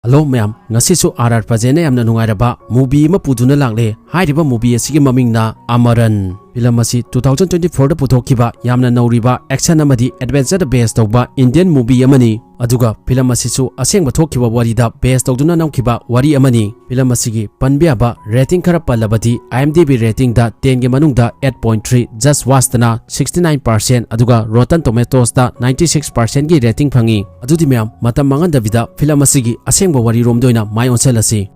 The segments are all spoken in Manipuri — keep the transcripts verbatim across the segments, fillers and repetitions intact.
ꯍꯜꯂꯣ ꯃꯌꯥꯝ, ꯉꯁꯤꯁꯨ ꯑꯥꯔ ꯑꯥꯔ ꯄ꯭ꯔꯖꯦꯟꯅ ꯌꯥꯝꯅ ꯅꯨꯡꯉꯥꯏꯔꯕ movie ꯑꯃ ꯄꯨꯗꯨꯅ ꯂꯥꯛꯂꯦ꯫ ꯍꯥꯏꯔꯤꯕ movie ꯑꯁꯤꯒꯤ ꯃꯃꯤꯡꯅ ꯑꯃꯔꯟ꯫ Film ꯑꯁꯤ two thousand twenty fourꯗ ꯄꯨꯊꯣꯛꯈꯤꯕ ꯌꯥꯝꯅ ꯅꯧꯔꯤꯕ action ꯑꯃꯗꯤ adventure base ꯇꯧꯕ Indian movie ꯑꯃꯅꯤ꯫ ꯑꯗꯨꯒ film ꯑꯁꯤꯁꯨ ꯑꯁꯦꯡꯕ ꯊꯣꯛꯈꯤꯕ ꯋꯥꯔꯤꯗ base ꯇꯧꯗꯨꯅ ꯅꯝꯈꯤꯕ ꯋꯥꯔꯤ ꯑꯃꯅꯤ꯫ Film ꯑꯁꯤꯒꯤ ꯄꯟꯕ ꯌꯥꯕ rating ꯈꯔ ꯄꯜꯂꯕꯗꯤ, IMDb ratingꯗ tenꯒꯤ ꯃꯅꯨꯡꯗ eight point three, Just Watchꯇꯅ sixty nine percent, ꯑꯗꯨꯒ Rotten Tomatoesꯇ ninety six percentꯒꯤ rating ꯐꯪꯉꯤ꯫ ꯑꯗꯨꯗꯤ ꯃꯌꯥꯝ, ꯃꯇꯝ ꯃꯥꯡꯍꯟꯗꯕꯤꯗ film ꯑꯁꯤꯒꯤ ꯑꯁꯦꯡꯕ ꯋꯥꯔꯤꯔꯣꯝꯗ ꯑꯣꯏꯅ ꯃꯥꯏ ꯑꯣꯟꯁꯤꯜꯂꯁꯤ꯫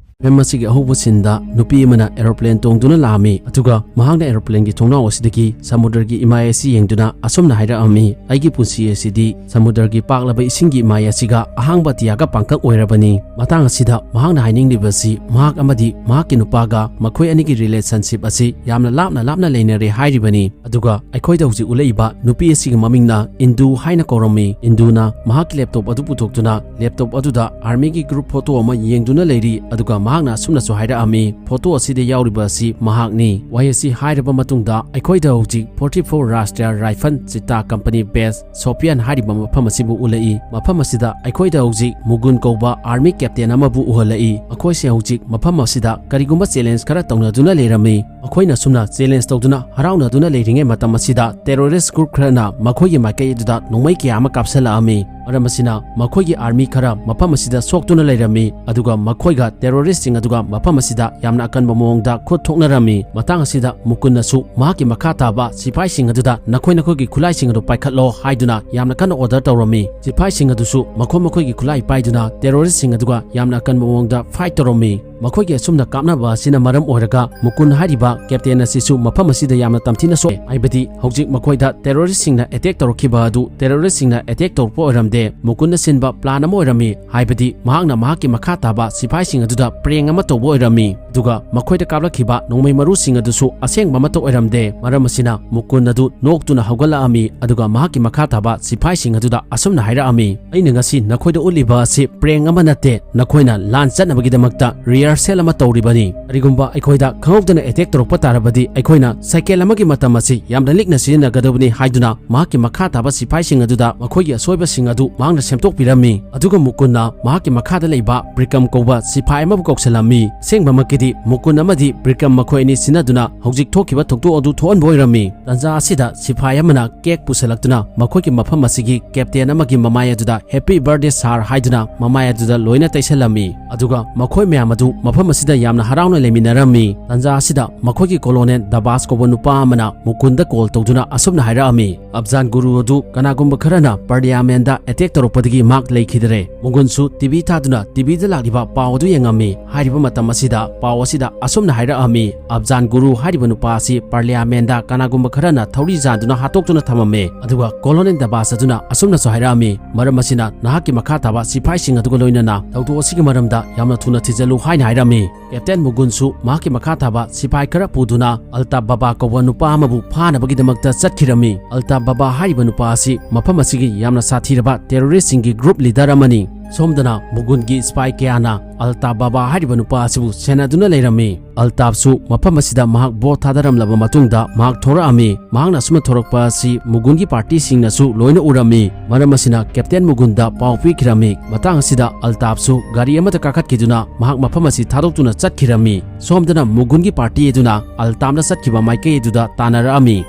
Film ꯑꯁꯤꯒꯤ ꯑꯍꯧꯕ sceneꯗ ꯅꯨꯄꯤ ꯑꯃꯅ aeroplane ꯇꯣꯡꯗꯨꯅ ꯂꯥꯛꯑꯝꯃꯤ, ꯑꯗꯨꯒ ꯃꯍꯥꯛꯅ aeroplaneꯒꯤ ꯊꯣꯡꯅꯥꯎ ꯑꯁꯤꯗꯒꯤ ꯁꯃꯨꯗ꯭ꯔꯒꯤ ꯏꯃꯥꯏ ꯑꯁꯤ ꯌꯦꯡꯗꯨꯅ ꯑꯁꯨꯝꯅ ꯍꯥꯏꯔꯛꯑꯝꯃꯤ, "ꯑꯩꯒꯤ ꯄꯨꯟꯁꯤ ꯑꯁꯤꯗꯤ ꯁꯃꯨꯗ꯭ꯔꯒꯤ ꯄꯥꯛꯂꯕ ꯏꯁꯤꯡꯒꯤ ꯏꯃꯥꯏ ꯑꯁꯤꯒ ꯑꯍꯥꯡꯕ ꯑꯇꯤꯌꯥꯒ ꯄꯥꯡꯀꯛ ꯑꯣꯏꯔꯕꯅꯤ"꯫ ꯃꯇꯥꯡ ꯑꯁꯤꯗ ꯃꯍꯥꯛꯅ ꯍꯥꯏꯅꯤꯡꯂꯤꯕꯁꯤ ꯃꯍꯥꯛ ꯑꯃꯗꯤ ꯃꯍꯥꯛꯀꯤ ꯅꯨꯄꯥꯒ ꯃꯈꯣꯏ ꯑꯅꯤꯒꯤ relationship ꯑꯁꯤ ꯌꯥꯝꯅ ꯂꯥꯞꯅ ꯂꯥꯞꯅ ꯂꯩꯅꯔꯦ ꯍꯥꯏꯔꯤꯕꯅꯤ꯫ ꯑꯗꯨꯒ ꯑꯩꯈꯣꯏꯗ ꯍꯧꯖꯤꯛ ꯎꯠꯂꯛꯏꯕ ꯅꯨꯄꯤ ꯑꯁꯤꯒꯤ ꯃꯃꯤꯡꯅ ꯏꯟꯗꯨ ꯍꯥꯏꯅ ꯀꯧꯔꯝꯃꯤ꯫ ꯏꯟꯗꯨꯅ ꯃꯍꯥꯛꯀꯤ laptop ꯑꯗꯨ ꯄꯨꯊꯣꯛꯇꯨꯅ laptop ꯑꯗꯨꯗ armyꯒꯤ group photo ꯑꯃ ꯌꯦꯡꯗꯨꯅ ꯂꯩꯔꯤ, ꯑꯗꯨꯒ ꯃꯍꯥꯛꯅ ꯑꯁꯨꯝꯅꯁꯨ ꯍꯥꯏꯔꯛꯑꯝꯃꯤ, "Photo ꯑꯁꯤꯗ ꯌꯥꯎꯔꯤꯕ ꯑꯁꯤ ꯃꯍꯥꯛꯅꯤ"꯫ ꯋꯥꯍꯩ ꯑꯁꯤ ꯍꯥꯏꯔꯕ ꯃꯇꯨꯡꯗ ꯑꯩꯈꯣꯏꯗ ꯍꯧꯖꯤꯛ forty four Rashtriya Rifle Chitta Company base Shopian ꯍꯥꯏꯔꯤꯕ ꯃꯐꯝ ꯑꯁꯤꯕꯨ ꯎꯠꯂꯛꯏ꯫ ꯃꯐꯝ ꯑꯁꯤꯗ ꯑꯩꯈꯣꯏꯗ ꯍꯧꯖꯤꯛ ꯃꯨꯒꯨꯟ ꯀꯧꯕ army captain ꯑꯃꯕꯨ ꯎꯍꯜꯂꯛꯏ꯫ ꯃꯈꯣꯏꯁꯦ ꯍꯧꯖꯤꯛ ꯃꯐꯝ ꯑꯁꯤꯗ ꯀꯔꯤꯒꯨꯝꯕ challenge ꯈꯔ ꯇꯧꯅꯗꯨꯅ ꯂꯩꯔꯝꯃꯤ꯫ ꯃꯈꯣꯏꯅ ꯑꯁꯨꯝꯅ challenge ꯇꯧꯗꯨꯅ ꯍꯔꯥꯎꯅꯗꯨꯅ ꯂꯩꯔꯤꯉꯩ ꯃꯇꯝ ꯑꯁꯤꯗ terrorist group ꯈꯔꯅ ꯃꯈꯣꯏꯒꯤ ꯃꯥꯏꯀꯩ ꯑꯗꯨꯗ ꯅꯣꯡꯃꯩ ꯀꯌꯥ ꯑꯃ ꯀꯥꯞꯁꯤꯜꯂꯛꯑꯝꯃꯤ꯫ ꯃꯔꯝ ꯑꯁꯤꯅ ꯃꯈꯣꯏꯒꯤ army ꯈꯔ ꯃꯐꯝ ꯑꯁꯤꯗ ꯁꯣꯛꯇꯨꯅ ꯂꯩꯔꯝꯃꯤ, ꯑꯗꯨꯒ ꯃꯈꯣꯏꯒ terroristꯁꯤꯡ ꯑꯗꯨꯒ ꯃꯐꯝ ꯑꯁꯤꯗ ꯌꯥꯝꯅ ꯑꯀꯟꯕ ꯃꯑꯣꯡꯗ ꯈꯨꯠ ꯊꯣꯛꯅꯔꯝꯃꯤ꯫ ꯃꯇꯥꯡ ꯑꯁꯤꯗ ꯃꯨꯀꯨꯟꯅꯁꯨ ꯃꯍꯥꯛꯀꯤ ꯃꯈꯥ ꯇꯥꯕ ꯁꯤꯐꯥꯏꯁꯤꯡ ꯑꯗꯨꯗ "ꯅꯈꯣꯏ ꯅꯈꯣꯏꯒꯤ ꯈꯨꯠꯂꯥꯏꯁꯤꯡ ꯑꯗꯨ ꯄꯥꯏꯈꯠꯂꯣ" ꯍꯥꯏꯗꯨꯅ ꯌꯥꯝꯅ ꯀꯟꯅ order ꯇꯧꯔꯝꯃꯤ꯫ ꯁꯤꯐꯥꯏꯁꯤꯡ ꯑꯗꯨꯁꯨ ꯃꯈꯣꯏ ꯃꯈꯣꯏꯒꯤ ꯈꯨꯠꯂꯥꯏ ꯄꯥꯏꯗꯨꯅ terroristꯁꯤꯡ ꯑꯗꯨꯒ ꯌꯥꯝꯅ ꯑꯀꯟꯕ ꯃꯑꯣꯡꯗ fight ꯇꯧꯔꯝꯃꯤ꯫ ꯃꯈꯣꯏꯒꯤ ꯑꯁꯨꯝꯅ ꯀꯥꯞꯅꯕ ꯑꯁꯤꯅ ꯃꯔꯝ ꯑꯣꯏꯔꯒ ꯃꯨꯀꯨꯟ ꯍꯥꯏꯔꯤꯕ captain ꯑꯁꯤꯁꯨ ꯃꯐꯝ ꯑꯁꯤꯗ ꯌꯥꯝꯅ ꯇꯝꯊꯤꯅ ꯁꯣꯛꯑꯦ, ꯍꯥꯏꯕꯗꯤ ꯍꯧꯖꯤꯛ ꯃꯈꯣꯏꯗ terroristꯁꯤꯡꯅ attack ꯇꯧꯔꯛꯈꯤꯕ ꯑꯗꯨ terroristꯁꯤꯡꯅ attack ꯇꯧꯔꯛꯄ ꯑꯣꯏꯔꯝꯗꯦ, ꯃꯨꯀꯨꯟꯅ ꯁꯤꯟꯕ plan ꯑꯃ ꯑꯣꯏꯔꯝꯃꯤ, ꯍꯥꯏꯕꯗꯤ ꯃꯍꯥꯛꯅ ꯃꯍꯥꯛꯀꯤ ꯃꯈꯥ ꯇꯥꯕ ꯁꯤꯐꯥꯏꯁꯤꯡ ꯑꯗꯨꯗ prank ꯑꯃ ꯇꯧꯕ ꯑꯣꯏꯔꯝꯃꯤ꯫ ꯑꯗꯨꯒ ꯃꯈꯣꯏꯗ ꯀꯥꯞꯂꯛꯈꯤꯕ ꯅꯣꯡꯃꯩ ꯃꯔꯨꯁꯤꯡ ꯑꯗꯨꯁꯨ ꯑꯁꯦꯡꯕ ꯑꯃꯠꯇ ꯑꯣꯏꯔꯝꯗꯦ꯫ ꯃꯔꯝ ꯑꯁꯤꯅ ꯃꯨꯀꯨꯟ ꯑꯗꯨ ꯅꯣꯛꯇꯨꯅ ꯍꯧꯒꯠꯂꯛꯑꯝꯃꯤ, ꯑꯗꯨꯒ ꯃꯍꯥꯛꯀꯤ ꯃꯈꯥ ꯇꯥꯕ ꯁꯤꯐꯥꯏꯁꯤꯡ ꯑꯗꯨꯗ ꯑꯁꯨꯝꯅ ꯍꯥꯏꯔꯛꯑꯝꯃꯤ, "ꯑꯩꯅ ꯉꯁꯤ ꯅꯈꯣꯏꯗ ꯎꯠꯂꯤꯕ ꯑꯁꯤ prank ꯑꯃ ꯅꯠꯇꯦ, ꯅꯈꯣꯏꯅ ꯂꯥꯟ ꯆꯠꯅꯕꯒꯤꯗꯃꯛꯇ rehearsal rehearsal ꯑꯃ ꯇꯧꯔꯤꯕꯅꯤ꯫ ꯀꯔꯤꯒꯨꯝꯕ ꯑꯩꯈꯣꯏꯗ ꯈꯪꯍꯧꯗꯅ attack ꯇꯧꯔꯛꯄ ꯇꯥꯔꯕꯗꯤ ꯑꯩꯈꯣꯏꯅ second ꯑꯃꯒꯤ ꯃꯇꯝ ꯑꯁꯤ ꯌꯥꯝꯅ ꯂꯤꯛꯅ ꯁꯤꯖꯤꯟꯅꯒꯗꯕꯅꯤ ꯍꯥꯏꯗꯨꯅ ꯃꯍꯥꯛꯀꯤ ꯃꯈꯥ ꯇꯥꯕ ꯁꯤꯐꯥꯏꯁꯤꯡ ꯑꯗꯨꯗ ꯃꯈꯣꯏꯒꯤ ꯑꯁꯣꯏꯕꯁꯤꯡ ꯑꯗꯨ ꯃꯍꯥꯛꯅ ꯁꯦꯝꯗꯣꯛꯄꯤꯔꯝꯃꯤ꯫ ꯑꯗꯨꯒ ꯃꯨꯀꯨꯟꯅ ꯃꯍꯥꯛꯀꯤ ꯃꯈꯥꯗ ꯂꯩꯕ ꯕ꯭ꯔꯤꯀꯝ ꯀꯧꯕ ꯁꯤꯐꯥꯏ ꯑꯃꯕꯨ ꯀꯧꯁꯤꯜꯂꯝꯃꯤ꯫ ꯑꯁꯦꯡꯕꯃꯛꯀꯤꯗꯤ ꯃꯨꯀꯨꯟ ꯑꯃꯗꯤ ꯕ꯭ꯔꯤꯀꯝ ꯃꯈꯣꯏ ꯑꯅꯤ ꯁꯤꯟꯅꯗꯨꯅ ꯍꯧꯖꯤꯛ ꯊꯣꯛꯈꯤꯕ ꯊꯧꯗꯣꯛ ꯑꯗꯨ ꯊꯣꯛꯍꯟꯕ ꯑꯣꯏꯔꯝꯃꯤ꯫ ꯇꯟꯖꯥ ꯑꯁꯤꯗ ꯁꯤꯐꯥꯏ ꯑꯃꯅ cake ꯄꯨꯁꯤꯜꯂꯛꯇꯨꯅ ꯃꯈꯣꯏꯒꯤ ꯃꯐꯝ ꯑꯁꯤꯒꯤ captain ꯑꯃꯒꯤ ꯃꯃꯥꯏ ꯑꯗꯨꯗ "Happy birthday sir" ꯍꯥꯏꯗꯨꯅ ꯃꯃꯥꯏ ꯑꯗꯨꯗ ꯂꯣꯏꯅ ꯇꯩꯁꯜꯂꯝꯃꯤ꯫ ꯑꯗꯨꯒ ꯃꯈꯣꯏ ꯃꯌꯥꯝ ꯑꯗꯨ ꯃꯐꯝ ꯑꯁꯤꯗ ꯌꯥꯝꯅ ꯍꯔꯥꯎꯅ ꯂꯩꯃꯤꯟꯅꯔꯝꯃꯤ꯫ ꯇꯟꯖꯥ ꯑꯁꯤꯗ ꯃꯈꯣꯏꯒꯤ colonel ꯗꯕꯥꯁ ꯀꯧꯕ ꯅꯨꯄꯥ ꯑꯃꯅ ꯃꯨꯀꯨꯟꯗ call ꯇꯧꯗꯨꯅ ꯑꯁꯨꯝꯅ ꯍꯥꯏꯔꯛꯑꯝꯃꯤ, "ꯑꯐꯖꯥꯟ ꯒꯨꯔꯨ ꯑꯗꯨ ꯀꯅꯥꯒꯨꯝꯕ ꯈꯔꯅ parliamentꯗ attack ꯇꯧꯔꯛꯄꯗꯒꯤ ꯃꯍꯥꯛ ꯂꯩꯈꯤꯗꯔꯦ꯫" ꯃꯨꯀꯨꯟꯁꯨ TV ꯊꯥꯗꯨꯅ TVꯗ ꯂꯥꯛꯂꯤꯕ ꯄꯥꯎ ꯑꯗꯨ ꯌꯦꯡꯉꯝꯃꯤ꯫ ꯍꯥꯏꯔꯤꯕ ꯃꯇꯝ ꯑꯁꯤꯗ ꯄꯥꯎ ꯑꯁꯤꯗ ꯑꯁꯨꯝꯅ ꯍꯥꯏꯔꯛꯑꯝꯃꯤ, "ꯑꯐꯖꯥꯟ ꯒꯨꯔꯨ ꯍꯥꯏꯔꯤꯕ ꯅꯨꯄꯥ ꯑꯁꯤ parliamentꯗ ꯀꯅꯥꯒꯨꯝꯕ ꯈꯔꯅ ꯊꯧꯔꯤ ꯌꯥꯟꯗꯨꯅ ꯍꯥꯠꯇꯣꯛꯇꯨꯅ ꯊꯝꯃꯝꯃꯦ꯫" ꯑꯗꯨꯒ colonel ꯗꯕꯥꯁ ꯑꯗꯨꯅ ꯑꯁꯨꯝꯅꯁꯨ ꯍꯥꯏꯔꯛꯑꯝꯃꯤ, "ꯃꯔꯝ ꯑꯁꯤꯅ ꯅꯍꯥꯛꯀꯤ ꯃꯈꯥ ꯇꯥꯕ ꯁꯤꯐꯥꯏꯁꯤꯡ ꯑꯗꯨꯒ ꯂꯣꯏꯅꯅ ꯊꯧꯗꯣꯛ ꯑꯁꯤꯒꯤ ꯃꯔꯝꯗ ꯌꯥꯝꯅ ꯊꯨꯅ ꯊꯤꯖꯤꯜꯂꯨ" ꯍꯥꯏꯅ ꯍꯥꯏꯔꯝꯃꯤ꯫ Captain ꯃꯨꯒꯨꯟꯁꯨ ꯃꯍꯥꯛꯀꯤ ꯃꯈꯥ ꯇꯥꯕ ꯁꯤꯐꯥꯏ ꯈꯔ ꯄꯨꯗꯨꯅ ꯑꯜꯇꯥꯞ ꯕꯥꯕꯥ ꯀꯧꯕ ꯅꯨꯄꯥ ꯑꯃꯕꯨ ꯐꯥꯅꯕꯒꯤꯗꯃꯛꯇ ꯆꯠꯈꯤꯔꯝꯃꯤ꯫ ꯑꯜꯇꯥꯞ ꯕꯥꯕꯥ ꯍꯥꯏꯔꯤꯕ ꯅꯨꯄꯥ ꯑꯁꯤ ꯃꯐꯝ ꯑꯁꯤꯒꯤ ꯌꯥꯝꯅ ꯁꯥꯊꯤꯔꯕ terroristꯁꯤꯡꯒꯤ group leader ꯑꯃꯅꯤ꯫ ꯁꯣꯝꯗꯅ ꯃꯨꯒꯨꯟꯒꯤ ꯁꯤꯐꯥꯏ ꯀꯌꯥꯅ ꯑꯜꯇꯥꯞ ꯕꯥꯕꯥ ꯍꯥꯏꯔꯤꯕ ꯅꯨꯄꯥ ꯑꯁꯤꯕꯨ ꯁꯦꯟꯅꯗꯨꯅ ꯂꯩꯔꯝꯃꯤ꯫ ꯑꯜꯇꯥꯞꯁꯨ ꯃꯐꯝ ꯑꯁꯤꯗ ꯃꯍꯥꯛ vote ꯊꯥꯗꯔꯝꯂꯕ ꯃꯇꯨꯡꯗ ꯃꯍꯥꯛ ꯊꯣꯔꯛꯑꯝꯃꯤ꯫ ꯃꯍꯥꯛꯅ ꯑꯁꯨꯝꯅ ꯊꯣꯔꯛꯄ ꯑꯁꯤ ꯃꯨꯒꯨꯟꯒꯤ partyꯁꯤꯡꯅꯁꯨ ꯂꯣꯏꯅ ꯎꯔꯝꯃꯤ꯫ ꯃꯔꯝ ꯑꯁꯤꯅ Captain ꯃꯨꯒꯨꯟꯗ ꯄꯥꯎ ꯄꯤꯈꯤꯔꯝꯃꯤ꯫ ꯃꯇꯥꯡ ꯑꯁꯤꯗ ꯑꯜꯇꯥꯞꯁꯨ ꯒꯥꯔꯤ ꯑꯃꯗ ꯀꯥꯈꯠꯈꯤꯗꯨꯅ ꯃꯍꯥꯛ ꯃꯐꯝ ꯑꯁꯤ ꯊꯥꯗꯣꯛꯇꯨꯅ ꯆꯠꯈꯤꯔꯝꯃꯤ꯫ ꯁꯣꯝꯗꯅ ꯃꯨꯒꯨꯟꯒꯤ party ꯑꯗꯨꯅ ꯑꯜꯇꯥꯞꯅ ꯆꯠꯈꯤꯕ ꯃꯥꯏꯀꯩ ꯑꯗꯨꯗ ꯇꯥꯟꯅꯔꯛꯑꯝꯃꯤ꯫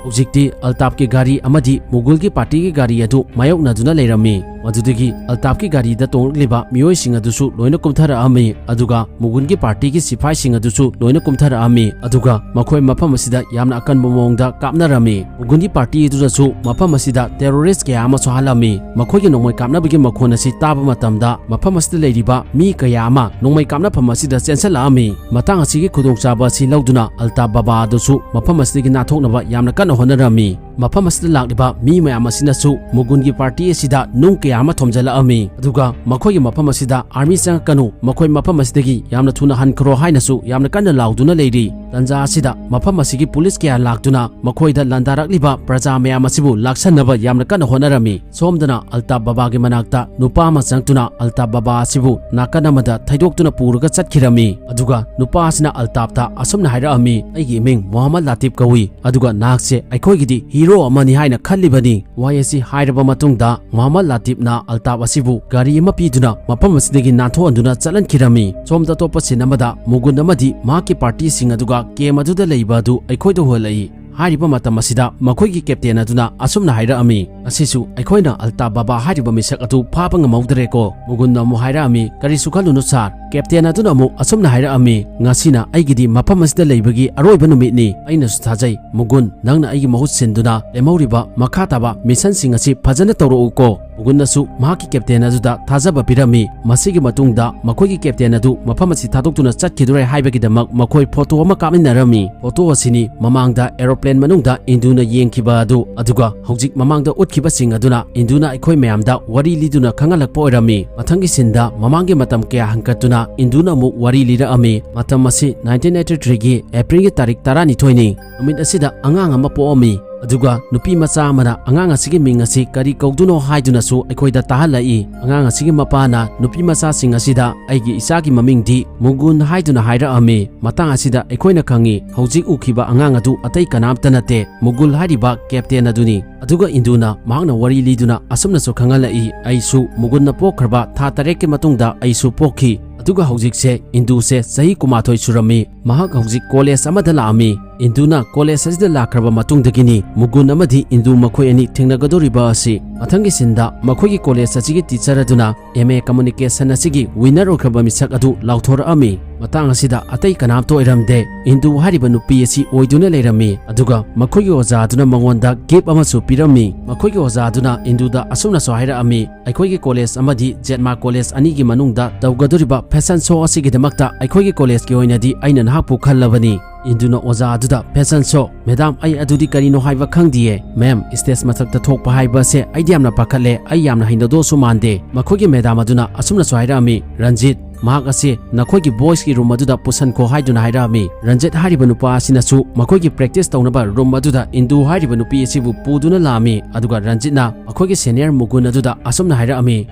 ꯍꯧꯖꯤꯛꯇꯤ ꯑꯜꯇꯥꯞꯀꯤ ꯒꯥꯔꯤ ꯑꯃꯗꯤ ꯃꯨꯒꯨꯜꯒꯤ partyꯒꯤ ꯒꯥꯔꯤ ꯑꯗꯨ ꯃꯥꯌꯣꯛꯅꯗꯨꯅ ꯂꯩꯔꯝꯃꯤ꯫ ꯃꯗꯨꯗꯒꯤ ꯑꯜꯇꯥꯞꯀꯤ ꯒꯥꯔꯤꯗ ꯇꯣꯡꯂꯛꯂꯤꯕ ꯃꯤꯑꯣꯏꯁꯤꯡ ꯑꯗꯨꯁꯨ ꯂꯣꯏꯅ ꯀꯨꯝꯊꯔꯛꯑꯝꯃꯤ꯫ ꯑꯗꯨꯒ ꯃꯨꯒꯨꯟꯒꯤ partyꯒꯤ ꯁꯤꯐꯥꯏꯁꯤꯡ ꯑꯗꯨꯁꯨ ꯂꯣꯏꯅ ꯀꯨꯝꯊꯔꯛꯑꯝꯃꯤ꯫ ꯑꯗꯨꯒ ꯃꯈꯣꯏ ꯃꯐꯝ ꯑꯁꯤꯗ ꯌꯥꯝꯅ ꯑꯀꯟꯕ ꯃꯑꯣꯡꯗ ꯀꯥꯞꯅꯔꯝꯃꯤ꯫ ꯃꯨꯒꯨꯟꯒꯤ party ꯑꯗꯨꯗꯁꯨ ꯃꯐꯝ ꯑꯁꯤꯗ terrorist ꯀꯌꯥ ꯑꯃ ꯁꯣꯛꯍꯜꯂꯝꯃꯤ꯫ ꯃꯈꯣꯏꯒꯤ ꯅꯣꯡꯃꯩ ꯀꯥꯞꯅꯕꯒꯤ ꯃꯈꯣꯟ ꯑꯁꯤ ꯇꯥꯕ ꯃꯇꯝꯗ ꯃꯐꯝ ꯑꯁꯤꯗ ꯂꯩꯔꯤꯕ ꯃꯤ ꯀꯌꯥ ꯑꯃ ꯅꯣꯡꯃꯩ ꯀꯥꯞꯅꯐꯝ ꯑꯁꯤꯗ ꯆꯦꯟꯁꯤꯜꯂꯛꯑꯝꯃꯤ꯫ ꯃꯇꯥꯡ ꯑꯁꯤꯒꯤ ꯈꯨꯗꯣꯡꯆꯥꯕ ꯑꯁꯤ ꯂꯧꯗꯨꯅ ꯑꯜꯇꯥꯞ ꯕꯥꯕꯥ ꯑꯗꯨꯁꯨ ꯃꯐꯝ ꯑꯁꯤꯗꯒꯤ ꯅꯥꯟꯊꯣꯛꯅꯕ ꯌꯥꯝꯅ ꯀꯟꯅ ꯍꯣꯠꯅꯔꯝꯃꯤ꯫ ꯃꯐꯝ ꯑꯁꯤꯗ ꯂꯥꯛꯂꯤꯕ ꯃꯤ ꯃꯌꯥꯝ ꯑꯁꯤꯅꯁꯨ ꯃꯨꯒꯨꯟꯒꯤ ꯄꯥꯔꯇꯤ ꯑꯁꯤꯗ ꯅꯨꯡ ꯀꯌꯥ ꯑꯃ ꯊꯣꯝꯖꯤꯜꯂꯛꯑꯝꯃꯤ꯫ ꯑꯗꯨꯒ ꯃꯈꯣꯏꯒꯤ ꯃꯐꯝ ꯑꯁꯤꯗ ꯑꯥꯔꯃꯤ ꯆꯪꯉꯛꯀꯅꯨ, ꯃꯈꯣꯏ ꯃꯐꯝ ꯑꯁꯤꯗꯒꯤ ꯌꯥꯝꯅ ꯊꯨꯅ ꯍꯟꯈ꯭ꯔꯣ ꯍꯥꯏꯅꯁꯨ ꯌꯥꯝꯅ ꯀꯟꯅ ꯂꯥꯎꯗꯨꯅ ꯂꯩꯔꯤ꯫ ꯇꯟꯖꯥ ꯑꯁꯤꯗ ꯃꯐꯝ ꯑꯁꯤꯒꯤ ꯄꯨꯂꯤꯁ ꯀꯌꯥ ꯂꯥꯛꯇꯨꯅ ꯃꯈꯣꯏꯗ ꯂꯥꯟꯗꯥꯔꯛꯂꯤꯕ ꯄ꯭ꯔꯖꯥ ꯃꯌꯥꯝ ꯑꯁꯤꯕꯨ ꯂꯥꯛꯁꯟꯅꯕ ꯌꯥꯝꯅ ꯀꯟꯅ ꯍꯣꯠꯅꯔꯝꯃꯤ꯫ ꯁꯣꯝꯗꯅ ꯑꯜꯇꯥꯞ ꯕꯕꯥꯒꯤ ꯃꯅꯥꯛꯇ ꯅꯨꯄꯥ ꯑꯃ ꯆꯪꯂꯛꯇꯨꯅ ꯑꯜꯇꯥꯞ ꯕꯕꯥ ꯑꯁꯤꯕꯨ ꯅꯥꯀꯟ ꯑꯃꯗ ꯊꯩꯗꯣꯛꯇꯨꯅ ꯄꯨꯔꯒ ꯆꯠꯈꯤꯔꯝꯃꯤ꯫ ꯑꯗꯨꯒ ꯅꯨꯄꯥ ꯑꯁꯤꯅ ꯑꯜꯇꯥꯞꯇ ꯑꯁꯨꯝꯅ ꯍꯥꯏꯔꯛꯑꯝꯃꯤ, "ꯑꯩꯒꯤ ꯏꯃꯤꯡ ꯃꯨꯍꯝꯃꯗ ꯂꯥꯇꯤꯞ ꯀꯧꯏ, ꯑꯗꯨꯒ ꯅꯍꯥꯛꯁꯦ ꯑꯩꯈꯣꯏꯒꯤꯗꯤ ꯍꯤꯔꯣ ꯑꯃꯅꯤ ꯍꯥꯏꯅ ꯈꯜꯂꯤꯕꯅꯤ"꯫ ꯋꯥꯍꯩ ꯑꯁꯤ ꯍꯥꯏꯔꯕ ꯃꯇꯨꯡꯗ ꯃꯨꯍꯝꯃꯗ ꯂꯥꯇꯤꯞꯅ ꯑꯜꯇꯥꯞ ꯑꯁꯤꯕꯨ ꯒꯥꯔꯤ ꯑꯃ ꯄꯤꯗꯨꯅ ꯃꯐꯝ ꯑꯁꯤꯗꯒꯤ ꯅꯥꯟꯊꯣꯛꯍꯟꯗꯨꯅ ꯆꯠꯍꯟꯈꯤꯔꯝꯃꯤ꯫ ꯁꯣꯝꯗ ꯑꯇꯣꯞꯄ ꯁꯤꯟ ꯑꯃꯗ ꯃꯨꯒꯨꯟ ꯑꯃꯗꯤ ꯃꯍꯥꯛꯀꯤ ꯄꯥꯔꯇꯤꯁꯤꯡ ꯑꯗꯨꯒ ꯀꯦꯝ ꯑꯗꯨꯗ ꯂꯩꯕ ꯑꯗꯨ ꯑꯩꯈꯣꯏꯗ ꯎꯍꯜꯂꯛꯏ꯫ ꯍꯥꯏꯔꯤꯕ ꯃꯇꯝ ꯑꯁꯤꯗ ꯃꯈꯣꯏꯒꯤ ꯀꯦꯞꯇꯦꯟ ꯑꯗꯨꯅ ꯑꯁꯨꯝꯅ ꯍꯥꯏꯔꯛꯑꯝꯃꯤ, "ꯉꯁꯤꯁꯨ ꯑꯩꯈꯣꯏꯅ ꯑꯜꯇꯥꯞ ꯕꯕꯥ ꯍꯥꯏꯔꯤꯕ ꯃꯤꯁꯛ ꯑꯗꯨ ꯐꯥꯕ ꯉꯝꯍꯧꯗ꯭ꯔꯦꯀꯣ"꯫ ꯃꯨꯒꯨꯟꯅ ꯑꯃꯨꯛ ꯍꯥꯏꯔꯛꯑꯝꯃꯤ, "ꯀꯔꯤꯁꯨ ꯈꯜꯂꯨꯅꯨ ꯁꯥꯔ"꯫ ꯀꯦꯞꯇꯦꯟ ꯑꯗꯨꯅ ꯑꯃꯨꯛ ꯑꯁꯨꯝꯅ ꯍꯥꯏꯔꯛꯑꯝꯃꯤ, "ꯉꯁꯤꯅ ꯑꯩꯒꯤꯗꯤ ꯃꯐꯝ ꯑꯁꯤꯗ ꯂꯩꯕꯒꯤ ꯑꯔꯣꯏꯕ ꯅꯨꯃꯤꯠꯅꯤ꯫ ꯑꯩꯅꯁꯨ ꯊꯥꯖꯩ, ꯃꯨꯒꯨꯟ, ꯅꯪꯅ ꯑꯩꯒꯤ ꯃꯍꯨꯠ ꯁꯤꯟꯗꯨꯅ ꯂꯦꯝꯍꯧꯔꯤꯕ ꯃꯈꯥ ꯇꯥꯕ ꯃꯤꯁꯟꯁꯤꯡ ꯑꯁꯤ ꯐꯖꯅ ꯇꯧꯔꯛꯎꯀꯣ"꯫ ꯃꯨꯒꯨꯟꯅꯁꯨ ꯃꯍꯥꯛꯀꯤ ꯀꯦꯞꯇꯦꯟ ꯑꯗꯨꯗ ꯊꯥꯖꯕ ꯄꯤꯔꯝꯃꯤ꯫ ꯃꯁꯤꯒꯤ ꯃꯇꯨꯡꯗ ꯃꯈꯣꯏꯒꯤ ꯀꯦꯞꯇꯦꯟ ꯑꯗꯨ ꯃꯐꯝ ꯑꯁꯤ ꯊꯥꯗꯣꯛꯇꯨꯅ ꯆꯠꯈꯤꯗꯣꯔꯦ ꯍꯥꯏꯕꯒꯤꯗꯃꯛ ꯃꯈꯣꯏ ꯐꯣꯇꯣ ꯑꯃ ꯀꯥꯞꯃꯤꯟꯅꯔꯝꯃꯤ꯫ ꯐꯣꯇꯣ ꯑꯁꯤꯅꯤ ꯃꯃꯥꯡꯗ ꯑꯦꯔꯣꯄ꯭ꯂꯦꯟ ꯃꯅꯨꯡꯗ ꯏꯟꯗꯨꯅ ꯌꯦꯡꯈꯤꯕ ꯑꯗꯨ, ꯑꯗꯨꯒ ꯍꯧꯖꯤꯛ ꯃꯃꯥꯡꯗ ꯎꯠꯈꯤꯕꯁꯤꯡ ꯑꯗꯨꯅ ꯏꯟꯗꯨꯅ ꯑꯩꯈꯣꯏ ꯃꯌꯥꯝꯗ ꯋꯥꯔꯤ ꯂꯤꯗꯨꯅ ꯈꯪꯍꯜꯂꯛꯄ ꯑꯣꯏꯔꯝꯃꯤ꯫ ꯃꯊꯪꯒꯤ ꯁꯤꯟꯗ ꯃꯃꯥꯡꯒꯤ ꯃꯇꯝ ꯀꯌꯥ ꯍꯟꯀꯠꯇꯨꯅ ꯏꯟꯗꯨꯅ ꯑꯃꯨꯛ ꯋꯥꯔꯤ ꯂꯤꯔꯛꯑꯝꯃꯤ꯫ ꯃꯇꯝ ꯑꯁꯤ ꯅꯥꯏꯟꯇꯤꯟ ꯑꯩꯠꯇꯤ ꯊ꯭ꯔꯤꯒꯤ ꯑꯦꯄ꯭ꯔꯤꯜꯒꯤ ꯇꯥꯔꯤꯛ ꯇꯔꯥꯅꯤꯊꯣꯏꯅꯤ꯫ ꯅꯨꯃꯤꯠ ꯑꯁꯤꯗ ꯑꯉꯥꯡ ꯑꯃ ꯄꯣꯛꯑꯝꯃꯤ꯫ ꯑꯗꯨꯒ ꯅꯨꯄꯤ ꯃꯆꯥ ꯑꯃꯅ ꯑꯉꯥꯡ ꯑꯁꯤꯒꯤ ꯃꯤꯡ ꯑꯁꯤ ꯀꯔꯤ ꯀꯧꯗꯨꯅꯣ ꯍꯥꯏꯗꯨꯅꯁꯨ ꯑꯩꯈꯣꯏꯗ ꯇꯥꯍꯜꯂꯛꯏ꯫ ꯑꯉꯥꯡ ꯑꯁꯤꯒꯤ ꯃꯄꯥꯅ ꯅꯨꯄꯤ ꯃꯆꯥꯁꯤꯡ ꯑꯁꯤꯗ "ꯑꯩꯒꯤ ꯏꯆꯥꯒꯤ ꯃꯃꯤꯡꯗꯤ ꯃꯨꯒꯨꯟ" ꯍꯥꯏꯗꯨꯅ ꯍꯥꯏꯔꯛꯑꯝꯃꯤ꯫ ꯃꯇꯥꯡ ꯑꯁꯤꯗ ꯑꯩꯈꯣꯏꯅ ꯈꯪꯉꯤ, ꯍꯧꯖꯤꯛ ꯎꯈꯤꯕ ꯑꯉꯥꯡ ꯑꯗꯨ ꯑꯇꯩ ꯀꯅꯥꯝꯇ ꯅꯠꯇꯦ, ꯃꯨꯒꯨꯜ ꯍꯥꯏꯔꯤꯕ ꯀꯦꯞꯇꯦꯟ ꯑꯗꯨꯅꯤ꯫ ꯑꯗꯨꯒ ꯏꯟꯗꯨꯅ ꯃꯍꯥꯛꯅ ꯋꯥꯔꯤ ꯂꯤꯗꯨꯅ ꯑꯁꯨꯝꯅꯁꯨ ꯈꯪꯍꯜꯂꯛꯏ, "ꯑꯩꯁꯨ ꯃꯨꯒꯨꯟꯅ ꯄꯣꯛꯈ꯭ꯔꯕ ꯊꯥ ꯇꯔꯦꯠꯀꯤ ꯃꯇꯨꯡꯗ ꯑꯩꯁꯨ ꯄꯣꯛꯈꯤ"꯫ ꯑꯗꯨꯒ ꯍꯧꯖꯤꯛꯁꯦ ꯏꯟꯗꯨꯁꯦ ꯆꯍꯤ ꯀꯨꯟꯃꯥꯊꯣꯏ ꯁꯨꯔꯝꯃꯤ꯫ ꯃꯍꯥꯛ ꯍꯧꯖꯤꯛ ꯀꯣꯂꯦꯖ ꯑꯃꯗ ꯂꯥꯛꯑꯝꯃꯤ꯫ ꯏꯟꯗꯨꯅ ꯀꯣꯂꯦꯖ ꯑꯁꯤꯗ ꯂꯥꯛꯈ꯭ꯔꯕ ꯃꯇꯨꯡꯗꯒꯤꯅꯤ ꯃꯨꯒꯨꯟ ꯑꯃꯗꯤ ꯏꯟꯗꯨ ꯃꯈꯣꯏ ꯑꯅꯤ ꯊꯦꯡꯅꯒꯗꯧꯔꯤꯕ ꯑꯁꯤ꯫ ꯃꯊꯪꯒꯤ ꯁꯤꯟꯗ ꯃꯈꯣꯏꯒꯤ ꯀꯣꯂꯦꯖ ꯑꯁꯤꯒꯤ ꯇꯤꯆꯔ ꯑꯗꯨꯅ ꯑꯦꯝ ꯑꯦ ꯀꯝꯃꯨꯅꯤꯀꯦꯁꯟ ꯑꯁꯤꯒꯤ ꯋꯤꯟꯅꯔ ꯑꯣꯏꯈ꯭ꯔꯕ ꯃꯤꯁꯛ ꯑꯗꯨ ꯂꯥꯎꯊꯣꯔꯛꯑꯝꯃꯤ꯫ ꯃꯇꯥꯡ ꯑꯁꯤꯗ ꯑꯇꯩ ꯀꯅꯥꯝꯇ ꯑꯣꯏꯔꯝꯗꯦ, ꯏꯟꯗꯨ ꯍꯥꯏꯔꯤꯕ ꯅꯨꯄꯤ ꯑꯁꯤ ꯑꯣꯏꯗꯨꯅ ꯂꯩꯔꯝꯃꯤ꯫ ꯑꯗꯨꯒ ꯃꯈꯣꯏꯒꯤ ꯑꯣꯖꯥꯗꯨꯅ ꯃꯉꯣꯟꯗ gift ꯑꯃꯁꯨ ꯄꯤꯔꯝꯃꯤ꯫ ꯃꯈꯣꯏꯒꯤ ꯑꯣꯖꯥꯗꯨꯅ ꯏꯟꯗꯨꯗ ꯑꯁꯨꯝꯅꯁꯨ ꯍꯥꯏꯔꯛꯑꯝꯃꯤ, "ꯑꯩꯈꯣꯏꯒꯤ ꯀꯣꯂꯦꯖ ꯑꯃꯗꯤ ꯖꯦꯠꯃꯥ ꯀꯣꯂꯦꯖ ꯑꯅꯤꯒꯤ ꯃꯅꯨꯡꯗ ꯇꯧꯒꯗꯧꯔꯤꯕ fashion show ꯑꯁꯤꯒꯤꯗꯃꯛꯇ ꯑꯩꯈꯣꯏꯒꯤ ꯀꯣꯂꯦꯖꯀꯤ ꯑꯣꯏꯅꯗꯤ ꯑꯩꯅ ꯅꯍꯥꯛꯄꯨ ꯈꯜꯂꯕꯅꯤ"꯫ ꯏꯟꯗꯨꯅ ꯑꯣꯖꯥ ꯑꯗꯨꯗ, "Fashion show? ꯃꯦꯗꯥꯝ, ꯑꯩ ꯑꯗꯨꯗꯤ ꯀꯔꯤꯅꯣ ꯍꯥꯏꯕ ꯈꯪꯗꯤꯌꯦ꯫ ꯃꯦꯝ, stage ꯃꯊꯛꯇ ꯊꯣꯛꯄ ꯍꯥꯏꯕ ꯑꯁꯦ ꯑꯩꯗꯤ ꯌꯥꯝꯅ ꯄꯥꯈꯠꯂꯦ, ꯑꯩ ꯌꯥꯝꯅ ꯍꯩꯅꯗꯧꯁꯨ ꯃꯥꯟꯗꯦ"꯫ ꯃꯈꯣꯏꯒꯤ ꯃꯦꯗꯥꯝ ꯑꯗꯨꯅ ꯑꯁꯨꯝꯅꯁꯨ ꯍꯥꯏꯔꯛꯑꯝꯃꯤ, "ꯔꯟꯖꯤꯠ, ꯃꯍꯥꯛ ꯑꯁꯤ ꯅꯈꯣꯏꯒꯤ boysꯀꯤ room ꯑꯗꯨꯗ ꯄꯨꯁꯟꯈꯣ" ꯍꯥꯏꯗꯨꯅ ꯍꯥꯏꯔꯛꯑꯝꯃꯤ꯫ ꯔꯟꯖꯤꯠ ꯍꯥꯏꯔꯤꯕ ꯅꯨꯄꯥ ꯑꯁꯤꯅꯁꯨ ꯃꯈꯣꯏꯒꯤ practice ꯇꯧꯅꯕ room ꯑꯗꯨꯗ ꯏꯟꯗꯨ ꯍꯥꯏꯔꯤꯕ ꯅꯨꯄꯤ ꯑꯁꯤꯕꯨ ꯄꯨꯗꯨꯅ ꯂꯥꯛꯑꯝꯃꯤ꯫ ꯑꯗꯨꯒ ꯔꯟꯖꯤꯠꯅ ꯃꯈꯣꯏꯒꯤ senior ꯃꯨꯒꯨꯟ ꯑꯗꯨꯗ ꯑꯁꯨꯝꯅ ꯍꯥꯏꯔꯛꯑꯝꯃꯤ,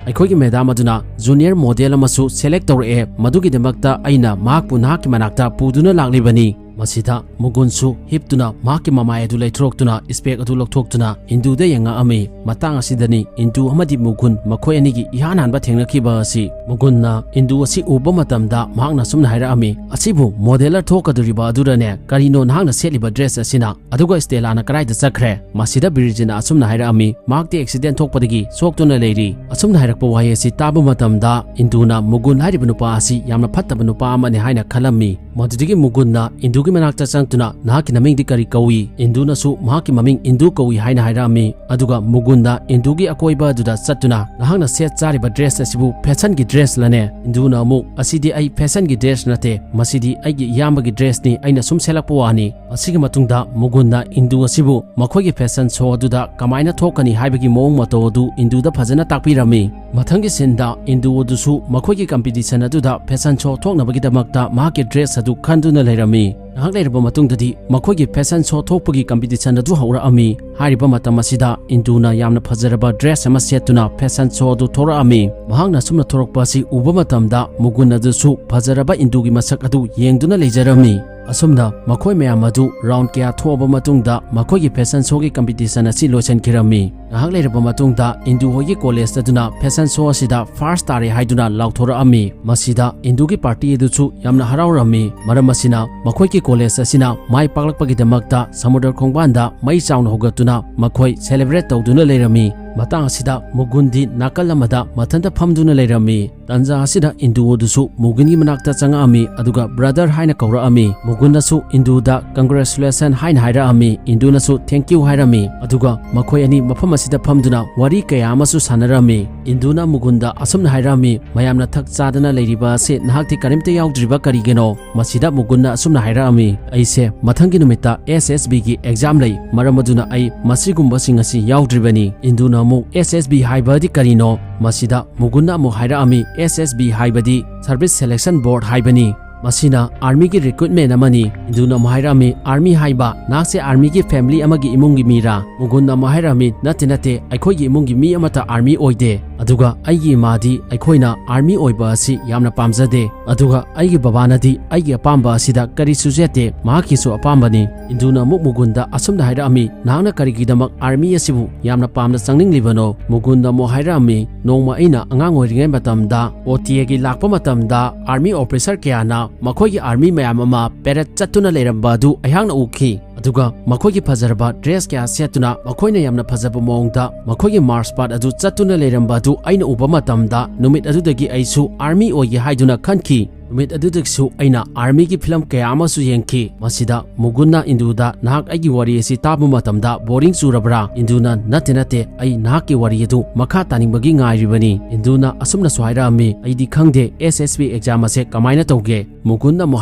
"ꯑꯩꯈꯣꯏꯒꯤ ꯃꯦꯗꯥꯝ ꯑꯗꯨꯅ junior model ꯑꯃꯁꯨ select ꯇꯧꯔꯛꯑꯦ, ꯃꯗꯨꯒꯤꯗꯃꯛꯇ ꯑꯩꯅ ꯃꯍꯥꯛꯄꯨ ꯅꯍꯥꯛꯀꯤ ꯃꯅꯥꯛꯇ ꯄꯨꯗꯨꯅ ꯂꯥꯛꯂꯤꯕꯅꯤ"꯫ ꯃꯁꯤꯗ ꯃꯨꯒꯨꯟꯁꯨ ꯍꯤꯞꯇꯨꯅ ꯃꯍꯥꯛꯀꯤ ꯃꯃꯥꯏ ꯑꯗꯨ ꯂꯩꯊꯣꯔꯛꯇꯨꯅ spec ꯑꯗꯨ ꯂꯧꯊꯣꯛꯇꯨꯅ ꯏꯟꯗꯨꯗ ꯌꯦꯡꯉꯛꯑꯝꯃꯤ꯫ ꯃꯇꯥꯡ ꯑꯁꯤꯗꯅꯤ ꯏꯟꯗꯨ ꯑꯃꯗꯤ ꯃꯨꯒꯨꯟ ꯃꯈꯣꯏ ꯑꯅꯤꯒꯤ ꯏꯍꯥꯟ ꯍꯥꯟꯕ ꯊꯦꯡꯅꯈꯤꯕ ꯑꯁꯤ꯫ ꯃꯨꯒꯨꯟꯅ ꯏꯟꯗꯨ ꯑꯁꯤ ꯎꯕ ꯃꯇꯝꯗ ꯃꯍꯥꯛꯅ ꯑꯁꯨꯝꯅ ꯍꯥꯏꯔꯛꯑꯝꯃꯤ, "ꯑꯁꯤꯕꯨ modeler ꯊꯣꯛꯀꯗꯧꯔꯤꯕ ꯑꯗꯨꯔꯅꯦ? ꯀꯔꯤꯅꯣ ꯅꯍꯥꯛꯅ ꯁꯦꯠꯂꯤꯕ dress ꯑꯁꯤꯅ? ꯑꯗꯨꯒ ꯁ꯭ꯇꯦꯂꯥꯅ ꯀꯗꯥꯏꯗ ꯆꯠꯈ꯭ꯔꯦ?" ꯃꯁꯤꯗ ꯕꯤꯔꯤꯖꯤꯅ ꯑꯁꯨꯝꯅ ꯍꯥꯏꯔꯛꯑꯝꯃꯤ, "ꯃꯍꯥꯛꯇꯤ accident ꯊꯣꯛꯄꯗꯒꯤ ꯁꯣꯛꯇꯨꯅ ꯂꯩꯔꯤ"꯫ ꯑꯁꯨꯝꯅ ꯍꯥꯏꯔꯛꯄ ꯋꯥꯍꯩ ꯑꯁꯤ ꯇꯥꯕ ꯃꯇꯝꯗ ꯏꯟꯗꯨꯅ ꯃꯨꯒꯨꯟ ꯍꯥꯏꯔꯤꯕ ꯅꯨꯄꯥ ꯑꯁꯤ ꯌꯥꯝꯅ ꯐꯠꯇꯕ ꯅꯨꯄꯥ ꯑꯃꯅꯤ ꯍꯥꯏꯅ ꯈꯜꯂꯝꯃꯤ꯫ ꯃꯗꯨꯗꯒꯤ ꯃꯨꯒꯨꯟꯅ ꯏꯟꯗꯨꯒꯤ ꯃꯅꯥꯛꯇ ꯆꯪꯗꯨꯅ, "ꯅꯍꯥꯛꯀꯤ ꯅꯃꯤꯡꯗꯤ ꯀꯔꯤ ꯀꯧꯏ?" ꯏꯟꯗꯨꯅꯁꯨ ꯃꯍꯥꯛꯀꯤ ꯃꯃꯤꯡ ꯏꯟꯗꯨ ꯀꯧꯏ ꯍꯥꯏꯅ ꯍꯥꯏꯔꯛꯑꯝꯃꯤ꯫ ꯑꯗꯨꯒ ꯃꯨꯒꯨꯟꯅ ꯏꯟꯗꯨꯒꯤ ꯑꯀꯣꯏꯕ ꯑꯗꯨꯗ ꯆꯠꯇꯨꯅ, "ꯅꯍꯥꯛꯅ ꯁꯦꯠ ꯆꯥꯔꯤꯕ dress ꯑꯁꯤꯕꯨ fashionꯒꯤ dressꯂꯅꯦ?" ꯏꯟꯗꯨꯅ ꯑꯃꯨꯛ, "ꯑꯁꯤꯗꯤ ꯑꯩ fashionꯒꯤ dress ꯅꯠꯇꯦ, ꯃꯁꯤꯗꯤ ꯑꯩꯒꯤ ꯏꯌꯥꯝꯕꯒꯤ dressꯅꯤ, ꯑꯩꯅ ꯁꯨꯝ ꯁꯦꯠꯂꯛꯄ ꯋꯥꯅꯤ"꯫ ꯃꯁꯤꯒꯤ ꯃꯇꯨꯡꯗ ꯃꯨꯒꯨꯟꯅ ꯏꯟꯗꯨ ꯑꯁꯤꯕꯨ ꯃꯈꯣꯏꯒꯤ fashion show ꯑꯗꯨꯗ ꯀꯃꯥꯏꯅ ꯊꯣꯛꯀꯅꯤ ꯍꯥꯏꯕꯒꯤ ꯃꯑꯣꯡ ꯃꯇꯧ ꯑꯗꯨ ꯏꯟꯗꯨꯗ ꯐꯖꯅ ꯇꯥꯛꯄꯤꯔꯝꯃꯤ꯫ ꯃꯊꯪꯒꯤ sceneꯗ ꯏꯟꯗꯨ ꯑꯗꯨꯁꯨ ꯃꯈꯣꯏꯒꯤ competition ꯑꯗꯨꯗ fashion show ꯊꯣꯛꯅꯕꯒꯤꯗꯃꯛꯇ ꯃꯍꯥꯛꯀꯤ dress ꯑꯗꯨ ꯈꯟꯗꯨꯅ ꯂꯩꯔꯝꯃꯤ꯫ ꯉꯥꯏꯍꯥꯛ ꯂꯩꯔꯕ ꯃꯇꯨꯡꯗꯗꯤ ꯃꯈꯣꯏꯒꯤ fashion show ꯊꯣꯛꯄꯒꯤ competition ꯑꯗꯨ ꯍꯧꯔꯛꯑꯝꯃꯤ꯫ ꯍꯥꯏꯔꯤꯕ ꯃꯇꯝ ꯑꯁꯤꯗ ꯏꯟꯗꯨꯅ ꯌꯥꯝꯅ ꯐꯖꯔꯕ dress ꯑꯃ ꯁꯦꯠꯇꯨꯅ fashion show ꯑꯗꯨ ꯊꯣꯔꯛꯑꯝꯃꯤ꯫ ꯃꯍꯥꯛꯅ ꯑꯁꯨꯝꯅ ꯊꯣꯔꯛꯄ ꯑꯁꯤ ꯎꯕ ꯃꯇꯝꯗ ꯃꯨꯒꯨꯟ ꯑꯗꯨꯁꯨ ꯐꯖꯔꯕ ꯏꯟꯗꯨꯒꯤ ꯃꯁꯛ ꯑꯗꯨ ꯌꯦꯡꯗꯨꯅ ꯂꯩꯖꯔꯝꯃꯤ꯫ ꯑꯁꯨꯝꯅ ꯃꯈꯣꯏ ꯃꯌꯥꯝ ꯑꯗꯨ round ꯀꯌꯥ ꯊꯣꯛꯑꯕ ꯃꯇꯨꯡꯗ ꯃꯈꯣꯏꯒꯤ fashion showꯒꯤ competition ꯑꯁꯤ ꯂꯣꯏꯁꯤꯟꯈꯤꯔꯝꯃꯤ꯫ ꯉꯥꯏꯍꯥꯛ ꯂꯩꯔꯕ ꯃꯇꯨꯡꯗ ꯏꯟꯗꯨ ꯍꯣꯏꯒꯤ college ꯑꯗꯨꯅ fashion show ꯑꯁꯤꯗ first ꯇꯥꯔꯦ ꯍꯥꯏꯗꯨꯅ ꯂꯥꯎꯊꯣꯔꯛꯑꯝꯃꯤ꯫ ꯃꯁꯤꯗ ꯏꯟꯗꯨꯒꯤ party ꯑꯗꯨꯁꯨ ꯌꯥꯝꯅ ꯍꯔꯥꯎꯔꯝꯃꯤ, ꯃꯔꯝ ꯑꯁꯤꯅ ꯃꯈꯣꯏꯒꯤ college ꯑꯁꯤꯅ ꯃꯥꯏ ꯄꯥꯛꯂꯛꯄꯒꯤꯗꯃꯛꯇ ꯁꯃꯨꯗ꯭ꯔ ꯈꯣꯡꯕꯥꯟꯗ ꯃꯩ ꯆꯥꯎꯅ ꯍꯧꯒꯠꯇꯨꯅ ꯃꯈꯣꯏ celebrate ꯇꯧꯗꯨꯅ ꯂꯩꯔꯝꯃꯤ꯫ ꯃꯇꯥꯡ ꯑꯁꯤꯗ ꯃꯨꯒꯨꯟꯗꯤ ꯅꯥꯀꯜ ꯑꯃꯗ ꯃꯊꯟꯇ ꯐꯝꯗꯨꯅ ꯂꯩꯔꯝꯃꯤ꯫ ꯇꯟꯖꯥ ꯑꯁꯤꯗ ꯏꯟꯗꯨ ꯑꯗꯨꯁꯨ ꯃꯨꯒꯨꯟꯒꯤ ꯃꯅꯥꯛꯇ ꯆꯪꯉꯛꯑꯝꯃꯤ, ꯑꯗꯨꯒ "Brother" ꯍꯥꯏꯅ ꯀꯧꯔꯛꯑꯝꯃꯤ꯫ ꯃꯨꯒꯨꯟꯅꯁꯨ ꯏꯟꯗꯨꯗ "Congratulation" ꯍꯥꯏꯅ ꯍꯥꯏꯔꯛꯑꯝꯃꯤ, ꯏꯟꯗꯨꯅꯁꯨ "Thank you" ꯍꯥꯏꯔꯝꯃꯤ꯫ ꯑꯗꯨꯒ ꯃꯈꯣꯏ ꯑꯅꯤ ꯃꯐꯝ ꯑꯁꯤꯗ ꯐꯝꯗꯨꯅ ꯋꯥꯔꯤ ꯀꯌꯥ ꯑꯃꯁꯨ ꯁꯥꯟꯅꯔꯝꯃꯤ꯫ ꯏꯟꯗꯨꯅ ꯃꯨꯒꯨꯟꯗ ꯑꯁꯨꯝꯅ ꯍꯥꯏꯔꯛꯑꯝꯃꯤ, "ꯃꯌꯥꯝꯅ ꯊꯛ ꯆꯥꯗꯅ ꯂꯩꯔꯤꯕ ꯑꯁꯤ ꯅꯍꯥꯛꯇꯤ ꯀꯔꯤꯝꯇ ꯌꯥꯎꯗ꯭ꯔꯤꯕ ꯀꯔꯤꯒꯤꯅꯣ?" ꯃꯁꯤꯗ ꯃꯨꯒꯨꯟꯅ ꯑꯁꯨꯝꯅ ꯍꯥꯏꯔꯛꯑꯝꯃꯤ, "ꯑꯩꯁꯦ ꯃꯊꯪꯒꯤ ꯅꯨꯃꯤꯠꯇ S S B ꯒꯤ exam ꯂꯩ, ꯃꯔꯝ ꯑꯗꯨꯅ ꯑꯩ ꯃꯁꯤꯒꯨꯝꯕꯁꯤꯡ ꯑꯁꯤ ꯌꯥꯎꯗ꯭ꯔꯤꯕꯅꯤ꯫" ꯏꯟꯗꯨꯅ ꯑꯃꯨꯛ, "S S B ꯍꯥꯏꯕꯗꯤ ꯀꯔꯤꯅꯣ?" ꯃꯁꯤꯗ ꯃꯨꯒꯨꯟꯅ ꯑꯃꯨꯛ ꯍꯥꯏꯔꯛꯑꯝꯃꯤ, "S S B ꯍꯥꯏꯕꯗꯤ Service Selection Board ꯍꯥꯏꯕꯅꯤ꯫ ꯃꯁꯤꯅ army ꯒꯤ recruitment ꯑꯃꯅꯤ꯫" ꯏꯟꯗꯨꯅ ꯑꯃꯨꯛ ꯍꯥꯏꯔꯛꯑꯝꯃꯤ, "Army ꯍꯥꯏꯕ, ꯅꯍꯥꯛꯁꯦ army ꯒꯤ family ꯑꯃꯒꯤ ꯏꯃꯨꯡꯒꯤ ꯃꯤꯔꯥ?" ꯃꯨꯒꯨꯟꯅ ꯑꯃꯨꯛ ꯍꯥꯏꯔꯛꯑꯝꯃꯤ, "ꯅꯠꯇꯦ, ꯅꯠꯇꯦ, ꯑꯩꯈꯣꯏꯒꯤ ꯏꯃꯨꯡꯒꯤ ꯃꯤ ꯑꯃꯠꯇ army ꯑꯣꯏꯗꯦ꯫ ꯑꯗꯨꯒ ꯑꯩꯒꯤ ꯏꯃꯥꯗꯤ ꯑꯩꯈꯣꯏꯅ army ꯑꯣꯏꯕ ꯑꯁꯤ ꯌꯥꯝꯅ ꯄꯥꯝꯖꯗꯦ꯫ ꯑꯗꯨꯒ ꯑꯩꯒꯤ ꯕꯕꯥꯅꯗꯤ ꯑꯩꯒꯤ ꯑꯄꯥꯝꯕ ꯑꯁꯤꯗ ꯀꯔꯤꯁꯨ ꯆꯦꯠꯇꯦ, ꯃꯍꯥꯛꯀꯤꯁꯨ ꯑꯄꯥꯝꯕꯅꯤ꯫" ꯏꯟꯗꯨꯅ ꯑꯃꯨꯛ ꯃꯨꯒꯨꯟꯗ ꯑꯁꯨꯝꯅ ꯍꯥꯏꯔꯛꯑꯝꯃꯤ, "ꯅꯍꯥꯛꯅ ꯀꯔꯤꯒꯤꯗꯃꯛ army ꯑꯁꯤꯕꯨ ꯌꯥꯝꯅ ꯄꯥꯝꯅ ꯆꯪꯅꯤꯡꯂꯤꯕꯅꯣ?" ꯃꯨꯒꯨꯟꯗ ꯑꯃꯨꯛ ꯍꯥꯏꯔꯛꯑꯝꯃꯤ, "ꯅꯣꯡꯃ ꯑꯩꯅ ꯑꯉꯥꯡ ꯑꯣꯏꯔꯤꯉꯩ ꯃꯇꯝꯗ O T A ꯒꯤ ꯂꯥꯛꯄ ꯃꯇꯝꯗ army officer ꯀꯌꯥꯅ ꯃꯈꯣꯏꯒꯤ army ꯃꯌꯥꯝ ꯑꯃ parade ꯆꯠꯇꯨꯅ ꯂꯩꯔꯝꯕ ꯑꯗꯨ ꯑꯩꯍꯥꯛꯅ ꯎꯈꯤ꯫ ꯑꯗꯨꯒ ꯃꯈꯣꯏꯒꯤ ꯐꯖꯔꯕ dress ꯀꯌꯥ ꯁꯦꯠꯇꯨꯅ ꯃꯈꯣꯏꯅ ꯌꯥꯝꯅ ꯐꯖꯕ ꯃꯑꯣꯡꯗ ꯃꯈꯣꯏꯒꯤ march past ꯑꯗꯨ ꯆꯠꯇꯨꯅ ꯂꯩꯔꯝꯕ ꯑꯗꯨ ꯑꯩꯅ ꯎꯕ ꯃꯇꯝꯗ ꯅꯨꯃꯤꯠ ꯑꯗꯨꯗꯒꯤ ꯑꯩꯁꯨ army ꯑꯣꯏꯒꯦ ꯍꯥꯏꯗꯨꯅ ꯈꯟꯈꯤ꯫ ꯅꯨꯃꯤꯠ ꯑꯗꯨꯗꯒꯤꯁꯨ ꯑꯩꯅ army ꯒꯤ film ꯀꯌꯥ ꯑꯃꯁꯨ ꯌꯦꯡꯈꯤ꯫" ꯃꯁꯤꯗ ꯃꯨꯒꯨꯟꯅ ꯏꯟꯗꯨꯗ, "ꯅꯍꯥꯛ ꯑꯩꯒꯤ ꯋꯥꯔꯤ ꯑꯁꯤ ꯇꯥꯕ ꯃꯇꯝꯗ boring ꯆꯨꯔꯕ꯭ꯔꯥ?" ꯏꯟꯗꯨꯅ, "ꯅꯠꯇꯦ, ꯅꯠꯇꯦ, ꯑꯩ ꯅꯍꯥꯛꯀꯤ ꯋꯥꯔꯤ ꯑꯗꯨ ꯃꯈꯥ ꯇꯥꯅꯤꯡꯕꯒꯤ ꯉꯥꯏꯔꯤꯕꯅꯤ꯫" ꯏꯟꯗꯨꯅ ꯑꯁꯨꯝꯅꯁꯨ ꯍꯥꯏꯔꯛꯑꯝꯃꯤ, "ꯑꯩꯗꯤ ꯈꯪꯗꯦ S S B exam ꯑꯁꯦ ꯀꯃꯥꯏꯅ ꯇꯧꯒꯦ?" ꯃꯨꯒꯨꯟꯅ ꯑꯃꯨꯛ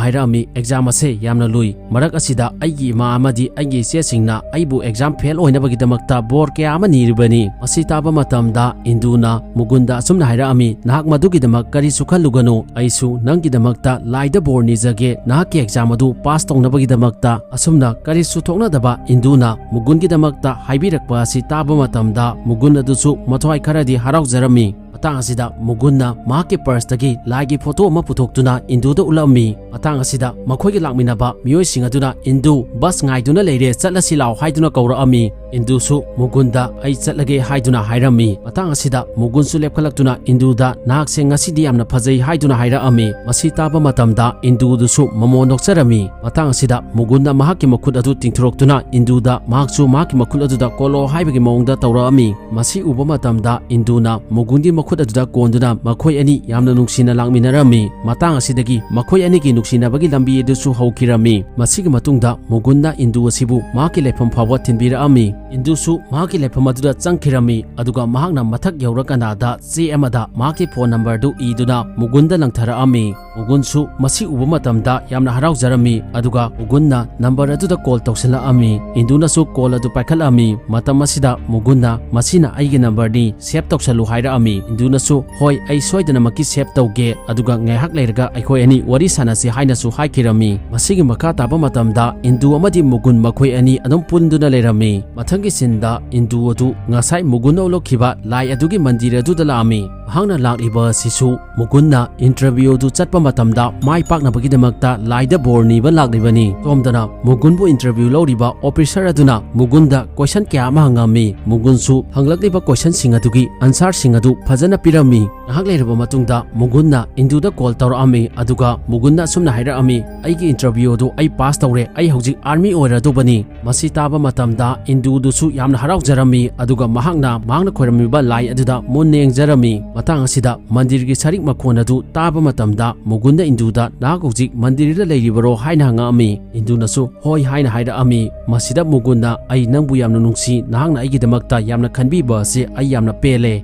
ꯍꯥꯏꯔꯛꯑꯝꯃꯤ, "Exam ꯑꯁꯦ ꯌꯥꯝꯅ ꯂꯨꯏ꯫ ꯃꯔꯛ ꯑꯁꯤꯗ ꯑꯩꯒꯤ ꯏꯃꯥ ꯑꯃꯗꯤ ꯑꯩꯒꯤ ꯏꯆꯦꯁꯤꯡꯅ ꯑꯩꯕꯨ exam fail ꯑꯣꯏꯅꯕꯒꯤꯗꯃꯛꯇ ꯕꯣꯔ ꯀꯌꯥ ꯑꯃ ꯅꯤꯔꯤꯕꯅꯤ꯫" ꯃꯁꯤ ꯇꯥꯕ ꯃꯇꯝꯗ ꯏꯟꯗꯨꯅ ꯃꯨꯒꯨꯟꯗ ꯑꯁꯨꯝꯅ ꯍꯥꯏꯔꯛꯑꯝꯃꯤ, "ꯅꯍꯥꯛ ꯃꯗꯨꯒꯤꯗꯃꯛ ꯀꯔꯤꯁꯨ ꯈꯜꯂꯨꯒꯅꯨ꯫ ꯑꯩꯁꯨ ꯅꯪꯒꯤꯗꯃꯛꯇ ꯂꯥꯏꯗ ꯕꯣꯔ ꯅꯤꯖꯒꯦ, ꯅꯍꯥꯛꯀꯤ exam ꯑꯗꯨ pass ꯇꯧꯅꯕꯒꯤꯗꯃꯛꯇ꯫" ꯑꯁꯨꯝꯅ ꯀꯔꯤꯁꯨ ꯊꯣꯛꯅꯗꯕ ꯏꯟꯗꯨꯅ ꯃꯨꯒꯨꯟꯒꯤꯗꯃꯛꯇ ꯍꯥꯏꯕꯤꯔꯛꯄ ꯑꯁꯤ ꯇꯥꯕ ꯃꯇꯝꯗ ꯃꯨꯒꯨꯟ ꯑꯗꯨꯁꯨ ꯃꯊ꯭ꯋꯥꯏ ꯈꯔꯗꯤ ꯍꯔꯥꯎꯖꯔꯝꯃꯤ꯫ ꯃꯇꯥꯡ ꯑꯁꯤꯗ ꯃꯨꯒꯨꯟꯅ ꯃꯍꯥꯛꯀꯤ ꯄꯔꯁꯇꯒꯤ ꯂꯥꯏꯒꯤ ꯐꯣꯇꯣ ꯑꯃ ꯄꯨꯊꯣꯛꯇꯨꯅ ꯏꯟꯗꯨꯗ ꯎꯠꯂꯝꯃꯤ꯫ ꯃꯇꯥꯡ ꯑꯁꯤꯗ ꯃꯈꯣꯏꯒꯤ ꯂꯥꯛꯃꯤꯟꯅꯕ ꯃꯤꯑꯣꯏꯁꯤꯡ ꯑꯗꯨꯅ, "ꯏꯟꯗꯨ, ꯕꯁ ꯉꯥꯏꯗꯨꯅ ꯂꯩꯔꯦ, ꯆꯠꯂꯁꯤ ꯂꯥꯎ" ꯍꯥꯏꯗꯨꯅ ꯀꯧꯔꯛꯑꯝꯃꯤ꯫ ꯏꯟꯗꯨꯁꯨ ꯃꯨꯒꯨꯟꯗ "ꯑꯩ ꯆꯠꯂꯒꯦ" ꯍꯥꯏꯗꯨꯅ ꯍꯥꯏꯔꯝꯃꯤ꯫ ꯃꯇꯥꯡ ꯑꯁꯤꯗ ꯃꯨꯒꯨꯟꯁꯨ ꯂꯦꯞꯈꯠꯂꯛꯇꯨꯅ ꯏꯟꯗꯨꯗ "ꯅꯍꯥꯛꯁꯦ ꯉꯁꯤꯗꯤ ꯌꯥꯝꯅ ꯐꯖꯩ" ꯍꯥꯏꯗꯨꯅ ꯍꯥꯏꯔꯛꯑꯝꯃꯤ꯫ ꯃꯁꯤ ꯇꯥꯕ ꯃꯇꯝꯗ ꯏꯟꯗꯨꯗꯨꯁꯨ ꯃꯃꯣꯟ ꯅꯣꯛꯆꯔꯝꯃꯤ꯫ ꯃꯇꯥꯡ ꯑꯁꯤꯗ ꯃꯨꯒꯨꯟꯅ ꯃꯍꯥꯛꯀꯤ ꯃꯈꯨꯠ ꯑꯗꯨ ꯇꯤꯡꯊꯣꯔꯛꯇꯨꯅ ꯏꯟꯗꯨꯗ ꯃꯍꯥꯛꯁꯨ ꯃꯍꯥꯛꯀꯤ ꯃꯈꯨꯠ ꯑꯗꯨꯗ "ꯀꯣꯜꯂꯣ" ꯍꯥꯏꯕꯒꯤ ꯃꯑꯣꯡꯗ ꯇꯧꯔꯛꯑꯝꯃꯤ꯫ ꯃꯁꯤ ꯎꯕ ꯃꯇꯝꯗ ꯏꯟꯗꯨꯅ ꯃꯨꯒꯨꯟꯒꯤ ꯃꯈꯨꯠ ꯑꯗꯨꯗ ꯀꯣꯟꯗꯨꯅ ꯃꯈꯣꯏ ꯑꯅꯤ ꯌꯥꯝꯅ ꯅꯨꯡꯁꯤꯅ ꯂꯥꯛꯃꯤꯟꯅꯔꯝꯃꯤ꯫ ꯃꯇꯥꯡ ꯑꯁꯤꯗꯒꯤ ꯃꯈꯣꯏ ꯑꯅꯤꯒꯤ ꯅꯨꯡꯁꯤꯅꯕꯒꯤ ꯂꯝꯕꯤ ꯑꯗꯨꯁꯨ ꯍꯧꯈꯤꯔꯝꯃꯤ꯫ ꯃꯁꯤꯒꯤ ꯃꯇꯨꯡꯗ ꯃꯨꯒꯨꯟꯅ ꯏꯟꯗꯨ ꯑꯁꯤꯕꯨ ꯃꯍꯥꯛꯀꯤ ꯂꯩꯐꯝ ꯐꯥꯎꯕ ꯊꯤꯟꯕꯤꯔꯛꯑꯝꯃꯤ꯫ ꯏꯟꯗꯨꯁꯨ ꯃꯍꯥꯛꯀꯤ ꯂꯩꯐꯝ ꯑꯗꯨꯗ ꯆꯪꯈꯤꯔꯝꯃꯤ, ꯑꯗꯨꯒ ꯃꯍꯥꯛꯅ ꯃꯊꯛ ꯌꯧꯔꯀꯥꯟꯗ ꯆꯦ ꯑꯃꯗ ꯃꯍꯥꯛꯀꯤ ꯐꯣꯟ ꯅꯝꯕꯔꯗꯨ ꯏꯗꯨꯅ ꯃꯨꯒꯨꯟꯗ ꯂꯪꯊꯔꯛꯑꯝꯃꯤ꯫ ꯃꯨꯒꯨꯟꯁꯨ ꯃꯁꯤ ꯎꯕ ꯃꯇꯝꯗ ꯌꯥꯝꯅ ꯍꯔꯥꯎꯖꯔꯝꯃꯤ, ꯑꯗꯨꯒ ꯃꯨꯒꯨꯟꯅ ꯅꯝꯕꯔ ꯑꯗꯨꯗ ꯀꯣꯜ ꯇꯧꯁꯤꯜꯂꯛꯑꯝꯃꯤ꯫ ꯏꯟꯗꯨꯅꯁꯨ ꯀꯣꯜ ꯑꯗꯨ ꯄꯥꯏꯈꯠꯂꯛꯑꯝꯃꯤ꯫ ꯃꯇꯝ ꯑꯁꯤꯗ ꯃꯨꯒꯨꯟꯅ "ꯃꯁꯤꯅ ꯑꯩꯒꯤ ꯅꯝꯕꯔꯅꯤ, ꯁꯦꯚ ꯇꯧꯁꯜꯂꯨ" ꯍꯥꯏꯔꯛꯑꯝꯃꯤ꯫ ꯏꯟꯗꯨꯅꯁꯨ "ꯍꯣꯏ, ꯑꯩ ꯁꯣꯏꯗꯅꯃꯛꯀꯤ ꯁꯦꯚ ꯇꯧꯒꯦ, ꯑꯗꯨꯒ ꯉꯥꯏꯍꯥꯛ ꯂꯩꯔꯒ ꯑꯩꯈꯣꯏ ꯑꯅꯤ ꯋꯥꯔꯤ ꯁꯥꯟꯅꯁꯤ" ꯍꯥꯏꯅꯁꯨ ꯍꯥꯏꯈꯤꯔꯝꯃꯤ꯫ ꯃꯁꯤꯒꯤ ꯃꯈꯥ ꯇꯥꯕ ꯃꯇꯝꯗ ꯏꯟꯗꯨ ꯑꯃꯗꯤ ꯃꯨꯒꯨꯟ ꯃꯈꯣꯏ ꯑꯅꯤ ꯑꯗꯨꯝ ꯄꯨꯟꯗꯨꯅ ꯂꯩꯔꯝꯃꯤ꯫ ꯃꯊꯪꯒꯤ ꯁꯤꯟꯗ ꯏꯟꯗꯨ ꯑꯗꯨ ꯉꯁꯥꯏ ꯃꯨꯒꯨꯟꯅ ꯎꯠꯂꯛꯈꯤꯕ ꯂꯥꯏ ꯑꯗꯨꯒꯤ ꯃꯟꯗꯤꯔ ꯑꯗꯨꯗ ꯂꯥꯛꯑꯝꯃꯤ꯫ ꯃꯍꯥꯛꯅ ꯂꯥꯛꯂꯤꯕ ꯑꯁꯤꯁꯨ ꯃꯨꯒꯨꯟꯅ ꯏꯟꯇꯔꯚꯤꯌꯨ ꯑꯗꯨ ꯆꯠꯄ ꯃꯇꯝꯗ ꯃꯥꯏ ꯄꯥꯛꯅꯕꯒꯤꯗꯃꯛꯇ ꯂꯥꯏꯗ ꯕꯣꯔ ꯅꯤꯕ ꯂꯥꯛꯂꯤꯕꯅꯤ꯫ ꯁꯣꯝꯗꯅ ꯃꯨꯒꯨꯟꯕꯨ ꯏꯟꯇꯔꯚꯤꯌꯨ ꯂꯧꯔꯤꯕ ꯑꯣꯐꯤꯁꯔ ꯑꯗꯨꯅ ꯃꯨꯒꯨꯟꯗ ꯀꯣꯏꯁꯟ ꯀꯌꯥ ꯑꯃ ꯍꯪꯉꯝꯃꯤ꯫ ꯃꯨꯒꯨꯟꯁꯨ ꯍꯪꯂꯛꯂꯤꯕ ꯀꯣꯏꯁꯟꯁꯤꯡ ꯑꯗꯨꯒꯤ ꯑꯟꯁꯥꯔꯁꯤꯡ ꯑꯗꯨ ꯐꯖꯅ ꯄꯤꯔꯝꯃꯤ꯫ ꯉꯥꯏꯍꯥꯛ ꯂꯩꯔꯕ ꯃꯇꯨꯡꯗ ꯃꯨꯒꯨꯟꯅ ꯏꯟꯗꯨꯗ ꯀꯣꯜ ꯇꯧꯔꯛꯑꯝꯃꯤ, ꯑꯗꯨꯒ ꯃꯨꯒꯨꯟꯅ ꯑꯁꯨꯝꯅ ꯍꯥꯏꯔꯛꯑꯝꯃꯤ, "ꯑꯩꯒꯤ ꯏꯟꯇꯔꯚꯤꯌꯨ ꯑꯗꯨ ꯑꯩ ꯄꯥꯁ ꯇꯧꯔꯦ, ꯑꯩ ꯍꯧꯖꯤꯛ ꯑꯥꯔꯃꯤ ꯑꯣꯏꯔꯗꯧꯕꯅꯤ"꯫ ꯃꯁꯤ ꯇꯥꯕ ꯃꯇꯝꯗ ꯏꯟꯗꯨꯗꯨꯁꯨ ꯌꯥꯝꯅ ꯍꯔꯥꯎꯖꯔꯝꯃꯤ, ꯑꯗꯨꯒ ꯃꯍꯥꯛꯅ ꯃꯍꯥꯛꯅ ꯈꯣꯏꯔꯝꯃꯤꯕ ꯂꯥꯏ ꯑꯗꯨꯗ ꯃꯨꯟꯅ ꯌꯦꯡꯖꯔꯝꯃꯤ꯫ ꯃꯇꯥꯡ ꯑꯁꯤꯗ ꯃꯟꯗꯤꯔꯒꯤ ꯁꯔꯤꯛ ꯃꯈꯣꯟ ꯑꯗꯨ ꯇꯥꯕ ꯃꯇꯝꯗ ꯃꯨꯒꯨꯟꯗ ꯏꯟꯗꯨꯗ, "ꯅꯍꯥꯛ ꯍꯧꯖꯤꯛ ꯃꯟꯗꯤꯔꯗ ꯂꯩꯔꯤꯕꯔꯣ?" ꯍꯥꯏꯅ ꯍꯪꯉꯛꯑꯝꯃꯤ꯫ ꯏꯟꯗꯨꯅꯁꯨ "ꯍꯣꯏ" ꯍꯥꯏꯅ ꯍꯥꯏꯔꯛꯑꯝꯃꯤ꯫ ꯃꯁꯤꯗ ꯃꯨꯒꯨꯟꯅ, "ꯑꯩ ꯅꯪꯕꯨ ꯌꯥꯝꯅ ꯅꯨꯡꯁꯤ, ꯅꯍꯥꯛꯅ ꯑꯩꯒꯤꯗꯃꯛꯇ ꯌꯥꯝꯅ ꯈꯟꯕꯤꯕ ꯑꯁꯤ ꯑꯩ ꯌꯥꯝꯅ ꯄꯦꯜꯂꯦ"꯫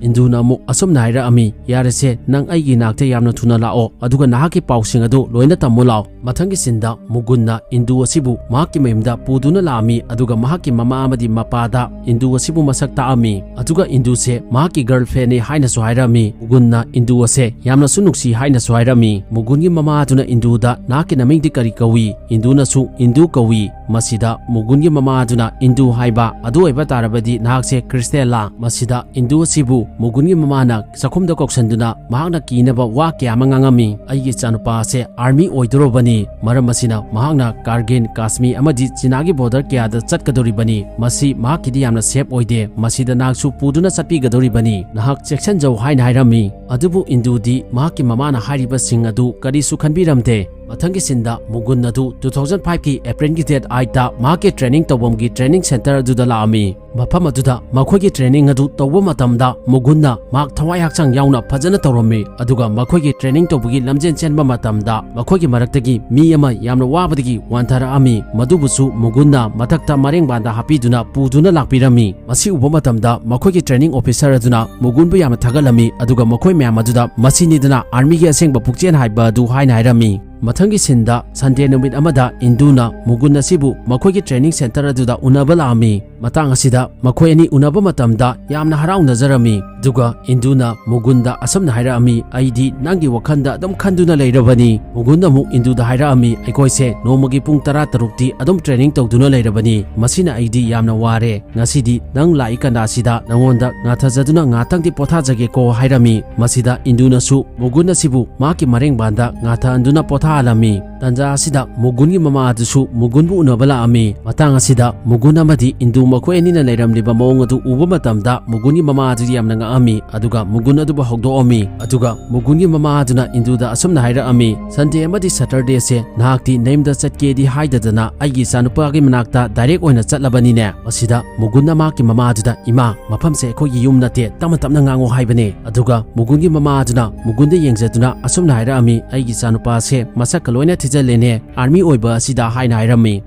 ꯏꯟꯗꯨꯅ ꯑꯃꯨꯛ ꯑꯁꯨꯝꯅ ꯍꯥꯏꯔꯛꯑꯝꯃꯤ, "ꯌꯥꯔꯦꯁꯦ, ꯅꯪ ꯑꯩꯒꯤ ꯏꯅꯥꯛꯇ ꯌꯥꯝꯅ ꯊꯨꯅ ꯂꯥꯛꯑꯣ, ꯑꯗꯨꯒ ꯅꯍꯥꯛꯀꯤ ꯄꯥꯎꯁꯤꯡ ꯑꯗꯨ ꯂꯣꯏꯅ ꯇꯝꯃꯨ ꯂꯥꯎ"꯫ ꯃꯊꯪꯒꯤ ꯁꯤꯟꯗ ꯃꯨꯒꯨꯟꯅ ꯏꯟꯗꯨ ꯑꯁꯤꯕꯨ ꯃꯍꯥꯛꯀꯤ ꯃꯌꯨꯝꯗ ꯄꯨꯗꯨꯅ ꯂꯥꯛꯑꯝꯃꯤ, ꯑꯗꯨꯒ ꯃꯍꯥꯛꯀꯤ ꯃꯃꯥ ꯑꯃꯗꯤ ꯃꯄꯥꯗ ꯏꯟꯗꯨ ꯑꯁꯤꯕꯨ ꯃꯁꯛ ꯇꯥꯛꯑꯝꯃꯤ, ꯑꯗꯨꯒ ꯏꯟꯗꯨꯁꯦ ꯃꯍꯥꯛꯀꯤ ꯒꯔꯜꯐ꯭ꯔꯦꯟꯅꯤ ꯍꯥꯏꯅꯁꯨ ꯍꯥꯏꯔꯝꯃꯤ꯫ ꯃꯨꯒꯨꯟꯅ ꯏꯟꯗꯨ ꯑꯁꯦ ꯌꯥꯝꯅꯁꯨ ꯅꯨꯡꯁꯤ ꯍꯥꯏꯅꯁꯨ ꯍꯥꯏꯔꯝꯃꯤ꯫ ꯃꯨꯒꯨꯟꯒꯤ ꯃꯃꯥ ꯑꯗꯨꯅ ꯏꯟꯗꯨꯗ, "ꯅꯍꯥꯛꯀꯤ ꯅꯃꯤꯡꯗꯤ ꯀꯔꯤ ꯀꯧꯏ?" ꯏꯟꯗꯨꯅꯁꯨ "ꯏꯟꯗꯨ ꯀꯧꯏ"꯫ ꯃꯁꯤꯗ ꯃꯨꯒꯨꯟꯒꯤ ꯃꯃꯥ ꯑꯗꯨꯅ ꯏꯟꯗꯨ ꯍꯥꯏꯕ ꯑꯗꯨ ꯑꯣꯏꯕ ꯇꯥꯔꯕꯗꯤ ꯅꯍꯥꯛꯁꯦ ꯈ꯭ꯔꯤꯁꯇꯦꯜꯂꯥ? ꯃꯁꯤꯗ ꯏꯟꯗꯨ ꯑꯁꯤꯕꯨ ꯃꯨꯒꯨꯟꯒꯤ ꯃꯃꯥꯅ ꯆꯥꯛꯈꯨꯝꯗ ꯀꯧꯁꯟꯗꯨꯅ ꯃꯍꯥꯛꯅ ꯀꯤꯅꯕ ꯋꯥ ꯀꯌꯥ ꯑꯃ ꯉꯥꯡꯉꯝꯃꯤ꯫ "ꯑꯩꯒꯤ ꯏꯆꯥꯅꯨꯄꯥ ꯑꯁꯦ ꯑꯥꯔꯃꯤ ꯑꯣꯏꯗꯣꯔꯕꯅꯤ, ꯃꯔꯝ ꯑꯁꯤꯅ ꯃꯍꯥꯛꯅ ꯀꯥꯔꯒꯤꯜ, ꯀꯥꯁꯃꯤ ꯑꯃꯗꯤ ꯆꯤꯅꯥꯒꯤ ꯕꯣꯔꯗꯔ ꯀꯌꯥꯗ ꯆꯠꯀꯗꯧꯔꯤꯕꯅꯤ꯫ ꯃꯁꯤ ꯃꯍꯥꯛꯀꯤꯗꯤ ꯌꯥꯝꯅ ꯁꯦꯐ ꯑꯣꯏꯗꯦ, ꯃꯁꯤꯗ ꯅꯍꯥꯛꯁꯨ ꯄꯨꯗꯨꯅ ꯆꯠꯄꯤꯒꯗꯧꯔꯤꯕꯅꯤ, ꯅꯍꯥꯛ ꯆꯦꯛꯁꯤꯟꯖꯧ" ꯍꯥꯏꯅ ꯍꯥꯏꯔꯝꯃꯤ꯫ ꯑꯗꯨꯕꯨ ꯏꯟꯗꯨꯗꯤ ꯃꯍꯥꯛꯀꯤ ꯃꯃꯥꯅ ꯍꯥꯏꯔꯤꯕꯁꯤꯡ ꯑꯗꯨ ꯀꯔꯤꯁꯨ ꯈꯟꯕꯤꯔꯝꯗꯦ꯫ ꯃꯊꯪꯒꯤ ꯁꯤꯟꯗ ꯃꯨꯒꯨꯟ ꯑꯗꯨ two thousand five ꯀꯤ April ꯒꯤ date eight ꯇ ꯃꯍꯥꯛꯀꯤ ꯇ꯭ꯔꯦꯅꯤꯡ ꯇꯧꯐꯝꯒꯤ ꯇ꯭ꯔꯦꯅꯤꯡ ꯁꯦꯟꯇꯔ ꯑꯗꯨꯗ ꯂꯥꯛꯑꯝꯃꯤ꯫ ꯃꯐꯝ ꯑꯗꯨꯗ ꯃꯈꯣꯏꯒꯤ ꯇ꯭ꯔꯦꯅꯤꯡ ꯑꯗꯨ ꯇꯧꯕ ꯃꯇꯝꯗ ꯃꯨꯒꯨꯟꯅ ꯃꯍꯥꯛ ꯊꯋꯥꯏ ꯍꯛꯆꯥꯡ ꯌꯥꯎꯅ ꯐꯖꯅ ꯇꯧꯔꯝꯃꯤ, ꯑꯗꯨꯒ ꯃꯈꯣꯏꯒꯤ ꯇ꯭ꯔꯦꯅꯤꯡ ꯇꯧꯕꯒꯤ ꯂꯝꯖꯦꯟ ꯆꯦꯟꯕ ꯃꯇꯝꯗ ꯃꯈꯣꯏꯒꯤ ꯃꯔꯛꯇꯒꯤ ꯃꯤ ꯑꯃ ꯌꯥꯝꯅ ꯋꯥꯕꯗꯒꯤ ꯋꯥꯟꯊꯔꯛꯑꯝꯃꯤ, ꯃꯗꯨꯕꯨꯁꯨ ꯃꯨꯒꯨꯟꯅ ꯃꯊꯛꯇ ꯃꯔꯦꯡꯕꯥꯟꯗ ꯍꯥꯞꯄꯤꯗꯨꯅ ꯄꯨꯗꯨꯅ ꯂꯥꯛꯄꯤꯔꯝꯃꯤ꯫ ꯃꯁꯤ ꯎꯕ ꯃꯇꯝꯗ ꯃꯈꯣꯏꯒꯤ ꯇ꯭ꯔꯦꯅꯤꯡ ꯑꯣꯐꯤꯁꯔ ꯑꯗꯨꯅ ꯃꯨꯒꯨꯟꯕꯨ ꯌꯥꯝꯅ ꯊꯥꯒꯠꯂꯝꯃꯤ, ꯑꯗꯨꯒ ꯃꯈꯣꯏ ꯃꯌꯥꯝ ꯑꯗꯨꯗ "ꯃꯁꯤꯅꯤꯗꯅ ꯑꯥꯔꯃꯤꯒꯤ ꯑꯁꯦꯡꯕ ꯄꯨꯛꯆꯦꯜ ꯍꯥꯏꯕ ꯑꯗꯨ" ꯍꯥꯏꯅ ꯍꯥꯏꯔꯝꯃꯤ꯫ ꯃꯊꯪꯒꯤ ꯁꯤꯟꯗ ꯁꯟꯗꯦ ꯅꯨꯃꯤꯠ ꯑꯃꯗ ꯏꯟꯗꯨꯅ ꯃꯨꯒꯨꯟ ꯑꯁꯤꯕꯨ ꯃꯈꯣꯏꯒꯤ ꯇ꯭ꯔꯦꯅꯤꯡ ꯁꯦꯟꯇꯔ ꯑꯗꯨꯗ ꯎꯅꯕ ꯂꯥꯛꯑꯝꯃꯤ꯫ ꯃꯇꯥꯡ ꯑꯁꯤꯗ ꯃꯈꯣꯏ ꯑꯅꯤ ꯎꯅꯕ ꯃꯇꯝꯗ ꯌꯥꯝꯅ ꯍꯔꯥꯎꯅꯖꯔꯝꯃꯤ꯫ ꯑꯗꯨꯒ ꯏꯟꯗꯨꯅ ꯃꯨꯒꯨꯟꯗ ꯑꯁꯨꯝꯅ ꯍꯥꯏꯔꯛꯑꯝꯃꯤ, "ꯑꯩꯗꯤ ꯅꯪꯒꯤ ꯋꯥꯈꯜꯗ ꯑꯗꯨꯝ ꯈꯟꯗꯨꯅ ꯂꯩꯔꯕꯅꯤ"꯫ ꯃꯨꯒꯨꯟ ꯑꯃꯨꯛ ꯏꯟꯗꯨꯗ ꯍꯥꯏꯔꯛꯑꯝꯃꯤ, "ꯑꯩꯈꯣꯏꯁꯦ ꯅꯣꯡꯃꯒꯤ ꯄꯨꯡ ꯇꯔꯥ ꯇꯔꯨꯛꯇꯤ ꯑꯗꯨꯝ ꯇ꯭ꯔꯦꯅꯤꯡ ꯇꯧꯗꯨꯅ ꯂꯩꯔꯕꯅꯤ, ꯃꯁꯤꯅ ꯑꯩꯗꯤ ꯌꯥꯝꯅ ꯋꯥꯔꯦ꯫ ꯉꯁꯤꯗꯤ ꯅꯪ ꯂꯥꯛꯏ ꯀꯟꯗꯥꯁꯤꯗ ꯅꯉꯣꯟꯗ ꯉꯥꯊꯖꯗꯨꯅ ꯉꯥꯛꯇꯪꯗꯤ ꯄꯣꯊꯥꯖꯒꯦꯀꯣ" ꯍꯥꯏꯔꯝꯃꯤ꯫ ꯃꯁꯤꯗ ꯏꯟꯗꯨꯅꯁꯨ ꯃꯨꯒꯨꯟ ꯑꯁꯤꯕꯨ ꯃꯍꯥꯛꯀꯤ ꯃꯔꯦꯡꯕꯥꯟꯗ ꯉꯥꯊꯍꯟꯗꯨꯅ ꯄꯣꯊꯥꯍꯜꯂꯝꯃꯤ꯫ ꯇꯟꯖꯥ ꯑꯁꯤꯗ ꯃꯨꯒꯨꯟꯒꯤ ꯃꯃꯥ ꯑꯗꯨꯁꯨ ꯃꯨꯒꯨꯟꯕꯨ ꯎꯅꯕ ꯂꯥꯛꯑꯝꯃꯤ꯫ ꯃꯇꯥꯡ ꯑꯁꯤꯗ ꯃꯨꯒꯨꯟ ꯑꯃꯗꯤ ꯏꯟꯗꯨ ꯃꯈꯣꯏ ꯑꯅꯤꯅ ꯂꯩꯔꯝꯂꯤꯕ ꯃꯑꯣꯡ ꯑꯗꯨ ꯎꯕ ꯃꯇꯝꯗ ꯃꯨꯒꯨꯟꯒꯤ ꯃꯃꯥ ꯑꯗꯨ ꯌꯥꯝꯅ ꯉꯛꯑꯝꯃꯤ, ꯑꯗꯨꯒ ꯃꯨꯒꯨꯟ ꯑꯗꯨꯕꯨ ꯍꯧꯗꯣꯛꯑꯝꯃꯤ꯫ ꯑꯗꯨꯒ ꯃꯨꯒꯨꯟꯒꯤ ꯃꯃꯥ ꯑꯗꯨꯅ ꯏꯟꯗꯨꯗ ꯑꯁꯨꯝꯅ ꯍꯥꯏꯔꯛꯑꯝꯃꯤ, "ꯁꯟꯗꯦ ꯑꯃꯗꯤ ꯁꯇꯔꯗꯦꯁꯦ ꯅꯍꯥꯛꯇꯤ ꯅꯌꯨꯝꯗ ꯆꯠꯀꯦꯗꯤ ꯍꯥꯏꯗꯗꯅ ꯑꯩꯒꯤ ꯏꯆꯥꯅꯨꯄꯥꯒꯤ ꯃꯅꯥꯛꯇ ꯗꯥꯏꯔꯦꯛ ꯑꯣꯏꯅ ꯆꯠꯂꯕꯅꯤꯅꯦ?" ꯃꯁꯤꯗ ꯃꯨꯒꯨꯟꯅ ꯃꯍꯥꯛꯀꯤ ꯃꯃꯥ ꯑꯗꯨꯗ, "ꯏꯃꯥ, ꯃꯐꯝꯁꯦ ꯑꯩꯈꯣꯏꯒꯤ ꯌꯨꯝ ꯅꯠꯇꯦ, ꯇꯞꯅ ꯇꯞꯅ ꯉꯥꯡꯉꯨ ꯍꯥꯏꯕꯅꯦ"꯫ ꯑꯗꯨꯒ ꯃꯨꯒꯨꯟꯒꯤ ꯃꯃꯥ ꯑꯗꯨꯅ ꯃꯨꯒꯨꯟꯗ ꯌꯦꯡꯖꯗꯨꯅ ꯑꯁꯨꯝꯅ ꯍꯥꯏꯔꯛꯑꯝꯃꯤ, "ꯑꯩꯒꯤ ꯏꯆꯥꯅꯨꯄꯥꯁꯦ ꯃꯁꯛꯀ ꯂꯣꯏꯅ ꯊꯤꯖꯤꯜꯂꯦꯅꯦ, ꯑꯥꯔꯃꯤ ꯑꯣꯏꯕ ꯑꯁꯤꯗ" ꯍꯥꯏꯅ ꯍꯥꯏꯔꯝꯃꯤ꯫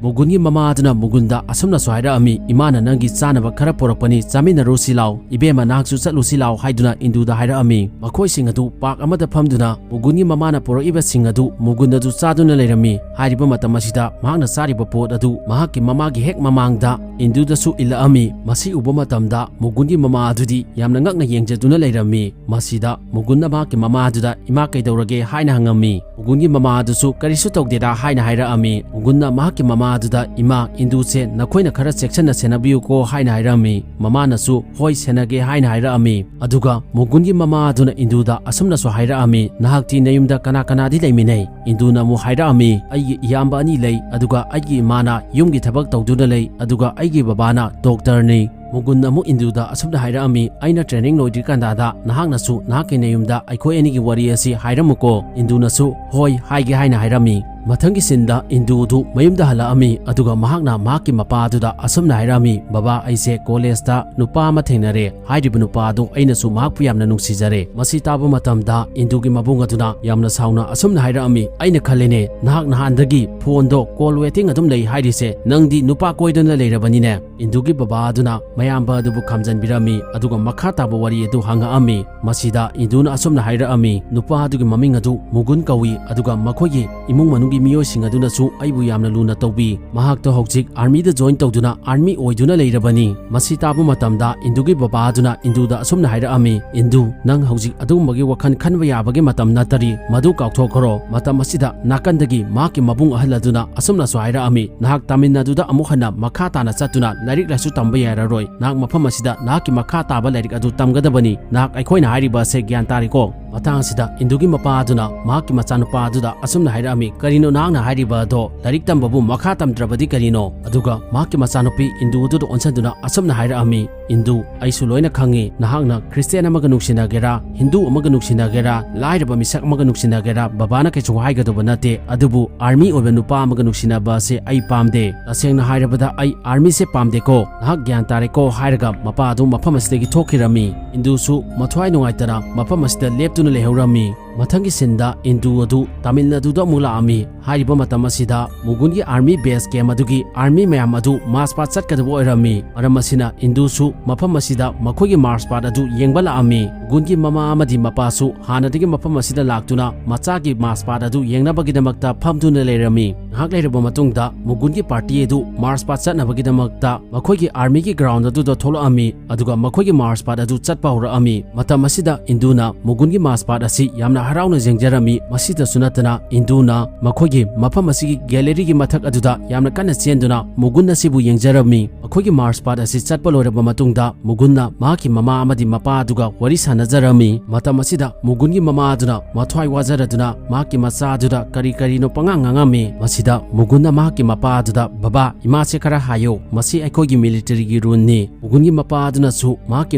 ꯃꯨꯒꯨꯟꯒꯤ ꯃꯃꯥ ꯑꯗꯨꯅ ꯃꯨꯒꯨꯟꯗ ꯑꯁꯨꯝꯅꯁꯨ ꯍꯥꯏꯔꯛꯑꯝꯃꯤ, "ꯏꯃꯥꯅ ꯅꯪꯒꯤ ꯆꯥꯅꯕ ꯈꯔ ꯄꯨꯔꯛꯄꯅꯤ, ꯆꯥꯃꯤꯟꯅꯔꯨꯁꯤ ꯂꯥꯎ, ꯏꯕꯦꯝꯃ ꯅꯍꯥꯛꯁꯨ ꯆꯠꯂꯨꯁꯤ ꯂꯥꯎ" ꯍꯥꯏꯗꯨꯅ ꯏꯟꯗꯨꯗ ꯍꯥꯏꯔꯛꯑꯝꯃꯤ꯫ ꯃꯈꯣꯏꯁꯤꯡ ꯑꯗꯨ ꯄꯥꯔꯛ ꯑꯃꯗ ꯐꯝꯗꯨꯅ ꯃꯨꯒꯨꯟꯒꯤ ꯃꯃꯥꯅ ꯄꯨꯔꯛꯏꯕꯁꯤꯡ ꯑꯗꯨ ꯃꯨꯒꯨꯟ ꯑꯗꯨ ꯆꯥꯗꯨꯅ ꯂꯩꯔꯝꯃꯤ꯫ ꯍꯥꯏꯔꯤꯕ ꯃꯇꯝ ꯑꯁꯤꯗ ꯃꯍꯥꯛꯅ ꯆꯥꯔꯤꯕ ꯄꯣꯠ ꯑꯗꯨ ꯃꯍꯥꯛꯀꯤ ꯃꯃꯥꯒꯤ ꯍꯦꯛ ꯃꯃꯥꯡꯗ ꯏꯟꯗꯨꯗꯁꯨ ꯏꯜꯂꯛꯑꯝꯃꯤ꯫ ꯃꯁꯤ ꯎꯕ ꯃꯇꯝꯗ ꯃꯨꯒꯨꯟꯒꯤ ꯃꯃꯥ ꯑꯗꯨꯗꯤ ꯌꯥꯝꯅ ꯉꯛꯅ ꯌꯦꯡꯖꯗꯨꯅ ꯂꯩꯔꯝꯃꯤ꯫ ꯃꯁꯤꯗ ꯃꯨꯒꯨꯟꯅ ꯃꯍꯥꯛꯀꯤ ꯃꯃꯥ ꯑꯗꯨꯗ, "ꯏꯃꯥ, ꯀꯩꯗꯧꯔꯒꯦ?" ꯍꯥꯏꯅ ꯍꯪꯉꯝꯃꯤ꯫ ꯃꯨꯒꯨꯟꯒꯤ ꯃꯃꯥ ꯑꯗꯨꯁꯨ "ꯀꯔꯤꯁꯨ ꯇꯧꯗꯦꯗ" ꯍꯥꯏꯅ ꯍꯥꯏꯔꯛꯑꯝꯃꯤ꯫ ꯃꯨꯒꯨꯟꯅ ꯃꯍꯥꯛꯀꯤ ꯃꯃꯥ ꯑꯗꯨꯗ, "ꯏꯃꯥ, ꯏꯟꯗꯨꯁꯦ ꯅꯈꯣꯏꯅ ꯈꯔ ꯆꯦꯛꯁꯤꯟꯅ ꯁꯦꯟꯅꯕꯤꯌꯨꯀꯣ" ꯍꯥꯏꯅ ꯍꯥꯏꯔꯛꯑꯝꯃꯤ꯫ ꯃꯃꯥꯅꯁꯨ, "ꯍꯣꯏ, ꯁꯦꯟꯅꯒꯦ" ꯍꯥꯏꯅ ꯍꯥꯏꯔꯛꯑꯝꯃꯤ꯫ ꯑꯗꯨꯒ ꯃꯨꯒꯨꯟꯒꯤ ꯃꯃꯥ ꯑꯗꯨꯅ ꯏꯟꯗꯨꯗ ꯑꯁꯨꯝꯅꯁꯨ ꯍꯥꯏꯔꯛꯑꯝꯃꯤ, "ꯅꯍꯥꯛꯇꯤ ꯅꯌꯨꯝꯗ ꯀꯅꯥ ꯀꯅꯥꯗꯤ ꯂꯩꯃꯤꯟꯅꯩ?" ꯏꯟꯗꯨꯅ ꯑꯃꯨꯛ ꯍꯥꯏꯔꯛꯑꯝꯃꯤ, "ꯑꯩꯒꯤ ꯏꯌꯥꯝꯕ ꯑꯅꯤ ꯂꯩ, ꯑꯗꯨꯒ ꯑꯩꯒꯤ ꯏꯃꯥꯅ ꯌꯨꯝꯒꯤ ꯊꯕꯛ ꯇꯧꯗꯨꯅ ꯂꯩ, ꯑꯗꯨꯒ ꯑꯩꯒꯤ ꯕꯕꯥꯅ ꯗꯣꯛꯇꯔꯅꯤ"꯫ ꯃꯨꯒꯨꯟꯅ ꯑꯃꯨꯛ ꯏꯟꯗꯨꯗ ꯑꯁꯨꯝꯅ ꯍꯥꯏꯔꯛꯑꯝꯃꯤ, "ꯑꯩꯅ training ꯂꯣꯏꯗ꯭ꯔꯤꯀꯥꯟꯗꯥꯗ ꯅꯍꯥꯛꯅꯁꯨ ꯅꯍꯥꯛꯀꯤ ꯅꯌꯨꯝꯗ ꯑꯩꯈꯣꯏ ꯑꯅꯤꯒꯤ ꯋꯥꯔꯤ ꯑꯁꯤ ꯍꯥꯏꯔꯝꯃꯨꯀꯣ"꯫ ꯏꯟꯗꯨꯅꯁꯨ, "ꯍꯣꯏ, ꯍꯥꯏꯒꯦ" ꯍꯥꯏꯅ ꯍꯥꯏꯔꯝꯃꯤ꯫ ꯃꯊꯪꯒꯤ ꯁꯤꯟꯗ ꯏꯟꯗꯨ ꯑꯗꯨ ꯃꯌꯨꯝꯗ ꯍꯜꯂꯛꯑꯝꯃꯤ, ꯑꯗꯨꯒ ꯃꯍꯥꯛꯅ ꯃꯍꯥꯛꯀꯤ ꯃꯄꯥ ꯑꯗꯨꯗ ꯑꯁꯨꯝꯅ ꯍꯥꯏꯔꯛꯑꯝꯃꯤ, "ꯕꯕꯥ, ꯑꯩꯁꯦ ꯀꯣꯂꯦꯖꯇ ꯅꯨꯄꯥ ꯑꯃ ꯊꯦꯡꯅꯔꯦ꯫ ꯍꯥꯏꯔꯤꯕ ꯅꯨꯄꯥ ꯑꯗꯨ ꯑꯩꯅꯁꯨ ꯃꯍꯥꯛꯄꯨ ꯌꯥꯝꯅ ꯅꯨꯡꯁꯤꯖꯔꯦ"꯫ ꯃꯁꯤ ꯇꯥꯕ ꯃꯇꯝꯗ ꯏꯟꯗꯨꯒꯤ ꯃꯕꯨꯡ ꯑꯗꯨꯅ ꯌꯥꯝꯅ ꯁꯥꯎꯅ ꯑꯁꯨꯝꯅ ꯍꯥꯏꯔꯛꯑꯝꯃꯤ, "ꯑꯩꯅ ꯈꯜꯂꯦꯅꯦ, ꯅꯍꯥꯛ ꯅꯍꯥꯟꯗꯒꯤ ꯐꯣꯟꯗꯣ call waiting ꯑꯗꯨꯝ ꯂꯩ ꯍꯥꯏꯔꯤꯁꯦ, ꯅꯪꯗꯤ ꯅꯨꯄꯥ ꯀꯣꯏꯗꯅ ꯂꯩꯔꯕꯅꯤꯅꯦ"꯫ ꯏꯟꯗꯨꯒꯤ ꯕꯕꯥ ꯑꯗꯨꯅ ꯃꯌꯥꯝꯕ ꯑꯗꯨꯕꯨ ꯈꯥꯝꯖꯟꯕꯤꯔꯝꯃꯤ, ꯑꯗꯨꯒ ꯃꯈꯥ ꯇꯥꯕ ꯋꯥꯔꯤ ꯑꯗꯨ ꯍꯪꯉꯛꯑꯝꯃꯤ꯫ ꯃꯁꯤꯗ ꯏꯟꯗꯨꯅ ꯑꯁꯨꯝꯅ ꯍꯥꯏꯔꯛꯑꯝꯃꯤ, "ꯅꯨꯄꯥ ꯑꯗꯨꯒꯤ ꯃꯃꯤꯡ ꯑꯗꯨ ꯃꯨꯒꯨꯟ ꯀꯧꯏ, ꯑꯗꯨꯒ ꯃꯈꯣꯏꯒꯤ ꯏꯃꯨꯡ ꯃꯅꯨꯡꯒꯤ ꯃꯤꯑꯣꯏꯁꯤꯡ ꯑꯗꯨꯅꯁꯨ ꯑꯩꯕꯨ ꯌꯥꯝꯅ ꯂꯨꯅ ꯇꯧꯕꯤ꯫ ꯃꯍꯥꯛꯇꯣ ꯍꯧꯖꯤꯛ armyꯗ join ꯇꯧꯗꯨꯅ army ꯑꯣꯏꯗꯨꯅ ꯂꯩꯔꯕꯅꯤ"꯫ ꯃꯁꯤ ꯇꯥꯕ ꯃꯇꯝꯗ ꯏꯟꯗꯨꯒꯤ ꯕꯕꯥ ꯑꯗꯨꯅ ꯏꯟꯗꯨꯗ ꯑꯁꯨꯝꯅ ꯍꯥꯏꯔꯛꯑꯝꯃꯤ, "ꯏꯟꯗꯨ, ꯅꯪ ꯍꯧꯖꯤꯛ ꯑꯗꯨꯒꯨꯝꯕꯒꯤ ꯋꯥꯈꯜ ꯈꯟꯕ ꯌꯥꯕꯒꯤ ꯃꯇꯝ ꯅꯠꯇꯔꯤ, ꯃꯗꯨ ꯀꯥꯎꯊꯣꯛꯈ꯭ꯔꯣ"꯫ ꯃꯇꯝ ꯑꯁꯤꯗ ꯅꯥꯀꯟꯗꯒꯤ ꯃꯍꯥꯛꯀꯤ ꯃꯕꯨꯡ ꯑꯍꯜ ꯑꯗꯨꯅ ꯑꯁꯨꯝꯅꯁꯨ ꯍꯥꯏꯔꯛꯑꯝꯃꯤ, "ꯅꯍꯥꯛ ꯇꯥꯃꯤꯜ ꯅꯥꯗꯨꯗ ꯑꯃꯨꯛ ꯍꯟꯅ ꯃꯈꯥ ꯇꯥꯅ ꯆꯠꯇꯨꯅ ꯂꯥꯏꯔꯤꯛ ꯂꯥꯏꯁꯨ ꯇꯝꯕ ꯌꯥꯔꯔꯣꯏ꯫ ꯅꯍꯥꯛ ꯃꯐꯝ ꯑꯁꯤꯗ ꯅꯍꯥꯛꯀꯤ ꯃꯈꯥ ꯇꯥꯕ ꯂꯥꯏꯔꯤꯛ ꯑꯗꯨ ꯇꯝꯒꯗꯕꯅꯤ꯫ ꯅꯍꯥꯛ ꯑꯩꯈꯣꯏꯅ ꯍꯥꯏꯔꯤꯕ ꯑꯁꯦ ꯒ꯭ꯌꯥꯟ ꯇꯥꯔꯦꯀꯣ?" ꯃꯇꯥꯡ ꯑꯁꯤꯗ ꯏꯟꯗꯨꯒꯤ ꯃꯄꯥ ꯑꯗꯨꯅ ꯃꯍꯥꯛꯀꯤ ꯃꯆꯥꯅꯨꯄꯥ ꯑꯗꯨꯗ ꯑꯁꯨꯝꯅ ꯍꯥꯏꯔꯛꯑꯝꯃꯤ, "ꯀꯔꯤꯅꯣ ꯅꯍꯥꯛꯅ ꯍꯥꯏꯔꯤꯕ ꯑꯗꯣ? ꯂꯥꯏꯔꯤꯛ ꯇꯝꯕꯕꯨ ꯃꯈꯥ ꯇꯝꯗ꯭ꯔꯕꯗꯤ ꯀꯔꯤꯅꯣ?" ꯑꯗꯨꯒ ꯃꯍꯥꯛꯀꯤ ꯃꯆꯥꯅꯨꯄꯤ ꯏꯟꯗꯨ ꯑꯗꯨꯗ ꯑꯣꯟꯁꯤꯟꯗꯨꯅ ꯑꯁꯨꯝꯅ ꯍꯥꯏꯔꯛꯑꯝꯃꯤ, "ꯏꯟꯗꯨ, ꯑꯩꯁꯨ ꯂꯣꯏꯅ ꯈꯪꯉꯤ꯫ ꯅꯍꯥꯛꯅ ꯈ꯭ꯔꯤꯁꯇꯤꯌꯥꯟ ꯑꯃꯒ ꯅꯨꯡꯁꯤꯅꯒꯦꯔꯥ, ꯍꯤꯟꯗꯨ ꯑꯃꯒ ꯅꯨꯡꯁꯤꯅꯒꯦꯔꯥ, ꯂꯥꯏꯔꯕ ꯃꯤꯁꯛ ꯑꯃꯒ ꯅꯨꯡꯁꯤꯅꯒꯦꯔꯥ, ꯕꯕꯥꯅ ꯀꯩꯁꯨ ꯍꯥꯏꯒꯗꯧꯕ ꯅꯠꯇꯦ꯫ ꯑꯗꯨꯕꯨ army ꯑꯣꯏꯕ ꯅꯨꯄꯥ ꯑꯃꯒ ꯅꯨꯡꯁꯤꯅꯕ ꯑꯁꯦ ꯑꯩ ꯄꯥꯝꯗꯦ꯫ ꯇꯁꯦꯡꯅ ꯍꯥꯏꯔꯕꯗ ꯑꯩ armyꯁꯦ ꯄꯥꯝꯗꯦꯀꯣ꯫ ꯅꯍꯥꯛ ꯒ꯭ꯌꯥꯟ ꯇꯥꯔꯦꯀꯣ?" ꯍꯥꯏꯔꯒ ꯃꯄꯥ ꯑꯗꯨ ꯃꯐꯝ ꯑꯁꯤꯗꯒꯤ ꯊꯣꯛꯈꯤꯔꯝꯃꯤ꯫ ꯏꯟꯗꯨꯁꯨ ꯃꯊ꯭ꯋꯥꯏ ꯅꯨꯡꯉꯥꯏꯇꯅ ꯃꯐꯝ ꯑꯁꯤꯗ ꯂꯦꯞꯇꯨꯅ ꯂꯩꯍꯧꯔꯝꯃꯤ꯫ ꯃꯊꯪꯒꯤ ꯁꯤꯟꯗ ꯏꯟꯗꯨ ꯑꯗꯨ ꯇꯥꯃꯤꯜ ꯅꯥꯗꯨꯗ ꯑꯃꯨꯛ ꯂꯥꯛꯑꯝꯃꯤ꯫ ꯍꯥꯏꯔꯤꯕ ꯃꯇꯝ ꯑꯁꯤꯗ ꯃꯨꯒꯨꯟꯒꯤ army base camp ꯑꯗꯨꯒꯤ army ꯃꯌꯥꯝ ꯑꯗꯨ march past ꯆꯠꯀꯗꯕ ꯑꯣꯏꯔꯝꯃꯤ꯫ ꯃꯔꯝ ꯑꯁꯤꯅ ꯏꯟꯗꯨꯁꯨ ꯃꯐꯝ ꯑꯁꯤꯗ ꯃꯈꯣꯏꯒꯤ march past ꯑꯗꯨ ꯌꯦꯡꯕ ꯂꯥꯛꯑꯝꯃꯤ꯫ ꯃꯨꯒꯨꯟꯒꯤ ꯃꯃꯥ ꯑꯃꯗꯤ ꯃꯄꯥꯁꯨ ꯍꯥꯟꯅꯗꯒꯤ ꯃꯐꯝ ꯑꯁꯤꯗ ꯂꯥꯛꯇꯨꯅ ꯃꯆꯥꯒꯤ march past ꯑꯗꯨ ꯌꯦꯡꯅꯕꯒꯤꯗꯃꯛꯇ ꯐꯝꯗꯨꯅ ꯂꯩꯔꯝꯃꯤ꯫ ꯉꯥꯏꯍꯥꯛ ꯂꯩꯔꯕ ꯃꯇꯨꯡꯗ ꯃꯨꯒꯨꯟꯒꯤ party ꯑꯗꯨ march past ꯆꯠꯅꯕꯒꯤꯗꯃꯛꯇ ꯃꯈꯣꯏꯒꯤ armyꯒꯤ ground ꯑꯗꯨꯗ ꯊꯣꯛꯂꯛꯑꯝꯃꯤ꯫ ꯑꯗꯨꯒ ꯃꯈꯣꯏꯒꯤ march past ꯑꯗꯨ ꯆꯠꯄ ꯆꯠꯄ ꯍꯧꯔꯛꯑꯝꯃꯤ꯫ ꯃꯇꯝ ꯑꯁꯤꯗ ꯏꯟꯗꯨꯅ ꯃꯨꯒꯨꯟꯒꯤ ꯃꯥꯔꯆ ꯄꯥꯁꯠ ꯑꯁꯤ ꯌꯥꯝꯅ ꯍꯔꯥꯎꯅ ꯌꯦꯡꯖꯔꯝꯃꯤ꯫ ꯃꯁꯤꯗꯁꯨ ꯅꯠꯇꯅ ꯏꯟꯗꯨꯅ ꯃꯈꯣꯏꯒꯤ ꯃꯐꯝ ꯑꯁꯤꯒꯤ ꯒꯦꯂꯔꯤꯒꯤ ꯃꯊꯛ ꯑꯗꯨꯗ ꯌꯥꯝꯅ ꯀꯟꯅ ꯆꯦꯟꯗꯨꯅ ꯃꯨꯒꯨꯟ ꯑꯁꯤꯕꯨ ꯌꯦꯡꯖꯔꯝꯃꯤ꯫ ꯃꯈꯣꯏꯒꯤ ꯃꯥꯔꯆ ꯄꯥꯁꯠ ꯑꯁꯤ ꯆꯠꯄ ꯂꯣꯏꯔꯕ ꯃꯇꯨꯡꯗ ꯃꯨꯒꯨꯟꯅ ꯃꯍꯥꯛꯀꯤ ꯃꯃꯥ ꯑꯃꯗꯤ ꯃꯄꯥ ꯑꯗꯨꯒ ꯋꯥꯔꯤ ꯁꯥꯟꯅꯖꯔꯝꯃꯤ꯫ ꯃꯇꯝ ꯑꯁꯤꯗ ꯃꯨꯒꯨꯟꯒꯤ ꯃꯃꯥ ꯑꯗꯨꯅ ꯃꯊ꯭ꯋꯥꯏ ꯋꯥꯖꯔꯗꯨꯅ ꯃꯍꯥꯛꯀꯤ ꯃꯆꯥ ꯑꯗꯨꯗ ꯀꯔꯤ ꯀꯔꯤꯅꯣ ꯄꯉꯥꯡ ꯉꯥꯡꯉꯝꯃꯤ꯫ ꯃꯁꯤꯗ ꯃꯨꯒꯨꯟꯅ ꯃꯍꯥꯛꯀꯤ ꯃꯄꯥ ꯑꯗꯨꯗ, "ꯕꯕꯥ, ꯏꯃꯥꯁꯦ ꯈꯔ ꯍꯥꯏꯌꯣ, ꯃꯁꯤ ꯑꯩꯈꯣꯏꯒꯤ ꯃꯤꯂꯤꯇꯔꯤꯒꯤ ꯔꯨꯜꯅꯤ"꯫ ꯃꯨꯒꯨꯟꯒꯤ ꯃꯄꯥ ꯑꯗꯨꯅꯁꯨ ꯃꯍꯥꯛꯀꯤ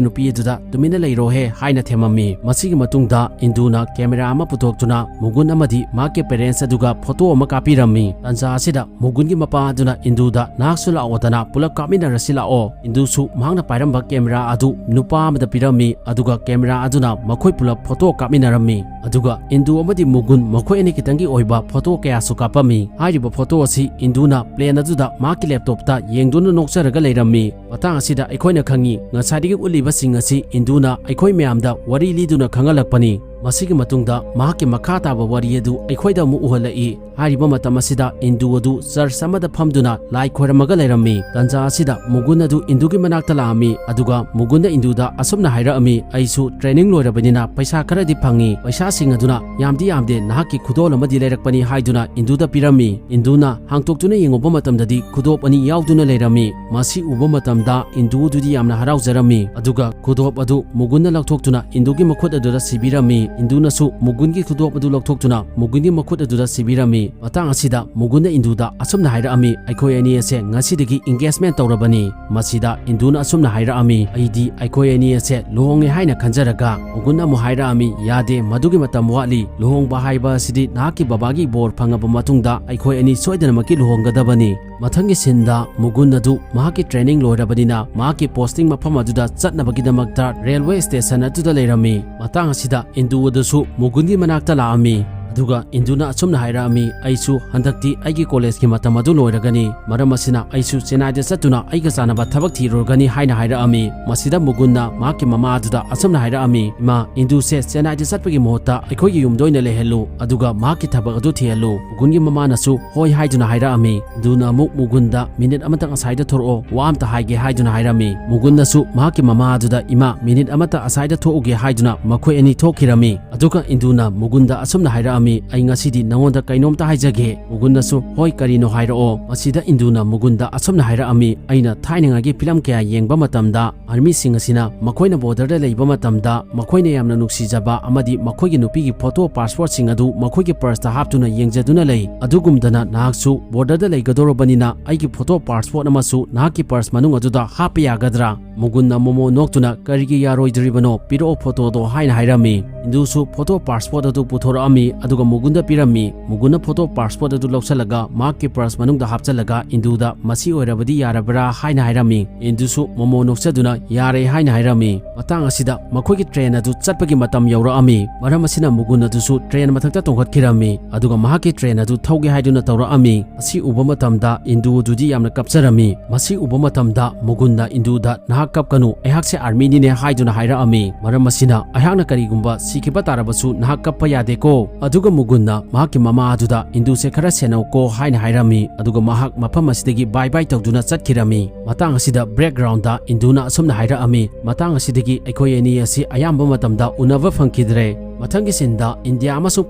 ꯅꯨꯄꯤ ꯑꯗꯨꯗ, "ꯇꯨꯃꯤꯟꯅ ꯂꯩꯔꯣꯍꯦ" ꯍꯥꯏꯅ ꯊꯦꯝꯃꯝꯃꯤ꯫ ꯃꯁꯤꯒꯤ ꯃꯇꯨꯡꯗ ꯏꯟꯗꯨꯅ ꯀꯦꯃꯦꯔꯥ ꯑꯃ ꯄꯨꯊꯣꯛꯇꯨꯅ ꯃꯨꯒꯨꯟ ꯑꯃꯗꯤ ꯃꯍꯥꯛꯀꯤ ꯄꯦꯔꯦꯟꯁ ꯑꯗꯨꯒ ꯐꯣꯇꯣ ꯑꯃ ꯀꯥꯞꯄꯤꯔꯝꯃꯤ꯫ ꯇꯥꯟꯖꯥ ꯑꯁꯤꯗ ꯃꯨꯒꯨꯟꯒꯤ ꯃꯄꯥ ꯑꯗꯨꯅ ꯏꯟꯗꯨꯗ, "ꯅꯍꯥꯛꯁꯨ ꯂꯥꯛꯑꯣꯗꯅ, ꯄꯨꯂꯞ ꯀꯥꯞꯃꯤꯟꯅꯔꯁꯤ ꯂꯥꯛꯑꯣ"꯫ ꯏꯟꯗꯨꯁꯨ ꯃꯍꯥꯛꯅ ꯄꯥꯏꯔꯝꯕ ꯀꯦꯃꯦꯔꯥ ꯑꯗꯨ ꯅꯨꯄꯥ ꯑꯃꯗ ꯄꯤꯔꯝꯃꯤ, ꯑꯗꯨꯒ ꯀꯦꯃꯦꯔꯥ ꯑꯗꯨꯅ ꯃꯈꯣꯏ ꯄꯨꯂꯞ ꯐꯣꯇꯣ ꯀꯥꯞꯃꯤꯟꯅꯔꯝꯃꯤ꯫ ꯑꯗꯨꯒ ꯏꯟꯗꯨ ꯑꯃꯗꯤ ꯃꯨꯒꯨꯟ ꯃꯈꯣꯏ ꯑꯅꯤ ꯈꯤꯇꯪꯒꯤ ꯑꯣꯏꯕ ꯐꯣꯇꯣ ꯀꯌꯥꯁꯨ ꯀꯥꯞꯄꯝꯃꯤ꯫ ꯍꯥꯏꯔꯤꯕ ꯐꯣꯇꯣ ꯑꯁꯤ ꯏꯟꯗꯨꯅ ꯄ꯭ꯂꯦꯟ ꯑꯗꯨꯗ ꯃꯍꯥꯛꯀꯤ ꯂꯦꯞꯇꯣꯞꯇ ꯌꯦꯡꯗꯨꯅ ꯅꯣꯛꯆꯔꯒ ꯂꯩꯔꯝꯃꯤ꯫ ꯃꯇꯥꯡ ꯑꯁꯤꯗ ꯑꯩꯈꯣꯏꯅ ꯈꯪꯉꯤ, ꯉꯁꯥꯏꯗꯒꯤ ꯎꯠꯂꯤꯕꯁꯤꯡ ꯑꯁꯤ ꯏꯟꯗꯨꯅ ꯑꯩꯈꯣꯏ ꯃꯌꯥꯝꯗ ꯋꯥꯔꯤ ꯂꯤꯗꯨꯅ ꯈꯪꯍꯜꯂꯛꯄꯅꯤ꯫ ꯃꯁꯤꯒꯤ ꯃꯇꯨꯡꯗ ꯃꯍꯥꯛꯀꯤ ꯃꯈꯥ ꯇꯥꯕ ꯋꯥꯔꯤ ꯑꯗꯨ ꯑꯩꯈꯣꯏꯗ ꯑꯃꯨꯛ ꯎꯍꯜꯂꯛꯏ꯫ ꯍꯥꯏꯔꯤꯕ ꯃꯇꯝ ꯑꯁꯤꯗ ꯏꯟꯗꯨ ꯑꯗꯨ ꯆꯔꯆ ꯑꯃꯗ ꯐꯝꯗꯨꯅ ꯂꯥꯏ ꯈꯣꯏꯔꯝꯃꯒ ꯂꯩꯔꯝꯃꯤ꯫ ꯇꯥꯟꯖꯥ ꯑꯁꯤꯗ ꯃꯨꯒꯨꯟ ꯑꯗꯨ ꯏꯟꯗꯨꯒꯤ ꯃꯅꯥꯛꯇ ꯂꯥꯛꯑꯝꯃꯤ, ꯑꯗꯨꯒ ꯃꯨꯒꯨꯟꯅ ꯏꯟꯗꯨꯗ ꯑꯁꯨꯝꯅ ꯍꯥꯏꯔꯛꯑꯝꯃꯤ, "ꯑꯩꯁꯨ ꯇ꯭ꯔꯦꯅꯤꯡ ꯂꯣꯏꯔꯕꯅꯤꯅ ꯄꯩꯁꯥ ꯈꯔꯗꯤ ꯐꯪꯉꯤ꯫ ꯄꯩꯁꯥꯁꯤꯡ ꯑꯗꯨꯅ ꯌꯥꯝꯗꯤ ꯌꯥꯝꯗꯦ, ꯅꯍꯥꯛꯀꯤ ꯈꯨꯗꯣꯜ ꯑꯃꯗꯤ ꯂꯩꯔꯛꯄꯅꯤ" ꯍꯥꯏꯗꯨꯅ ꯏꯟꯗꯨꯗ ꯄꯤꯔꯝꯃꯤ꯫ ꯏꯟꯗꯨꯅ ꯍꯥꯡꯇꯣꯛꯇꯨꯅ ꯌꯦꯡꯉꯨꯕ ꯃꯇꯝꯗꯗꯤ ꯈꯨꯗꯣꯞ ꯑꯅꯤ ꯌꯥꯎꯗꯨꯅ ꯂꯩꯔꯝꯃꯤ꯫ ꯃꯁꯤ ꯎꯕ ꯃꯇꯝꯗ ꯏꯟꯗꯨ ꯑꯗꯨꯗꯤ ꯌꯥꯝꯅ ꯍꯔꯥꯎꯖꯔꯝꯃꯤ, ꯑꯗꯨꯒ ꯈꯨꯗꯣꯞ ꯑꯗꯨ ꯃꯨꯒꯨꯟꯅ ꯂꯧꯊꯣꯛꯇꯨꯅ ꯏꯟꯗꯨꯒꯤ ꯃꯈꯨꯠ ꯑꯗꯨꯗ ꯁꯤꯕꯤꯔꯝꯃꯤ꯫ ꯏꯟꯗꯨꯅꯁꯨ ꯃꯨꯒꯨꯟꯒꯤ ꯈꯨꯗꯣꯞ ꯑꯗꯨ ꯂꯧꯊꯣꯛꯇꯨꯅ ꯃꯨꯒꯨꯟꯒꯤ ꯃꯈꯨꯠ ꯑꯗꯨꯗ ꯁꯤꯕꯤꯔꯝꯃꯤ꯫ ꯃꯇꯥꯡ ꯑꯁꯤꯗ ꯃꯨꯒꯨꯟꯅ ꯏꯟꯗꯨꯗ ꯑꯁꯨꯝꯅ ꯍꯥꯏꯔꯛꯑꯝꯃꯤ, "ꯑꯩꯈꯣꯏ ꯑꯅꯤ ꯑꯁꯦ ꯉꯁꯤꯗꯒꯤ ꯏꯪꯒꯦꯖꯃꯦꯟ ꯇꯧꯔꯕꯅꯤ"꯫ ꯃꯁꯤꯗ ꯏꯟꯗꯨꯅ ꯑꯁꯨꯝꯅ ꯍꯥꯏꯔꯛꯑꯝꯃꯤ, "ꯑꯩꯗꯤ ꯑꯩꯈꯣꯏ ꯑꯅꯤ ꯑꯁꯦ ꯂꯨꯍꯣꯡꯉꯦ ꯍꯥꯏꯅ ꯈꯟꯖꯔꯒ"꯫ ꯃꯨꯒꯨꯟꯅ ꯑꯃꯨꯛ ꯍꯥꯏꯔꯛꯑꯝꯃꯤ, "ꯌꯥꯗꯦ, ꯃꯗꯨꯒꯤ ꯃꯇꯝ ꯋꯥꯠꯂꯤ꯫ ꯂꯨꯍꯣꯡꯕ ꯍꯥꯏꯕ ꯑꯁꯤꯗꯤ ꯅꯍꯥꯛꯀꯤ ꯕꯕꯥꯒꯤ ꯕꯣꯔ ꯐꯪꯉꯕ ꯃꯇꯨꯡꯗ ꯑꯩꯈꯣꯏ ꯑꯅꯤ ꯁꯣꯏꯗꯅꯃꯛꯀꯤ ꯂꯨꯍꯣꯡꯒꯗꯕꯅꯤ"꯫ ꯃꯊꯪꯒꯤ ꯁꯤꯟꯗ ꯃꯨꯒꯨꯟ ꯑꯗꯨ ꯃꯍꯥꯛꯀꯤ ꯇ꯭ꯔꯦꯅꯤꯡ ꯂꯣꯏꯔꯕꯅꯤꯅ ꯃꯍꯥꯛꯀꯤ ꯄꯣꯁꯇꯤꯡ ꯃꯐꯝ ꯑꯗꯨꯗ ꯆꯠꯅꯕꯒꯤꯗꯃꯛꯇ ꯔꯦꯜꯋꯦ ꯁ꯭ꯇꯦꯁꯟ ꯑꯗꯨꯗ ꯂꯩꯔꯝꯃꯤ꯫ ꯃꯇꯥꯡ ꯑꯁꯤꯗ ꯏꯟꯗꯨ ꯑꯗꯨꯁꯨ ꯃꯨꯒꯨꯟꯒꯤ ꯃꯅꯥꯛꯇ ꯂꯥꯛꯑꯝꯃꯤ꯫ ꯑꯗꯨꯒ ꯏꯟꯗꯨꯅ ꯑꯁꯨꯝꯅ ꯍꯥꯏꯔꯛꯑꯝꯃꯤ, "ꯑꯩꯁꯨ ꯍꯟꯗꯛꯇꯤ ꯑꯩꯒꯤ ꯀꯣꯂꯦꯖꯀꯤ ꯃꯇꯝ ꯑꯗꯨ ꯂꯣꯏꯔꯒꯅꯤ, ꯃꯔꯝ ꯑꯁꯤꯅ ꯑꯩꯁꯨ ꯆꯦꯟꯅꯥꯏꯗ ꯆꯠꯇꯨꯅ ꯑꯩꯒ ꯆꯥꯟꯅꯕ ꯊꯕꯛ ꯊꯤꯔꯨꯔꯒꯅꯤ" ꯍꯥꯏꯅ ꯍꯥꯏꯔꯛꯑꯝꯃꯤ꯫ ꯃꯁꯤꯗ ꯃꯨꯒꯨꯟꯅ ꯃꯍꯥꯛꯀꯤ ꯃꯃꯥ ꯑꯗꯨꯗ ꯑꯁꯨꯝꯅ ꯍꯥꯏꯔꯛꯑꯝꯃꯤ, "ꯏꯃꯥ, ꯏꯟꯗꯨꯁꯦ ꯆꯦꯟꯅꯥꯏꯗ ꯆꯠꯄꯒꯤ ꯃꯍꯨꯠꯇ ꯑꯩꯈꯣꯏꯒꯤ ꯌꯨꯝꯗ ꯑꯣꯏꯅ ꯂꯩꯍꯜꯂꯨ, ꯑꯗꯨꯒ ꯃꯍꯥꯛꯀꯤ ꯊꯕꯛ ꯑꯗꯨ ꯊꯤꯍꯜꯂꯨ"꯫ ꯃꯨꯒꯨꯟꯒꯤ ꯃꯃꯥꯅꯁꯨ ꯍꯣꯏ ꯍꯥꯏꯗꯨꯅ ꯍꯥꯏꯔꯛꯑꯝꯃꯤ꯫ ꯏꯟꯗꯨꯅ ꯑꯃꯨꯛ ꯃꯨꯒꯨꯟꯗ, "ꯃꯤꯅꯤꯠ ꯑꯃꯇꯪ ꯑꯁꯥꯏꯗ ꯊꯣꯔꯛꯑꯣ, ꯋꯥ ꯑꯝꯇ ꯍꯥꯏꯒꯦ" ꯍꯥꯏꯗꯨꯅ ꯍꯥꯏꯔꯝꯃꯤ꯫ ꯃꯨꯒꯨꯟꯅꯁꯨ ꯃꯍꯥꯛꯀꯤ ꯃꯃꯥ ꯑꯗꯨꯗ, "ꯏꯃꯥ, ꯃꯤꯅꯤꯠ ꯑꯃꯇ ꯑꯁꯥꯏꯗ ꯊꯣꯛꯎꯒꯦ" ꯍꯥꯏꯗꯨꯅ ꯃꯈꯣꯏ ꯑꯅꯤ ꯊꯣꯛꯈꯤꯔꯝꯃꯤ꯫ ꯑꯗꯨꯒ ꯏꯟꯗꯨꯅ ꯃꯨꯒꯨꯟꯗ ꯑꯁꯨꯝꯅ ꯍꯥꯏꯔꯛꯑꯝꯃꯤ, "ꯑꯩ ꯉꯁꯤꯗꯤ ꯅꯉꯣꯟꯗ ꯀꯩꯅꯣꯝꯇ ꯍꯥꯏꯖꯒꯦ"꯫ ꯃꯨꯒꯨꯟꯅꯁꯨ, "ꯍꯣꯏ, ꯀꯔꯤꯅꯣ ꯍꯥꯏꯔꯛꯑꯣ"꯫ ꯃꯁꯤꯗ ꯏꯟꯗꯨꯅ ꯃꯨꯒꯨꯟꯗ ꯑꯁꯨꯝꯅ ꯍꯥꯏꯔꯛꯑꯝꯃꯤ, "ꯑꯩꯅ ꯊꯥꯏꯅꯉꯥꯏꯒꯤ ꯐꯤꯂꯝ ꯀꯌꯥ ꯌꯦꯡꯕ ꯃꯇꯝꯗ ꯑꯥꯔꯃꯤꯁꯤꯡ ꯑꯁꯤꯅ ꯃꯈꯣꯏꯅ ꯕꯣꯔꯗꯔꯗ ꯂꯩꯕ ꯃꯇꯝꯗ ꯃꯈꯣꯏꯅ ꯌꯥꯝꯅ ꯅꯨꯡꯁꯤꯖꯕ ꯑꯃꯗꯤ ꯃꯈꯣꯏꯒꯤ ꯅꯨꯄꯤꯒꯤ ꯐꯣꯇꯣ ꯄꯥꯁꯄꯣꯔꯠꯁꯤꯡ ꯑꯗꯨ ꯃꯈꯣꯏꯒꯤ ꯄꯔꯁꯇ ꯍꯥꯞꯇꯨꯅ ꯌꯦꯡꯖꯗꯨꯅ ꯂꯩ꯫ ꯑꯗꯨꯒꯨꯝꯗꯅ ꯅꯍꯥꯛꯁꯨ ꯕꯣꯔꯗꯔꯗ ꯂꯩꯒꯗꯧꯔꯕꯅꯤꯅ ꯑꯩꯒꯤ ꯐꯣꯇꯣ ꯄꯥꯁꯄꯣꯔꯠ ꯑꯃꯁꯨ ꯅꯍꯥꯛꯀꯤ ꯄꯔꯁ ꯃꯅꯨꯡ ꯑꯗꯨꯗ ꯍꯥꯞꯄ ꯌꯥꯒꯗ꯭ꯔꯥ?" ꯃꯨꯒꯨꯟꯅ ꯃꯣꯃꯣ ꯅꯣꯛꯇꯨꯅ, "ꯀꯔꯤꯒꯤ ꯌꯥꯔꯣꯏꯗ꯭ꯔꯤꯕꯅꯣ? ꯄꯤꯔꯛꯑꯣ ꯐꯣꯇꯣꯗꯣ" ꯍꯥꯏꯅ ꯍꯥꯏꯔꯝꯃꯤ꯫ ꯏꯟꯗꯨꯁꯨ ꯐꯣꯇꯣ ꯄꯥꯁꯄꯣꯔꯠ ꯑꯗꯨ ꯄꯨꯊꯣꯔꯛꯑꯝꯃꯤ, ꯑꯗꯨꯒ ꯃꯨꯒꯨꯟꯗ ꯄꯤꯔꯝꯃꯤ꯫ ꯃꯨꯒꯨꯟꯅ ꯐꯣꯇꯣ ꯄꯥꯁꯄꯣꯔꯠ ꯑꯗꯨ ꯂꯧꯁꯤꯜꯂꯒ ꯃꯍꯥꯛꯀꯤ ꯄꯔꯁ ꯃꯅꯨꯡꯗ ꯍꯥꯞꯆꯤꯜꯂꯒ ꯏꯟꯗꯨꯗ "ꯃꯁꯤ ꯑꯣꯏꯔꯕꯗꯤ ꯌꯥꯔꯕ꯭ꯔꯥ?" ꯍꯥꯏꯅ ꯍꯥꯏꯔꯝꯃꯤ꯫ ꯏꯟꯗꯨꯁꯨ ꯃꯣꯃꯣ ꯅꯣꯛꯆꯗꯨꯅ "ꯌꯥꯔꯦ" ꯍꯥꯏꯅ ꯍꯥꯏꯔꯝꯃꯤ꯫ ꯃꯇꯥꯡ ꯑꯁꯤꯗ ꯃꯈꯣꯏꯒꯤ ꯇ꯭ꯔꯦꯟ ꯑꯗꯨ ꯆꯠꯄꯒꯤ ꯃꯇꯝ ꯌꯧꯔꯛꯑꯝꯃꯤ꯫ ꯃꯔꯝ ꯑꯁꯤꯅ ꯃꯨꯒꯨꯟ ꯑꯗꯨꯁꯨ ꯇ꯭ꯔꯦꯟ ꯃꯊꯛꯇ ꯇꯣꯡꯈꯠꯈꯤꯔꯝꯃꯤ, ꯑꯗꯨꯒ ꯃꯍꯥꯛꯀꯤ ꯇ꯭ꯔꯦꯟ ꯑꯗꯨ ꯊꯧꯒꯦ ꯍꯥꯏꯗꯨꯅ ꯇꯧꯔꯛꯑꯝꯃꯤ꯫ ꯑꯁꯤ ꯎꯕ ꯃꯇꯝꯗ ꯏꯟꯗꯨ ꯑꯗꯨꯗꯤ ꯌꯥꯝꯅ ꯀꯞꯆꯔꯝꯃꯤ꯫ ꯃꯁꯤ ꯎꯕ ꯃꯇꯝꯗ ꯃꯨꯒꯨꯟꯅ ꯏꯟꯗꯨꯗ, "ꯅꯍꯥꯛ ꯀꯞꯀꯅꯨ, ꯑꯩꯍꯥꯛꯁꯦ ꯑꯥꯔꯃꯤꯅꯤꯅꯦ" ꯍꯥꯏꯗꯨꯅ ꯍꯥꯏꯔꯛꯑꯝꯃꯤ꯫ ꯃꯔꯝ ꯑꯁꯤꯅ, "ꯑꯩꯍꯥꯛꯅ ꯀꯔꯤꯒꯨꯝꯕ ꯁꯤꯈꯤꯕ ꯇꯥꯔꯕꯁꯨ ꯅꯍꯥꯛ ꯀꯞꯄ ꯌꯥꯗꯦꯀꯣ"꯫ ꯑꯗꯨꯒ ꯃꯨꯒꯨꯟꯅ ꯃꯍꯥꯛꯀꯤ ꯃꯃꯥ ꯑꯗꯨꯗ, "ꯏꯟꯗꯨꯁꯦ ꯈꯔ ꯁꯦꯟꯅꯧꯀꯣ" ꯍꯥꯏꯅ ꯍꯥꯏꯔꯝꯃꯤ꯫ ꯑꯗꯨꯒ ꯃꯍꯥꯛ ꯃꯐꯝ ꯑꯁꯤꯗꯒꯤ ꯕꯥꯏ ꯕꯥꯏ ꯇꯧꯗꯨꯅ ꯆꯠꯈꯤꯔꯝꯃꯤ꯫ ꯃꯇꯥꯡ ꯑꯁꯤꯗ ꯕꯦꯛꯒ꯭ꯔꯥꯎꯟꯗ ꯏꯟꯗꯨꯅ ꯑꯁꯨꯝꯅ ꯍꯥꯏꯔꯛꯑꯝꯃꯤ, "ꯃꯇꯥꯡ ꯑꯁꯤꯗꯒꯤ ꯑꯩꯈꯣꯏ ꯑꯅꯤ ꯑꯁꯤ ꯑꯌꯥꯝꯕ ꯃꯇꯝꯗ ꯎꯅꯕ ꯐꯪꯈꯤꯗ꯭ꯔꯦ꯫ ꯃꯊꯪꯒꯤ ꯁꯤꯟꯗ ꯏꯟꯗꯤꯌꯥ ꯑꯃꯁꯨꯡ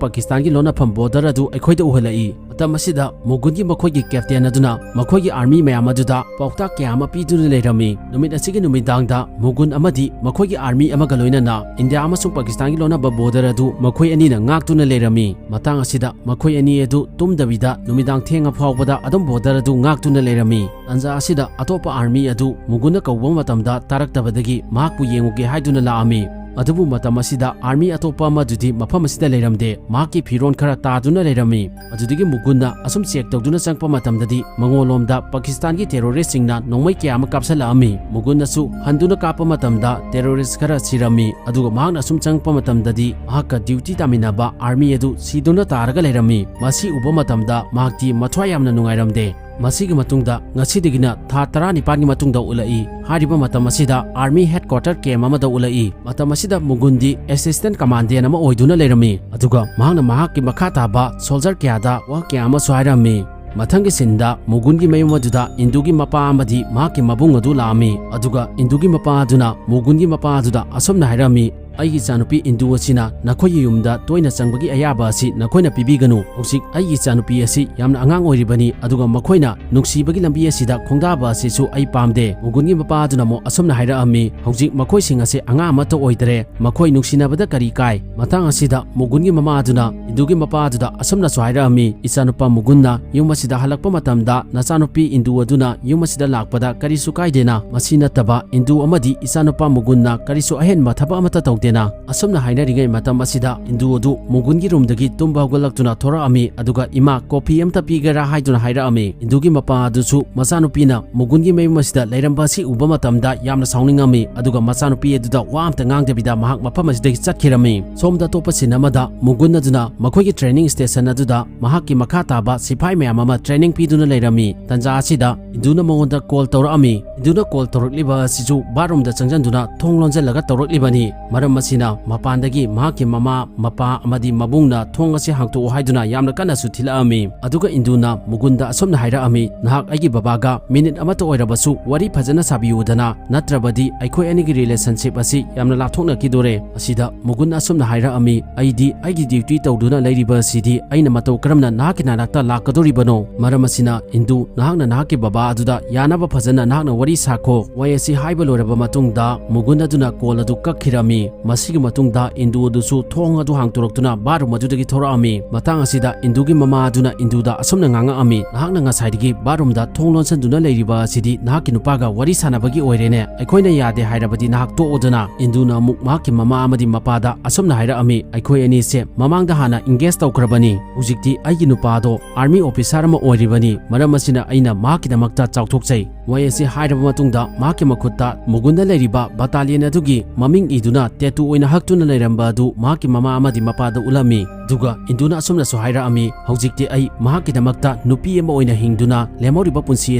ꯄꯥꯀꯤꯁꯇꯥꯟꯒꯤ ꯂꯣꯟꯅꯐꯝ ꯕꯣꯔꯗꯔ ꯑꯗꯨ ꯑꯩꯈꯣꯏꯗ ꯎꯍꯜꯂꯛꯏ"꯫ ꯃꯇꯝ ꯑꯁꯤꯗ ꯃꯨꯒꯨꯟꯒꯤ ꯃꯈꯣꯏꯒꯤ ꯀꯦꯞꯇꯦꯟ ꯑꯗꯨꯅ ꯃꯈꯣꯏꯒꯤ ꯑꯥꯔꯃꯤ ꯃꯌꯥꯝ ꯑꯗꯨꯗ ꯄꯥꯎꯇꯥꯛ ꯀꯌꯥ ꯑꯃ ꯄꯤꯗꯨꯅ ꯂꯩꯔꯝꯃꯤ꯫ ꯅꯨꯃꯤꯠ ꯑꯁꯤꯒꯤ ꯅꯨꯃꯤꯗꯥꯡꯗ ꯃꯨꯒꯨꯟ ꯑꯃꯗꯤ ꯃꯈꯣꯏꯒꯤ ꯑꯥꯔꯃꯤ ꯑꯃꯒ ꯂꯣꯏꯅꯅ ꯏꯟꯗꯤꯌꯥ ꯑꯃꯁꯨꯡ ꯄꯥꯀꯤꯁꯇꯥꯟꯒꯤ ꯂꯣꯟꯅꯕ ꯕꯣꯔꯗꯔ ꯑꯗꯨ ꯃꯈꯣꯏ ꯑꯅꯤꯅ ꯉꯥꯛꯇꯨꯅ ꯂꯩꯔꯝꯃꯤ꯫ ꯃꯇꯥꯡ ꯑꯁꯤꯗ ꯃꯈꯣꯏ ꯑꯅꯤ ꯑꯗꯨ ꯇꯨꯝꯗꯕꯤꯗ ꯅꯨꯃꯤꯗꯥꯡ ꯊꯦꯡꯉ ꯐꯥꯎꯕꯗ ꯑꯗꯨꯝ ꯕꯣꯔꯗꯔ ꯑꯗꯨ ꯉꯥꯛꯇꯨꯅ ꯂꯩꯔꯝꯃꯤ꯫ ꯇꯥꯟꯖꯥ ꯑꯁꯤꯗ ꯑꯇꯣꯞꯄ ꯑꯥꯔꯃꯤ ꯑꯗꯨ ꯃꯨꯒꯨꯟꯅ ꯀꯧꯕ ꯃꯇꯝꯗ ꯇꯥꯔꯛꯇꯕꯗꯒꯤ ꯃꯍꯥꯛꯄꯨ ꯌꯦꯡꯉꯨꯒꯦ ꯍꯥꯏꯗꯨꯅ ꯂꯥꯛꯑꯝꯃꯤ꯫ ꯑꯗꯨꯕꯨ ꯃꯇꯝ ꯑꯁꯤꯗ army ꯑꯇꯣꯞꯄ ꯑꯃꯗꯨꯗꯤ ꯃꯐꯝ ꯑꯁꯤꯗ ꯂꯩꯔꯝꯗꯦ꯫ ꯃꯍꯥꯛꯀꯤ ꯐꯤꯔꯣꯜ ꯈꯔ ꯇꯥꯗꯨꯅ ꯂꯩꯔꯝꯃꯤ꯫ ꯑꯗꯨꯗꯒꯤ ꯃꯨꯒꯨꯟꯅ ꯑꯁꯨꯝ check ꯇꯧꯗꯨꯅ ꯆꯪꯂꯛꯄ ꯃꯇꯝꯗꯗꯤ ꯃꯉꯣꯟꯂꯣꯝꯗ ꯄꯥꯀꯤꯁꯇꯥꯟꯒꯤ terroristꯁꯤꯡꯅ ꯅꯣꯡꯃꯩ ꯀꯌꯥ ꯑꯃ ꯀꯥꯞꯁꯤꯜꯂꯛꯂꯝꯃꯤ꯫ ꯃꯨꯒꯨꯟꯅꯁꯨ ꯍꯟꯗꯨꯅ ꯀꯥꯞꯄ ꯃꯇꯝꯗ terrorist ꯈꯔ ꯁꯤꯔꯝꯃꯤ꯫ ꯑꯗꯨꯒ ꯃꯍꯥꯛꯅ ꯑꯁꯨꯝ ꯆꯪꯂꯛꯄ ꯃꯇꯝꯗꯗꯤ ꯃꯍꯥꯛꯀ duty ꯇꯥꯃꯤꯟꯅꯕ army ꯑꯗꯨ ꯁꯤꯗꯨꯅ ꯇꯥꯔꯒ ꯂꯩꯔꯝꯃꯤ꯫ ꯃꯁꯤ ꯎꯕ ꯃꯇꯝꯗ ꯃꯍꯥꯛꯇꯤ ꯃꯊ꯭ꯋꯥꯏ ꯌꯥꯝꯅ ꯅꯨꯡꯉꯥꯏꯔꯝꯗꯦ꯫ ꯃꯁꯤꯒꯤ ꯃꯇꯨꯡꯗ ꯉꯁꯤꯗꯒꯤꯅ ꯊꯥ ꯇꯔꯥꯅꯤꯄꯥꯟꯒꯤ ꯃꯇꯨꯡꯗ ꯎꯠꯂꯛꯏ꯫ ꯍꯥꯏꯔꯤꯕ ꯃꯇꯝ ꯑꯁꯤꯗ army headquarter camp ꯑꯃꯗ ꯎꯠꯂꯛꯏ꯫ ꯃꯇꯝ ꯑꯁꯤꯗ ꯃꯨꯒꯨꯟꯗꯤ assistant commandant ꯑꯃ ꯑꯣꯏꯗꯨꯅ ꯂꯩꯔꯝꯃꯤ꯫ ꯑꯗꯨꯒ ꯃꯍꯥꯛꯅ ꯃꯍꯥꯛꯀꯤ ꯃꯈꯥ ꯇꯥꯕ soldier ꯀꯌꯥꯗ ꯋꯥ ꯀꯌꯥ ꯑꯃꯁꯨ ꯍꯥꯏꯔꯝꯃꯤ꯫ ꯃꯊꯪꯒꯤ sceneꯗ ꯃꯨꯒꯨꯟꯒꯤ ꯃꯌꯨꯝ ꯑꯗꯨꯗ ꯏꯟꯗꯨꯒꯤ ꯃꯄꯥ ꯑꯃꯗꯤ ꯃꯍꯥꯛꯀꯤ ꯃꯕꯨꯡ ꯑꯗꯨ ꯂꯥꯛꯂꯝꯃꯤ꯫ ꯑꯗꯨꯒ ꯏꯟꯗꯨꯒꯤ ꯃꯄꯥ ꯑꯗꯨꯅ ꯃꯨꯒꯨꯟꯒꯤ ꯃꯄꯥ ꯑꯗꯨꯗ ꯑꯁꯨꯝꯅ ꯍꯥꯏꯔꯝꯃꯤ, "ꯑꯩꯒꯤ ꯏꯆꯥꯅꯨꯄꯤ ꯏꯟꯗꯨ ꯑꯁꯤꯅ ꯅꯈꯣꯏꯒꯤ ꯌꯨꯝꯗ ꯇꯣꯏꯅ ꯆꯪꯕꯒꯤ ꯑꯌꯥꯕ ꯑꯁꯤ ꯅꯈꯣꯏꯅ ꯄꯤꯕꯤꯒꯅꯨ꯫ ꯍꯧꯖꯤꯛ ꯑꯩꯒꯤ ꯏꯆꯥꯅꯨꯄꯤ ꯑꯁꯤ ꯌꯥꯝꯅ ꯑꯉꯥꯡ ꯑꯣꯏꯔꯤꯕꯅꯤ, ꯑꯗꯨꯒ ꯃꯈꯣꯏꯅ ꯅꯨꯡꯁꯤꯕꯒꯤ ꯂꯝꯕꯤ ꯑꯁꯤꯗ ꯈꯣꯡꯗꯥꯕ ꯑꯁꯤꯁꯨ ꯑꯩ ꯄꯥꯝꯗꯦ꯫" ꯃꯨꯒꯨꯟꯒꯤ ꯃꯄꯥ ꯑꯗꯨꯅ ꯑꯃꯨꯛ ꯑꯁꯨꯝꯅ ꯍꯥꯏꯔꯛꯂꯝꯃꯤ, "ꯍꯧꯖꯤꯛ ꯃꯈꯣꯏꯁꯤꯡ ꯑꯁꯤ ꯑꯉꯥꯡ ꯑꯃꯠꯇ ꯑꯣꯏꯗ꯭ꯔꯦ꯫ ꯃꯈꯣꯏ ꯅꯨꯡꯁꯤꯅꯕꯗ ꯀꯔꯤ ꯀꯥꯏ?" ꯃꯇꯥꯡ ꯑꯁꯤꯗ ꯃꯨꯒꯨꯟꯒꯤ ꯃꯃꯥ ꯑꯗꯨꯅ ꯏꯟꯗꯨꯒꯤ ꯃꯄꯥ ꯑꯗꯨꯗ ꯑꯁꯨꯝꯅꯁꯨ ꯍꯥꯏꯔꯛꯂꯝꯃꯤ, "ꯏꯆꯥꯅꯨꯄꯥ ꯃꯨꯒꯨꯟꯅ ꯌꯨꯝ ꯑꯁꯤꯗ ꯍꯜꯂꯛꯄ ꯃꯇꯝꯗ ꯅꯆꯥꯅꯨꯄꯤ ꯏꯟꯗꯨ ꯑꯗꯨꯅ ꯌꯨꯝ ꯑꯁꯤꯗ ꯂꯥꯛꯄꯗ ꯀꯔꯤꯁꯨ ꯀꯥꯏꯗꯦꯅ꯫ ꯃꯁꯤ ꯅꯠꯇꯕ ꯏꯟꯗꯨ ꯑꯃꯗꯤ ꯏꯆꯥꯅꯨꯄꯥ ꯃꯨꯒꯨꯟꯅ ꯀꯔꯤꯁꯨ ꯑꯍꯦꯟꯕ ꯊꯕꯛ ꯑꯃꯠꯇ ꯇꯧꯗꯦꯅ꯫" ꯑꯁꯨꯝꯅ ꯍꯥꯏꯅꯔꯤꯉꯩ ꯃꯇꯝ ꯑꯁꯤꯗ ꯏꯟꯗꯨ ꯑꯗꯨ ꯃꯨꯒꯨꯟꯒꯤ roomꯗꯒꯤ ꯇꯨꯝꯕ ꯍꯧꯒꯠꯂꯛꯇꯨꯅ ꯊꯣꯔꯛꯂꯝꯃꯤ꯫ ꯑꯗꯨꯒ, "ꯏꯃꯥ, coffee ꯑꯃꯇ ꯄꯤꯒꯦꯔꯥ?" ꯍꯥꯏꯗꯨꯅ ꯍꯥꯏꯔꯛꯂꯝꯃꯤ꯫ ꯏꯟꯗꯨꯒꯤ ꯃꯄꯥ ꯑꯗꯨꯁꯨ ꯃꯆꯥꯅꯨꯄꯤꯅ ꯃꯨꯒꯨꯟꯒꯤ ꯃꯌꯨꯝ ꯑꯁꯤꯗ ꯂꯩꯔꯝꯕ ꯑꯁꯤ ꯎꯕ ꯃꯇꯝꯗ ꯌꯥꯝꯅ ꯁꯥꯎꯅꯤꯡꯂꯝꯃꯤ꯫ ꯑꯗꯨꯒ ꯃꯆꯥꯅꯨꯄꯤ ꯑꯗꯨꯗ ꯋꯥ ꯑꯃꯇ ꯉꯥꯡꯗꯕꯤꯗ ꯃꯍꯥꯛ ꯃꯐꯝ ꯑꯁꯤꯗꯒꯤ ꯆꯠꯈꯤꯔꯝꯃꯤ꯫ ꯁꯣꯝꯗ ꯑꯇꯣꯞꯄ scene ꯑꯃꯗ ꯃꯨꯒꯨꯟ ꯑꯗꯨꯅ ꯃꯈꯣꯏꯒꯤ training station ꯑꯗꯨꯗ ꯃꯍꯥꯛꯀꯤ ꯃꯈꯥ ꯇꯥꯕ ꯁꯤꯐꯥꯏ ꯃꯌꯥꯝ ꯑꯃ training ꯄꯤꯗꯨꯅ ꯂꯩꯔꯝꯃꯤ꯫ ꯇꯟꯖꯥ ꯑꯁꯤꯗ ꯏꯟꯗꯨꯅ ꯃꯉꯣꯟꯗ call ꯇꯧꯔꯛꯂꯝꯃꯤ꯫ ꯏꯟꯗꯨꯅ call ꯇꯧꯔꯛꯂꯤꯕ ꯑꯁꯤꯁꯨ bathroomꯗ ꯆꯪꯁꯤꯟꯗꯨꯅ ꯊꯣꯡ ꯂꯣꯟꯁꯤꯜꯂꯒ ꯇꯧꯔꯛꯂꯤꯕꯅꯤ꯫ ꯃꯔꯝ ꯑꯁꯤꯅ ꯃꯄꯥꯟꯗꯒꯤ ꯃꯍꯥꯛꯀꯤ ꯃꯃꯥ, ꯃꯄꯥ ꯑꯃꯗꯤ ꯃꯕꯨꯡꯅ "ꯊꯣꯡ ꯑꯁꯤ ꯍꯥꯡꯇꯣꯛꯎ" ꯍꯥꯏꯗꯨꯅ ꯌꯥꯝꯅ ꯀꯟꯅꯁꯨ ꯊꯤꯜꯂꯛꯂꯝꯃꯤ꯫ ꯑꯗꯨꯒ ꯏꯟꯗꯨꯅ ꯃꯨꯒꯨꯟꯗ ꯑꯁꯨꯝꯅ ꯍꯥꯏꯔꯛꯂꯝꯃꯤ, "ꯅꯍꯥꯛ ꯑꯩꯒꯤ ꯕꯕꯥꯒ minute ꯑꯃꯠꯇ ꯑꯣꯏꯔꯕꯁꯨ ꯋꯥꯔꯤ ꯐꯖꯅ ꯁꯥꯕꯤꯌꯨꯗꯅ, ꯅꯠꯇ꯭ꯔꯕꯗꯤ ꯑꯩꯈꯣꯏ ꯑꯅꯤꯒꯤ relationship ꯑꯁꯤ ꯌꯥꯝꯅ ꯂꯥꯞꯊꯣꯛꯅꯈꯤꯗꯣꯔꯦ꯫" ꯑꯁꯤꯗ ꯃꯨꯒꯨꯟ ꯑꯁꯨꯝꯅ ꯍꯥꯏꯔꯛꯂꯝꯃꯤ, "ꯑꯩꯗꯤ ꯑꯩꯒꯤ duty ꯇꯧꯗꯨꯅ ꯂꯩꯔꯤꯕ ꯑꯁꯤꯗꯤ ꯑꯩꯅ ꯃꯇꯧ ꯀꯔꯝꯅ ꯅꯍꯥꯛꯀꯤ ꯅꯥꯅꯥꯛꯇ ꯂꯥꯛꯀꯗꯣꯔꯤꯕꯅꯣ? ꯃꯔꯝ ꯑꯁꯤꯅ ꯏꯟꯗꯨ, ꯅꯍꯥꯛꯅ ꯅꯍꯥꯛꯀꯤ ꯕꯕꯥ ꯑꯗꯨꯗ ꯌꯥꯅꯕ ꯐꯖꯅ ꯅꯍꯥꯛꯅ ꯋꯥꯔꯤ ꯁꯥꯈꯣ꯫" ꯋꯥꯍꯩ ꯑꯁꯤ ꯍꯥꯏꯕ ꯂꯣꯏꯔꯕ ꯃꯇꯨꯡꯗ ꯃꯨꯒꯨꯟ ꯑꯗꯨꯅ call ꯑꯗꯨ ꯀꯛꯈꯤꯔꯝꯃꯤ꯫ ꯃꯁꯤꯒꯤ ꯃꯇꯨꯡꯗ ꯏꯟꯗꯨ ꯑꯗꯨꯁꯨ ꯊꯣꯡ ꯑꯗꯨ ꯍꯥꯡꯗꯣꯔꯛꯇꯨꯅ ꯕꯥꯠꯔꯨꯝ ꯑꯗꯨꯗꯒꯤ ꯊꯣꯔꯛꯑꯝꯃꯤ꯫ ꯃꯇꯥꯡ ꯑꯁꯤꯗ ꯏꯟꯗꯨꯒꯤ ꯃꯃꯥ ꯑꯗꯨꯅ ꯏꯟꯗꯨꯗ ꯑꯁꯨꯝꯅ ꯉꯥꯡꯉꯛꯑꯝꯃꯤ, "ꯅꯍꯥꯛꯅ ꯉꯁꯥꯏꯗꯒꯤ ꯕꯥꯠꯔꯨꯝꯗ ꯊꯣꯡ ꯂꯣꯟꯁꯤꯟꯗꯨꯅ ꯂꯩꯔꯤꯕ ꯑꯁꯤꯗꯤ ꯅꯍꯥꯛꯀꯤ ꯅꯨꯄꯥꯒ ꯋꯥꯔꯤ ꯁꯥꯟꯅꯕꯒꯤ ꯑꯣꯏꯔꯦꯅꯦ꯫ ꯑꯩꯈꯣꯏꯅ ꯌꯥꯗꯦ ꯍꯥꯏꯔꯕꯗꯤ ꯅꯍꯥꯛ ꯇꯣꯛꯑꯣꯗꯅ?" ꯏꯟꯗꯨꯅ ꯑꯃꯨꯛ ꯃꯍꯥꯛꯀꯤ ꯃꯃꯥ ꯑꯃꯗꯤ ꯃꯄꯥꯗ ꯑꯁꯨꯝꯅ ꯍꯥꯏꯔꯛꯑꯝꯃꯤ, "ꯑꯩꯈꯣꯏ ꯑꯅꯤꯁꯦ ꯃꯃꯥꯡꯗ ꯍꯥꯟꯅ engage ꯇꯧꯈ꯭ꯔꯕꯅꯤ꯫ ꯍꯧꯖꯤꯛꯇꯤ ꯑꯩꯒꯤ ꯅꯨꯄꯥꯗꯣ army officer ꯑꯃ ꯑꯣꯏꯔꯤꯕꯅꯤ꯫ ꯃꯔꯝ ꯑꯁꯤꯅ ꯑꯩꯅ ꯃꯍꯥꯛꯀꯤꯗꯃꯛꯇ ꯆꯥꯎꯊꯣꯛꯆꯩ꯫" ꯃꯣꯏ ꯑꯁꯤ ꯍꯥꯏꯔꯕ ꯃꯇꯨꯡꯗ ꯃꯍꯥꯛꯀꯤ ꯃꯈꯨꯠꯇ ꯃꯨꯒꯨꯟꯗ ꯂꯩꯔꯤꯕ battalion ꯑꯗꯨꯒꯤ ꯃꯃꯤꯡ ꯏꯗꯨꯅ tattoo ꯑꯣꯏꯅ ꯍꯛꯇꯨꯅ ꯂꯩꯔꯝꯕ ꯑꯗꯨ ꯃꯍꯥꯛꯀꯤ ꯃꯃꯥ ꯑꯃꯗꯤ ꯃꯄꯥꯗ ꯎꯠꯂꯝꯃꯤ꯫ ꯑꯗꯨꯒ ꯏꯟꯗꯨꯅ ꯑꯁꯨꯝꯅꯁꯨ ꯍꯥꯏꯔꯛꯑꯝꯃꯤ, "ꯍꯧꯖꯤꯛꯇꯤ ꯑꯩ ꯃꯍꯥꯛꯀꯤꯗꯃꯛꯇ ꯅꯨꯄꯤ ꯑꯃ ꯑꯣꯏꯅ ꯍꯤꯡꯗꯨꯅ ꯂꯦꯝꯍꯧꯔꯤꯕ ꯄꯨꯟꯁꯤ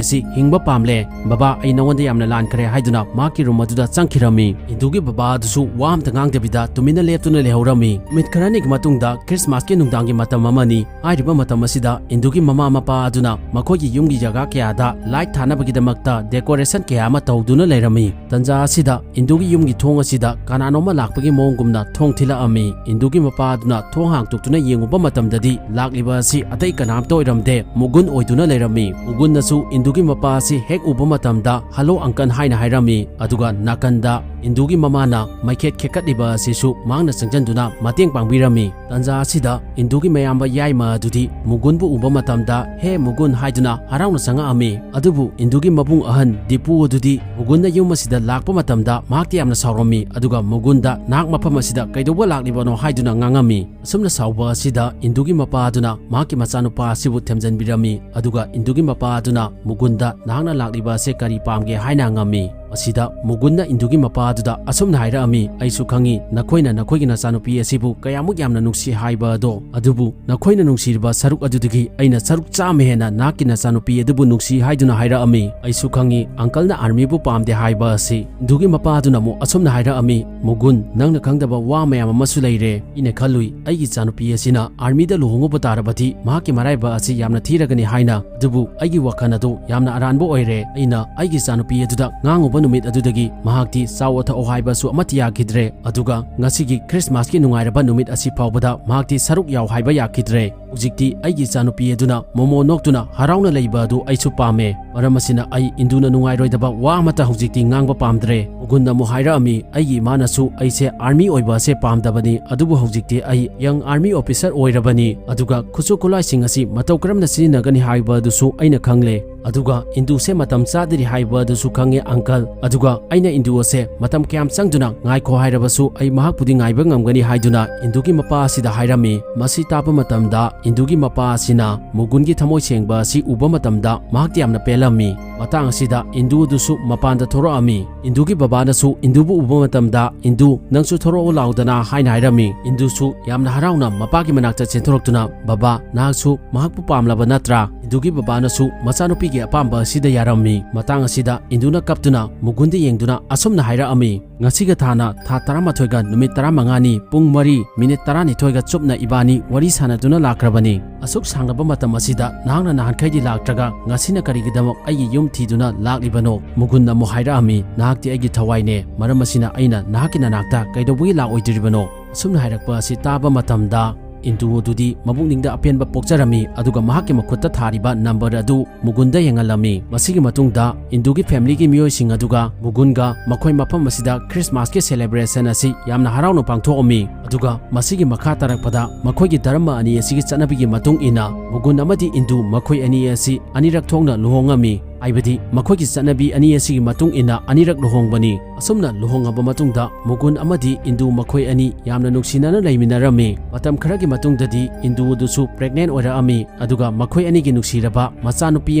ꯑꯁꯤ ꯍꯤꯡꯕ ꯄꯥꯝꯂꯦ꯫ ꯕꯕꯥ, ꯑꯩ ꯅꯉꯣꯟꯗ ꯌꯥꯝꯅ ꯂꯥꯟꯈ꯭ꯔꯦ" ꯍꯥꯏꯗꯨꯅ ꯃꯍꯥꯛꯀꯤ room ꯑꯗꯨꯗ ꯆꯪꯈꯤꯔꯝꯃꯤ꯫ ꯏꯟꯗꯨꯒꯤ ꯕꯕꯥ ꯑꯗꯨꯁꯨ ꯋꯥ ꯑꯝꯇ ꯉꯥꯡꯗꯕꯤꯗ ꯇꯨꯃꯤꯟꯅ ꯂꯦꯞꯇꯨꯅ ꯂꯩꯍꯧꯔꯝꯃꯤ꯫ ꯅꯨꯃꯤꯠ ꯈꯔꯅꯤꯒꯤ ꯃꯇꯨꯡꯗ Christmasꯀꯤ ꯅꯨꯡꯗꯥꯡꯒꯤ ꯃꯇꯝ ꯑꯃꯅꯤ꯫ ꯍꯥꯏꯔꯤꯕ ꯃꯇꯝ ꯑꯁꯤꯗ ꯏꯟꯗꯨꯒꯤ ꯃꯃꯥ ꯃꯄꯥ ꯑꯗꯨꯅ ꯃꯈꯣꯏꯒꯤ ꯌꯨꯝꯒꯤ ꯖꯒꯥ ꯀꯌꯥꯗ light ꯊꯥꯅꯕꯒꯤꯗꯃꯛꯇ decoration ꯀꯌꯥ ꯑꯃ ꯇꯧꯗꯨꯅ ꯂꯩꯔꯝꯃꯤ꯫ ꯇꯟꯖꯥ ꯑꯁꯤꯗ ꯏꯟꯗꯨꯒꯤ ꯌꯨꯝꯒꯤ ꯊꯣꯡ ꯑꯁꯤꯗ ꯀꯅꯥꯅꯣꯝꯃ ꯂꯥꯛꯄꯒꯤ ꯃꯑꯣꯡꯒꯨꯝꯅ ꯊꯣꯡ ꯊꯤꯜꯂꯛꯑꯝꯃꯤ꯫ ꯏꯟꯗꯨꯒꯤ ꯃꯄꯥ ꯑꯗꯨꯅ ꯊꯣꯡ ꯍꯥꯡꯇꯣꯛꯇꯨꯅ ꯌꯦꯡꯉꯨꯕ ꯃꯇꯝꯗꯗꯤ ꯂꯥꯛꯂꯤꯕ ꯑꯁꯤ ꯑꯇꯩ ꯀꯅꯥꯝꯇ ꯑꯣꯏꯔꯝꯗꯦ, ꯃꯨꯒꯨꯟ ꯑꯣꯏꯗꯨꯅ ꯂꯩꯔꯝꯃꯤ꯫ ꯃꯨꯒꯨꯟꯅꯁꯨ ꯏꯟꯗꯨꯒꯤ ꯃꯄꯥ ꯑꯁꯤ ꯍꯦꯛ ꯎꯕ ꯃꯇꯝꯗ "Hello uncle" ꯍꯥꯏꯅ ꯍꯥꯏꯔꯝꯃꯤ꯫ ꯑꯗꯨꯒ ꯅꯥꯀꯟꯗ ꯏꯟꯗꯨꯒꯤ ꯃꯃꯥꯅ ꯃꯩꯈꯦꯠ ꯈꯦꯛꯀꯠꯂꯤꯕ ꯑꯁꯤꯁꯨ ꯃꯍꯥꯛꯅ ꯆꯪꯁꯤꯟꯗꯨꯅ ꯃꯇꯦꯡ ꯄꯥꯡꯕꯤꯔꯝꯃꯤ꯫ ꯇꯟꯖꯥ ꯑꯁꯤꯗ ꯏꯟꯗꯨꯒꯤ ꯃꯌꯥꯝꯕ ꯌꯥꯏꯃ ꯑꯗꯨꯗꯤ ꯃꯨꯒꯨꯟꯕꯨ ꯎꯕ ꯃꯇꯝꯗ "ꯍꯦ ꯃꯨꯒꯨꯟ" ꯍꯥꯏꯗꯨꯅ ꯍꯔꯥꯎꯅ ꯆꯪꯉꯛꯑꯝꯃꯤ꯫ ꯑꯗꯨꯕꯨ ꯏꯟꯗꯨꯒꯤ ꯃꯕꯨꯡ ꯑꯍꯟ ꯗꯤꯄꯨ ꯑꯗꯨꯗꯤ ꯃꯨꯒꯨꯟꯅ ꯌꯨꯝ ꯑꯁꯤꯗ ꯂꯥꯛꯄ ꯃꯇꯝꯗ ꯃꯍꯥꯛꯇꯤ ꯌꯥꯝꯅ ꯁꯥꯎꯔꯝꯃꯤ꯫ ꯑꯗꯨꯒ ꯃꯨꯒꯨꯟꯗ "ꯅꯍꯥꯛ ꯃꯐꯝ ꯑꯁꯤꯗ ꯀꯩꯗꯧꯕ ꯂꯥꯛꯂꯤꯕꯅꯣ?" ꯍꯥꯏꯗꯨꯅ ꯉꯥꯡꯉꯝꯃꯤ꯫ ꯑꯁꯨꯝꯅ ꯁꯥꯎꯕ ꯑꯁꯤꯗ ꯏꯟꯗꯨꯒꯤ ꯃꯄꯥ ꯑꯗꯨꯅ ꯃꯍꯥꯛꯀꯤ ꯃꯆꯥꯅꯨꯄꯥ ꯑꯁꯤꯕꯨ ꯊꯦꯝꯖꯤꯟꯕꯤꯔꯝꯃꯤ꯫ ꯑꯗꯨꯒ ꯏꯟꯗꯨꯒꯤ ꯃꯄꯥ ꯑꯗꯨꯅ ꯃꯨꯒꯨꯟꯗ "ꯅꯍꯥꯛꯅ ꯂꯥꯛꯂꯤꯕ ꯑꯁꯤ ꯀꯔꯤ ꯄꯥꯝꯒꯦ?" ꯍꯥꯏꯅ ꯍꯪꯉꯝꯃꯤ꯫ ꯃꯁꯤꯗ ꯃꯨꯒꯨꯟꯅ ꯏꯟꯗꯨꯒꯤ ꯃꯄꯥ ꯑꯗꯨꯗ ꯑꯁꯨꯝꯅ ꯍꯥꯏꯔꯛꯑꯝꯃꯤ, "ꯑꯩꯁꯨ ꯈꯪꯉꯤ ꯅꯈꯣꯏꯅ ꯅꯈꯣꯏꯒꯤ ꯅꯆꯥꯅꯨꯄꯤ ꯑꯁꯤꯕꯨ ꯀꯌꯥꯃꯨꯛ ꯌꯥꯝꯅ ꯅꯨꯡꯁꯤ ꯍꯥꯏꯕ ꯑꯗꯣ꯫ ꯑꯗꯨꯕꯨ ꯅꯈꯣꯏꯅ ꯅꯨꯡꯁꯤꯔꯤꯕ ꯁꯔꯨꯛ ꯑꯗꯨꯗꯒꯤ ꯑꯩꯅ ꯁꯔꯨꯛ ꯆꯥꯝꯃ ꯍꯦꯟꯅ ꯅꯍꯥꯛꯀꯤ ꯅꯆꯥꯅꯨꯄꯤ ꯑꯗꯨꯕꯨ ꯅꯨꯡꯁꯤ ꯍꯥꯏꯗꯨꯅ ꯍꯥꯏꯔꯛꯑꯝꯃꯤ꯫ ꯑꯩꯁꯨ ꯈꯪꯉꯤ uncle ꯅ army ꯕꯨ ꯄꯥꯝꯗꯦ ꯍꯥꯏꯕ ꯑꯁꯤ꯫" ꯏꯟꯗꯨꯒꯤ ꯃꯄꯥ ꯑꯗꯨꯅ ꯑꯃꯨꯛ ꯑꯁꯨꯝꯅ ꯍꯥꯏꯔꯛꯑꯝꯃꯤ, "ꯃꯨꯒꯨꯟ, ꯅꯪꯅ ꯈꯪꯗꯕ ꯋꯥ ꯃꯌꯥꯝ ꯑꯃꯁꯨ ꯂꯩꯔꯦ꯫ ꯑꯩꯅ ꯈꯜꯂꯨꯏ ꯑꯩꯒꯤ ꯏꯆꯥꯅꯨꯄꯤ ꯑꯁꯤꯅ army ꯗ ꯂꯨꯍꯣꯡꯉꯨꯕ ꯇꯥꯔꯕꯗꯤ ꯃꯍꯥꯛꯀꯤ ꯃꯔꯥꯏꯕ ꯑꯁꯤ ꯌꯥꯝꯅ ꯊꯤꯔꯒꯅꯤ ꯍꯥꯏꯅ꯫ ꯑꯗꯨꯕꯨ ꯑꯩꯒꯤ ꯋꯥꯈꯜ ꯑꯗꯨ ꯌꯥꯝꯅ ꯑꯔꯥꯟꯕ ꯑꯣꯏꯔꯦ꯫ ꯑꯩꯅ ꯑꯩꯒꯤ ꯏꯆꯥꯅꯨꯄꯤ ꯑꯗꯨꯗ ꯉꯥꯡꯉꯨꯕ ꯅꯨꯃꯤꯠ ꯑꯗꯨꯗꯒꯤ ꯃꯍꯥꯛꯇꯤ ꯆꯥꯎ ꯊꯛꯑꯣ ꯍꯥꯏꯕꯁꯨ ꯑꯃꯠꯇ ꯌꯥꯈꯤꯗ꯭ꯔꯦ꯫ ꯑꯗꯨꯒ ꯉꯁꯤꯒꯤ Christmas ꯀꯤ ꯅꯨꯡꯉꯥꯏꯔꯕ ꯅꯨꯃꯤꯠ ꯑꯁꯤ ꯐꯥꯎꯕꯗ ꯃꯍꯥꯛꯇꯤ ꯁꯔꯨꯛ ꯌꯥꯎ ꯍꯥꯏꯕ ꯌꯥꯈꯤꯗ꯭ꯔꯦ꯫ ꯍꯧꯖꯤꯛꯇꯤ ꯑꯩꯒꯤ ꯏꯆꯥꯅꯨꯄꯤ ꯑꯗꯨꯅ ꯃꯣꯃꯣ ꯅꯣꯛꯇꯨꯅ ꯍꯔꯥꯎꯅ ꯂꯩꯕ ꯑꯗꯨ ꯑꯩꯁꯨ ꯄꯥꯝꯃꯦ꯫ ꯃꯔꯝ ꯑꯁꯤꯅ ꯑꯩ ꯏꯟꯗꯨꯅ ꯅꯨꯡꯉꯥꯏꯔꯣꯏꯗꯕ ꯋꯥ ꯑꯃꯠꯇ ꯍꯧꯖꯤꯛꯇꯤ ꯉꯥꯡꯕ ꯄꯥꯝꯗ꯭ꯔꯦ꯫ ꯒꯨꯟꯅ ꯑꯃꯨꯛ ꯍꯥꯏꯔꯛꯑꯝꯃꯤ, "ꯑꯩꯒꯤ ꯏꯃꯥꯅꯁꯨ ꯑꯩꯁꯦ army ꯑꯣꯏꯕ ꯑꯁꯦ ꯄꯥꯝꯗꯕꯅꯤ, ꯑꯗꯨꯕꯨ ꯍꯧꯖꯤꯛꯇꯤ ꯑꯩ young army officer ꯑꯣꯏꯔꯕꯅꯤ, ꯑꯗꯨꯒ ꯈꯨꯠꯁꯨ ꯈꯨꯠꯂꯥꯏꯁꯤꯡ ꯑꯁꯤ ꯃꯇꯧ ꯀꯔꯝꯅ ꯁꯤꯖꯤꯟꯅꯒꯅꯤ ꯍꯥꯏꯕ ꯑꯗꯨꯁꯨ ꯑꯩꯅ ꯈꯪꯂꯦ꯫ ꯑꯗꯨꯒ ꯏꯟꯗꯨꯁꯦ ꯃꯇꯝ ꯆꯥꯗ꯭ꯔꯤ ꯍꯥꯏꯕ ꯑꯗꯨꯁꯨ ꯈꯪꯉꯦ, uncle꯫ ꯑꯗꯨꯒ ꯑꯩꯅ ꯏꯟꯗꯨ ꯑꯁꯦ ꯃꯇꯝ ꯀꯌꯥꯝ ꯆꯪꯗꯨꯅ ꯉꯥꯏꯈꯣ ꯍꯥꯏꯔꯕꯁꯨ ꯑꯩ ꯃꯍꯥꯛꯄꯨꯗꯤ ꯉꯥꯏꯕ ꯉꯝꯒꯅꯤ" ꯍꯥꯏꯗꯨꯅ ꯏꯟꯗꯨꯒꯤ ꯃꯄꯥ ꯑꯁꯤꯗ ꯍꯥꯏꯔꯝꯃꯤ꯫ ꯃꯁꯤ ꯇꯥꯕ ꯃꯇꯝꯗ ꯏꯟꯗꯨꯒꯤ ꯃꯄꯥ ꯑꯁꯤꯅ ꯃꯨꯒꯨꯟꯒꯤ ꯊꯃꯣꯏ ꯁꯦꯡꯕ ꯑꯁꯤ ꯎꯕ ꯃꯇꯝꯗ ꯃꯍꯥꯛꯇꯤ ꯌꯥꯝꯅ ꯄꯦꯜꯂꯝꯃꯤ꯫ ꯃꯇꯥꯡ ꯑꯁꯤꯗ ꯏꯟꯗꯨ ꯑꯗꯨꯁꯨ ꯃꯄꯥꯟꯗ ꯊꯣꯔꯛꯑꯝꯃꯤ꯫ ꯏꯟꯗꯨꯒꯤ ꯕꯕꯥꯅꯁꯨ ꯏꯟꯗꯨꯕꯨ ꯎꯕ ꯃꯇꯝꯗ, "ꯏꯟꯗꯨ, ꯅꯪꯁꯨ ꯊꯣꯔꯛꯑꯣ ꯂꯥꯎꯗꯅ" ꯍꯥꯏꯅ ꯍꯥꯏꯔꯝꯃꯤ꯫ ꯏꯟꯗꯨꯁꯨ ꯌꯥꯝꯅ ꯍꯔꯥꯎꯅ ꯃꯄꯥꯒꯤ ꯃꯅꯥꯛꯇ ꯆꯦꯟꯊꯣꯔꯛꯇꯨꯅ, "ꯕꯕꯥ, ꯅꯍꯥꯛꯁꯨ ꯃꯍꯥꯛꯄꯨ ꯄꯥꯝꯂꯕ ꯅꯠꯇ꯭ꯔꯥ?" ꯏꯟꯗꯨꯒꯤ ꯕꯕꯥꯅꯁꯨ ꯃꯆꯥꯅꯨꯄꯤꯒꯤ ꯑꯄꯥꯝꯕ ꯑꯁꯤꯗ ꯌꯥꯔꯝꯃꯤ꯫ ꯃꯇꯥꯡ ꯑꯁꯤꯗ ꯏꯟꯗꯨꯅ ꯀꯞꯇꯨꯅ ꯃꯨꯒꯨꯟꯗ ꯌꯦꯡꯗꯨꯅ ꯑꯁꯨꯝꯅ ꯍꯥꯏꯔꯛꯑꯝꯃꯤ, "ꯉꯁꯤꯒ ꯊꯥꯅ ꯊꯥ ꯇꯔꯥꯃꯥꯊꯣꯏꯒ ꯅꯨꯃꯤꯠ ꯇꯔꯥꯃꯉꯥꯅꯤ, ꯄꯨꯡ ꯃꯔꯤ ꯃꯤꯅꯤꯠ ꯇꯔꯥꯅꯤꯊꯣꯏꯒ ꯆꯨꯞꯅ ꯏꯕꯥꯅꯤ ꯋꯥꯔꯤ ꯁꯥꯟꯅꯗꯨꯅ ꯂꯥꯛꯈ꯭ꯔꯕꯅꯤ꯫ ꯑꯁꯨꯛ ꯁꯥꯡꯂꯕ ꯃꯇꯝ ꯑꯁꯤꯗ ꯅꯍꯥꯛꯅ ꯅꯍꯥꯟꯈꯩꯗꯤ ꯂꯥꯛꯇ꯭ꯔꯒ ꯉꯁꯤꯅ ꯀꯔꯤꯒꯤꯗꯃꯛ ꯑꯩꯒꯤ ꯌꯨꯝ ꯊꯤꯗꯨꯅ ꯂꯥꯛꯂꯤꯕꯅꯣ?" ꯃꯨꯒꯨꯟꯅ ꯑꯃꯨꯛ ꯍꯥꯏꯔꯛꯑꯝꯃꯤ, "ꯅꯍꯥꯛꯇꯤ ꯑꯩꯒꯤ ꯊꯋꯥꯏꯅꯦ, ꯃꯔꯝ ꯑꯁꯤꯅ ꯑꯩꯅ ꯅꯍꯥꯛꯀꯤ ꯅꯅꯥꯛꯇ ꯀꯩꯗꯧꯕꯒꯤ ꯂꯥꯛꯑꯣꯏꯗꯣꯔꯤꯕꯅꯣ?" ꯑꯁꯨꯝꯅ ꯍꯥꯏꯔꯛꯄ ꯑꯁꯤ ꯇꯥꯕ ꯃꯇꯝꯗ ꯏꯟꯗꯨ ꯑꯗꯨꯗꯤ ꯃꯕꯨꯛꯅꯤꯡꯗ ꯑꯄꯦꯟꯕ ꯄꯣꯛꯆꯔꯝꯃꯤ, ꯑꯗꯨꯒ ꯃꯍꯥꯛꯀꯤ ꯃꯈꯨꯠꯇ ꯊꯥꯔꯤꯕ number ꯑꯗꯨ ꯃꯨꯒꯨꯟꯗ ꯌꯦꯡꯍꯜꯂꯝꯃꯤ꯫ ꯃꯁꯤꯒꯤ ꯃꯇꯨꯡꯗ ꯏꯟꯗꯨꯒꯤ familyꯒꯤ ꯃꯤꯑꯣꯏꯁꯤꯡ ꯑꯗꯨꯒ ꯃꯨꯒꯨꯟꯒ ꯃꯈꯣꯏ ꯃꯐꯝ ꯑꯁꯤꯗ Christmasꯀꯤ celebration ꯑꯁꯤ ꯌꯥꯝꯅ ꯍꯔꯥꯎꯅ ꯄꯥꯡꯊꯣꯛꯑꯝꯃꯤ꯫ ꯑꯗꯨꯒ ꯃꯁꯤꯒꯤ ꯃꯈꯥ ꯇꯥꯔꯛꯄꯗ ꯃꯈꯣꯏꯒꯤ ꯙꯔꯃ ꯑꯅꯤ ꯑꯁꯤꯒꯤ ꯆꯠꯅꯕꯤꯒꯤ ꯃꯇꯨꯡ ꯏꯟꯅ ꯃꯨꯒꯨꯟ ꯑꯃꯗꯤ ꯏꯟꯗꯨ ꯃꯈꯣꯏ ꯑꯅꯤ ꯑꯁꯤ ꯑꯅꯤꯔꯛ ꯊꯣꯛꯅ ꯂꯨꯍꯣꯡꯉꯝꯃꯤ, ꯍꯥꯏꯕꯗꯤ ꯃꯈꯣꯏꯒꯤ ꯆꯠꯅꯕꯤ ꯑꯅꯤ ꯑꯁꯤꯒꯤ ꯃꯇꯨꯡ ꯏꯟꯅ ꯑꯅꯤꯔꯛ ꯂꯨꯍꯣꯡꯕꯅꯤ꯫ ꯑꯁꯨꯝꯅ ꯂꯨꯍꯣꯡꯉꯕ ꯃꯇꯨꯡꯗ ꯃꯨꯒꯨꯟ ꯑꯃꯗꯤ ꯏꯟꯗꯨ ꯃꯈꯣꯏ ꯑꯅꯤ ꯌꯥꯝꯅ ꯅꯨꯡꯁꯤꯅꯅ ꯂꯩꯃꯤꯟꯅꯔꯝꯃꯤ꯫ ꯃꯇꯝ ꯈꯔꯒꯤ ꯃꯇꯨꯡꯗꯗꯤ ꯏꯟꯗꯨ ꯑꯗꯨꯁꯨ pregnant ꯑꯣꯏꯔꯛꯑꯝꯃꯤ, ꯑꯗꯨꯒ ꯃꯈꯣꯏ ꯑꯅꯤꯒꯤ ꯅꯨꯡꯁꯤꯔꯕ ꯃꯆꯥꯅꯨꯄꯤ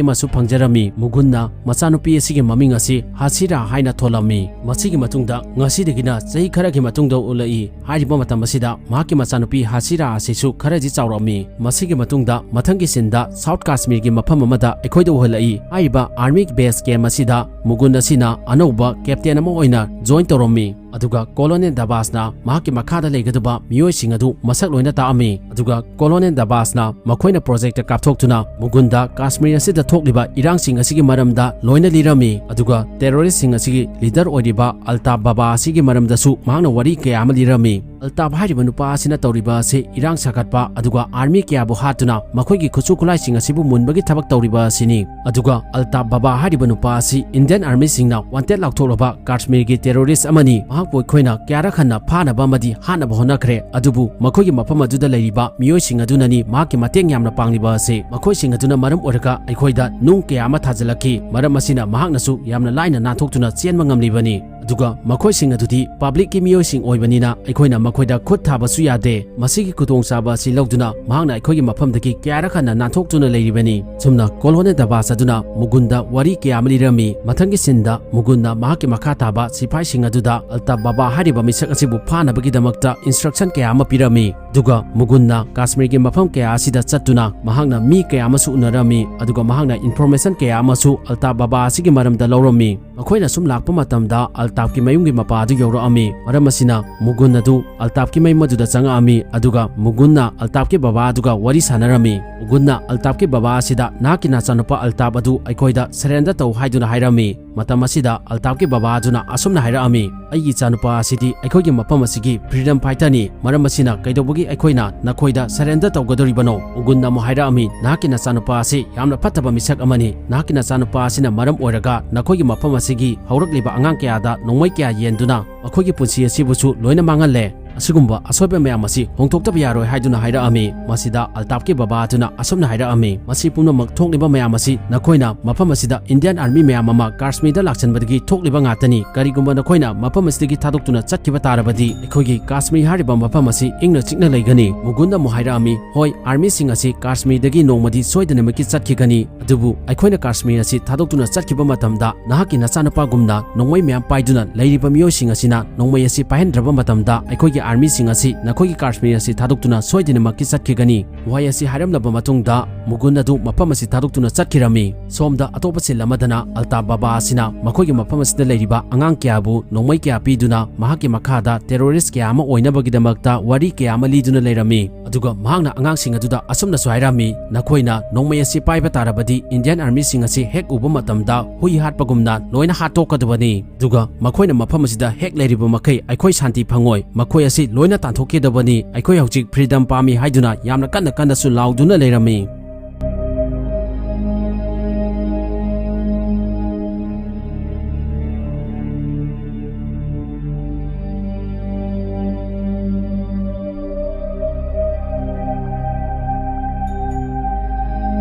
ꯑꯃꯁꯨ ꯐꯪꯖꯔꯝꯃꯤ꯫ ꯃꯨꯒꯨꯟꯅ ꯃꯆꯥꯅꯨꯄꯤ ꯑꯁꯤꯒꯤ ꯃꯃꯤꯡ ꯑꯁꯤ ꯍꯥꯁꯤꯔꯥ ꯍꯥꯏꯅ ꯊꯣꯜꯂꯝꯃꯤ꯫ ꯃꯁꯤꯒꯤ ꯃꯇꯨꯡꯗ ꯉꯁꯤꯗꯒꯤꯅ ꯆꯍꯤ ꯈꯔꯒꯤ ꯃꯇꯨꯡꯗ ꯎꯠꯂꯛꯏ꯫ ꯍꯥꯏꯔꯤꯕ ꯃꯇꯝ ꯑꯁꯤꯗ ꯃꯍꯥꯛꯀꯤ ꯃꯆꯥꯅꯨꯄꯤ ꯍꯥꯁꯤꯔꯥ ꯑꯁꯤꯁꯨ ꯈꯔꯗꯤ ꯆꯥꯎꯔꯛꯑꯝꯃꯤ꯫ ꯃꯁꯤꯒꯤ ꯃꯇꯨꯡꯗ ꯃꯊꯪꯒꯤ sceneꯗ South Kashmirꯒꯤ ꯃꯐꯝ ꯑꯃꯗ ꯑꯩꯈꯣꯏꯗ ꯎꯍꯜꯂꯛꯏ꯫ ꯍꯥꯏꯔꯤꯕ army base camp ꯑꯁꯤꯗ ꯃꯨꯒꯨꯟ ꯑꯁꯤꯅ ꯑꯅꯧꯕ captain ꯑꯃ ꯑꯣꯏꯅ join ꯇꯧꯔꯝꯃꯤ꯫ ꯑꯗꯨꯒ ꯀꯣꯂꯣꯅꯦꯜ ꯗꯕꯥꯁꯅ ꯃꯍꯥꯛꯀꯤ ꯃꯈꯥꯗ ꯂꯩꯒꯗꯕ ꯃꯤꯑꯣꯏꯁꯤꯡ ꯑꯗꯨ ꯃꯁꯛ ꯂꯣꯏꯅ ꯇꯥꯛꯑꯝꯃꯤ꯫ ꯑꯗꯨꯒ ꯀꯣꯂꯣꯅꯦꯜ ꯗꯕꯥꯁꯅ ꯃꯈꯣꯏꯅ ꯄ꯭ꯔꯣꯖꯦꯛꯇ ꯀꯥꯞꯊꯣꯛꯇꯨꯅ ꯃꯨꯒꯨꯟꯗ ꯀꯥꯁꯃꯤꯔ ꯑꯁꯤꯗ ꯊꯣꯛꯂꯤꯕ ꯏꯔꯥꯡꯁꯤꯡ ꯑꯁꯤꯒꯤ ꯃꯔꯝꯗ ꯂꯣꯏꯅ ꯂꯤꯔꯝꯃꯤ꯫ ꯑꯗꯨꯒ ꯇꯦꯔꯣꯔꯤꯁ꯭ꯠꯁꯤꯡ ꯑꯁꯤꯒꯤ ꯂꯤꯗꯔ ꯑꯣꯏꯔꯤꯕ ꯑꯜꯇꯥꯞ ꯕꯥꯕꯥ ꯑꯁꯤꯒꯤ ꯃꯔꯝꯗꯁꯨ ꯃꯍꯥꯛꯅ ꯋꯥꯔꯤ ꯀꯌꯥ ꯑꯃ ꯂꯤꯔꯝꯃꯤ꯫ ꯑꯜꯇꯥꯞ ꯍꯥꯏꯔꯤꯕ ꯅꯨꯄꯥ ꯑꯁꯤꯅ ꯇꯧꯔꯤꯕ ꯑꯁꯤ ꯏꯔꯥꯡ ꯁꯥꯒꯠꯄ ꯑꯗꯨꯒ ꯑꯥꯔꯃꯤ ꯀꯌꯥꯕꯨ ꯍꯥꯠꯇꯨꯅ ꯃꯈꯣꯏꯒꯤ ꯈꯨꯠꯁꯨ ꯈꯨꯠꯂꯥꯏꯁꯤꯡ ꯑꯁꯤꯕꯨ ꯃꯨꯟꯕꯒꯤ ꯊꯕꯛ ꯇꯧꯔꯤꯕ ꯑꯁꯤꯅꯤ꯫ ꯑꯗꯨꯒ ꯑꯜꯇꯥꯞ ꯕꯥꯕꯥ ꯍꯥꯏꯔꯤꯕ ꯅꯨꯄꯥ ꯑꯁꯤ ꯏꯟꯗꯤꯌꯟ ꯑꯥꯔꯃꯤꯁꯤꯡꯅ ꯋꯥꯟꯇꯦꯗ ꯂꯥꯎꯊꯣꯛꯂꯕ ꯀꯥꯁꯃꯤꯔꯒꯤ ꯇꯦꯔꯣꯔꯤꯁ꯭ꯠ ꯑꯃꯅꯤ꯫ ꯃꯍꯥꯛꯄꯨ ꯑꯩꯈꯣꯏꯅ ꯀꯌꯥꯔꯛ ꯍꯟꯅ ꯐꯥꯅꯕ ꯑꯃꯗꯤ ꯍꯥꯠꯅꯕ ꯍꯣꯠꯅꯈ꯭ꯔꯦ, ꯑꯗꯨꯕꯨ ꯃꯈꯣꯏꯒꯤ ꯃꯐꯝ ꯑꯗꯨꯗ ꯂꯩꯔꯤꯕ ꯃꯤꯑꯣꯏꯁꯤꯡ ꯑꯗꯨꯅꯅꯤ ꯃꯍꯥꯛꯀꯤ ꯃꯇꯦꯡ ꯌꯥꯝꯅ ꯄꯥꯡꯂꯤꯕ ꯑꯁꯤ꯫ ꯃꯈꯣꯏꯁꯤꯡ ꯑꯗꯨꯅ ꯃꯔꯝ ꯑꯣꯏꯔꯒ ꯑꯩꯈꯣꯏꯗ ꯅꯨꯡ ꯀꯌꯥ ꯑꯃ ꯊꯥꯖꯤꯜꯂꯛꯈꯤ, ꯃꯔꯝ ꯑꯁꯤꯅ ꯃꯍꯥꯛꯅꯁꯨ ꯌꯥꯝꯅ ꯂꯥꯏꯅ ꯅꯥꯟꯊꯣꯛꯇꯨꯅ ꯆꯦꯟꯕ ꯉꯝꯂꯤꯕꯅꯤ꯫ ꯑꯗꯨꯒ ꯃꯈꯣꯏꯁꯤꯡ ꯑꯗꯨꯗꯤ ꯄꯕ꯭ꯂꯤꯛꯀꯤ ꯃꯤꯑꯣꯏꯁꯤꯡ ꯑꯣꯏꯕꯅꯤꯅ ꯑꯩꯈꯣꯏꯅ ꯃꯈꯣꯏꯗ ꯈꯨꯠ ꯊꯥꯕꯁꯨ ꯌꯥꯗꯦ꯫ ꯃꯁꯤꯒꯤ ꯈꯨꯗꯣꯡꯆꯥꯕ ꯑꯁꯤ ꯂꯧꯗꯨꯅ ꯃꯍꯥꯛꯅ ꯑꯩꯈꯣꯏꯒꯤ ꯃꯐꯝꯗꯒꯤ ꯀꯌꯥꯔꯛ ꯍꯟꯅ ꯅꯥꯟꯊꯣꯛꯇꯨꯅ ꯂꯩꯔꯤꯕꯅꯤ꯫ ꯁꯨꯝꯅ ꯀꯣꯂꯣꯅꯦꯜ ꯗꯕꯥꯁ ꯑꯗꯨꯅ ꯃꯨꯒꯨꯟꯗ ꯋꯥꯔꯤ ꯀꯌꯥ ꯑꯃ ꯂꯤꯔꯝꯃꯤ꯫ ꯃꯊꯪꯒꯤ ꯁꯤꯟꯗ ꯃꯨꯒꯨꯟꯅ ꯃꯍꯥꯛꯀꯤ ꯃꯈꯥ ꯊꯥꯕ ꯁꯤꯐꯥꯏꯁꯤꯡ ꯑꯗꯨꯗ ꯑꯜꯇꯥꯞ ꯕꯥꯕꯥ ꯍꯥꯏꯔꯤꯕ ꯃꯤꯁꯛ ꯑꯁꯤꯕꯨ ꯐꯥꯅꯕꯒꯤꯗꯃꯛꯇ ꯏꯟꯁꯇ꯭ꯔꯛꯁꯟ ꯀꯌꯥ ꯑꯃ ꯄꯤꯔꯝꯃꯤ꯫ ꯑꯗꯨꯒ ꯃꯨꯒꯨꯟꯅ ꯀꯥꯁꯃꯤꯔꯒꯤ ꯃꯐꯝ ꯀꯌꯥ ꯑꯁꯤꯗ ꯆꯠꯇꯨꯅ ꯃꯍꯥꯛꯅ ꯃꯤ ꯀꯌꯥ ꯑꯃꯁꯨ ꯎꯅꯔꯝꯃꯤ, ꯑꯗꯨꯒ ꯃꯍꯥꯛꯅ ꯏꯟꯐꯣꯔꯃꯦꯁꯟ ꯀꯌꯥ ꯑꯃꯁꯨ ꯑꯜꯇꯥꯞ ꯕꯥꯕꯥ ꯑꯁꯤꯒꯤ ꯃꯔꯝꯗ ꯂꯧꯔꯝꯃꯤ꯫ ꯃꯈꯣꯏꯅ ꯁꯨꯝ ꯂꯥꯛꯄ ꯃꯇꯝꯗ ꯑꯜꯇꯥꯞꯀꯤ ꯃꯌꯨꯝꯒꯤ ꯃꯄꯥ ꯑꯗꯨ ꯌꯧꯔꯛꯑꯝꯃꯤ꯫ ꯃꯔꯝ ꯑꯁꯤꯅ ꯃꯨꯒꯨꯟ ꯑꯗꯨ ꯑꯜꯇꯥꯞꯀꯤ ꯃꯌꯨꯝ ꯑꯗꯨꯗ ꯆꯪꯉꯛꯑꯝꯃꯤ, ꯑꯗꯨꯒ ꯃꯨꯒꯨꯟꯅ ꯑꯜꯇꯥꯞꯀꯤ ꯕꯕꯥ ꯑꯗꯨꯒ ꯋꯥꯔꯤ ꯁꯥꯟꯅꯔꯝꯃꯤ꯫ ꯃꯨꯒꯨꯟꯅ ꯑꯜꯇꯥꯞꯀꯤ ꯕꯕꯥ ꯑꯁꯤꯗ ꯅꯍꯥꯛꯀꯤ ꯅꯆꯥꯅꯨꯄꯥ ꯑꯜꯇꯥꯞ ꯑꯗꯨ ꯑꯩꯈꯣꯏꯗ ꯁꯔꯦꯟꯗꯔ ꯇꯧ ꯍꯥꯏꯗꯨꯅ ꯍꯥꯏꯔꯝꯃꯤ꯫ ꯃꯇꯝ ꯑꯁꯤꯗ ꯑꯜꯇꯥꯞꯀꯤ ꯕꯕꯥ ꯑꯗꯨꯅ ꯑꯁꯨꯝꯅ ꯍꯥꯏꯔꯛꯑꯝꯃꯤ, "ꯑꯩꯒꯤ ꯏꯆꯥꯅꯨꯄꯥ ꯑꯁꯤꯗꯤ ꯑꯩꯈꯣꯏꯒꯤ ꯃꯐꯝ ꯑꯁꯤꯒꯤ ꯐ꯭ꯔꯤꯗꯝ ꯐꯥꯏꯇꯔꯅꯤ, ꯃꯔꯝ ꯑꯁꯤꯅ ꯀꯩꯗꯧꯕꯒꯤ ꯑꯩꯈꯣꯏꯅ ꯅꯈꯣꯏꯗ ꯁꯔꯦꯟꯗꯔ ꯇꯧꯒꯗꯧꯔꯤꯕꯅꯣ?" ꯃꯨꯒꯨꯟꯅ ꯑꯃꯨꯛ ꯍꯥꯏꯔꯛꯑꯝꯃꯤ, "ꯅꯍꯥꯛꯀꯤ ꯅꯆꯥꯅꯨꯄꯥ ꯑꯁꯤ ꯌꯥꯝꯅ ꯐꯠꯇꯕ ꯃꯤꯁꯛ ꯑꯃꯅꯤ꯫ ꯅꯍꯥꯛꯀꯤ ꯅꯆꯥꯅꯨꯄꯥ ꯑꯁꯤꯅ ꯃꯔꯝ ꯑꯣꯏꯔꯒ ꯅꯈꯣꯏꯒꯤ ꯃꯐꯝ ꯑꯁꯤꯒꯤ ꯍꯧꯔꯛꯂꯤꯕ ꯑꯉꯥꯡ ꯀꯌꯥꯗ ꯅꯣꯡꯃꯩ ꯀꯌꯥ ꯌꯦꯟꯗꯨꯅ ꯃꯈꯣꯏꯒꯤ ꯄꯨꯟꯁꯤ ꯑꯁꯤꯕꯨꯁꯨ ꯂꯣꯏꯅ ꯃꯥꯡꯍꯜꯂꯦ꯫ ꯑꯁꯤꯒꯨꯝꯕ ꯑꯁꯣꯏꯕ ꯃꯌꯥꯝ ꯑꯁꯤ ꯍꯣꯡꯗꯣꯛꯇꯕ ꯌꯥꯔꯣꯏ" ꯍꯥꯏꯗꯨꯅ ꯍꯥꯏꯔꯛꯑꯝꯃꯤ꯫ ꯃꯁꯤꯗ ꯑꯜꯇꯥꯞꯀꯤ ꯕꯕꯥ ꯑꯗꯨꯅ ꯑꯁꯨꯝꯅ ꯍꯥꯏꯔꯛꯑꯝꯃꯤ, "ꯃꯁꯤ ꯄꯨꯝꯅꯃꯛ ꯊꯣꯛꯂꯤꯕ ꯃꯌꯥꯝ ꯑꯁꯤ ꯅꯈꯣꯏꯅ ꯃꯐꯝ ꯑꯁꯤꯗ ꯏꯟꯗꯤꯌꯟ ꯑꯥꯔꯃꯤ ꯃꯌꯥꯝ ꯑꯃ ꯀꯥꯁꯃꯤꯔꯗ ꯂꯥꯛꯁꯤꯟꯕꯗꯒꯤ ꯊꯣꯛꯂꯤꯕ ꯉꯥꯛꯇꯅꯤ꯫ ꯀꯔꯤꯒꯨꯝꯕ ꯅꯈꯣꯏꯅ ꯃꯐꯝ ꯑꯁꯤꯗꯒꯤ ꯊꯥꯗꯣꯛꯇꯨꯅ ꯆꯠꯈꯤꯕ ꯇꯥꯔꯕꯗꯤ ꯑꯩꯈꯣꯏꯒꯤ ꯀꯥꯁꯃꯤꯔ ꯍꯥꯏꯔꯤꯕ ꯃꯐꯝ ꯑꯁꯤ ꯏꯪꯅ ꯆꯤꯛꯅ ꯂꯩꯒꯅꯤ꯫" ꯃꯨꯒꯨꯟꯗ ꯑꯃꯨꯛ ꯍꯥꯏꯔꯛꯑꯝꯃꯤ, "ꯍꯣꯏ, ꯑꯥꯔꯃꯤꯁꯤꯡ ꯑꯁꯤ ꯀꯥꯁꯃꯤꯔꯗꯒꯤ ꯅꯣꯡꯃꯗꯤ ꯁꯣꯏꯗꯅꯃꯛꯀꯤ ꯆꯠꯈꯤꯒꯅꯤ, ꯑꯗꯨꯕꯨ ꯑꯩꯈꯣꯏꯅ ꯀꯥꯁꯃꯤꯔ ꯑꯁꯤ ꯊꯥꯗꯣꯛꯇꯨꯅ ꯆꯠꯈꯤꯕ ꯃꯇꯝꯗ ꯅꯍꯥꯛꯀꯤ ꯅꯆꯥꯅꯨꯄꯥꯒꯨꯝꯅ ꯅꯣꯡꯃꯩ ꯃꯌꯥꯝ ꯄꯥꯏꯗꯨꯅ ꯂꯩꯔꯤꯕ ꯃꯤꯑꯣꯏꯁꯤꯡ ꯑꯁꯤꯅ ꯅꯣꯡꯃꯩ ꯑꯁꯤ ꯄꯥꯏꯍꯟꯗ꯭ꯔꯕ ꯃꯇꯝꯗ ꯑꯩꯈꯣꯏꯒꯤ ꯑꯥꯔꯃꯤꯁꯤꯡ ꯑꯁꯤ ꯅꯈꯣꯏꯒꯤ ꯀꯥꯁꯃꯤꯔ ꯑꯁꯤ ꯊꯥꯗꯣꯛꯇꯨꯅ ꯁꯣꯏꯗꯅꯃꯛꯀꯤ ꯆꯠꯈꯤꯒꯅꯤ꯫ ꯋꯥꯍꯩ ꯑꯁꯤ ꯍꯥꯏꯔꯝꯂꯕ ꯃꯇꯨꯡꯗ ꯃꯨꯒꯨꯟ ꯑꯗꯨ ꯃꯐꯝ ꯑꯁꯤ ꯊꯥꯗꯣꯛꯇꯨꯅ ꯆꯠꯈꯤꯔꯝꯃꯤ꯫ ꯁꯣꯝꯗ ꯑꯇꯣꯞꯄ ꯁꯤꯟ ꯑꯃꯗꯅ ꯑꯜꯇꯥꯞ ꯕꯥꯕꯥ ꯑꯁꯤꯅ ꯃꯈꯣꯏꯒꯤ ꯃꯐꯝ ꯑꯁꯤꯗ ꯂꯩꯔꯤꯕ ꯑꯉꯥꯡ ꯀꯌꯥꯕꯨ ꯅꯣꯡꯃꯩ ꯀꯌꯥ ꯄꯤꯗꯨꯅ ꯃꯍꯥꯛꯀꯤ ꯃꯈꯥꯗ ꯇꯦꯔꯣꯔꯤꯁ ꯀꯌꯥ ꯑꯃ ꯑꯣꯏꯅꯕꯒꯤꯗꯃꯛꯇ ꯋꯥꯔꯤ ꯀꯌꯥ ꯑꯃ ꯂꯤꯗꯨꯅ ꯂꯩꯔꯝꯃꯤ꯫ ꯑꯗꯨꯒ ꯃꯍꯥꯛꯅ ꯑꯉꯥꯡꯁꯤꯡ ꯑꯗꯨꯗ ꯑꯁꯨꯝꯅꯁꯨ ꯍꯥꯏꯔꯝꯃꯤ, "ꯅꯈꯣꯏꯅ ꯅꯣꯡꯃꯩ ꯑꯁꯤ ꯄꯥꯏꯕ ꯇꯥꯔꯕꯗꯤ ꯏꯟꯗꯤꯌꯟ ꯑꯥꯔꯃꯤꯁꯤꯡ ꯑꯁꯤ ꯍꯦꯛ ꯎꯕ ꯃꯇꯝꯗ ꯍꯨꯏ ꯍꯥꯠꯄꯒꯨꯝꯅ ꯂꯣꯏꯅ ꯍꯥꯠꯇꯣꯛꯀꯗꯕꯅꯤ꯫ ꯑꯗꯨꯒ ꯃꯈꯣꯏꯅ ꯃꯐꯝ ꯑꯁꯤꯗ ꯍꯦꯛ ꯂꯩꯔꯤꯕ ꯃꯈꯩ ꯑꯩꯈꯣꯏ ꯁꯥꯟꯇꯤ ꯐꯪꯉꯣꯏ꯫ ꯃꯈꯣꯏ ꯑꯁꯤ ꯂꯣꯏꯅ ꯇꯥꯟꯊꯣꯛꯀꯗꯕꯅꯤ꯫ ꯑꯩꯈꯣꯏ ꯍꯧꯖꯤꯛ ꯐ꯭ꯔꯤꯗꯝ ꯄꯥꯝꯃꯤ" ꯍꯥꯏꯗꯨꯅ ꯌꯥꯝꯅ ꯀꯟꯅ ꯀꯟꯅꯁꯨ ꯂꯥꯎꯗꯨꯅ ꯂꯩꯔꯝꯃꯤ꯫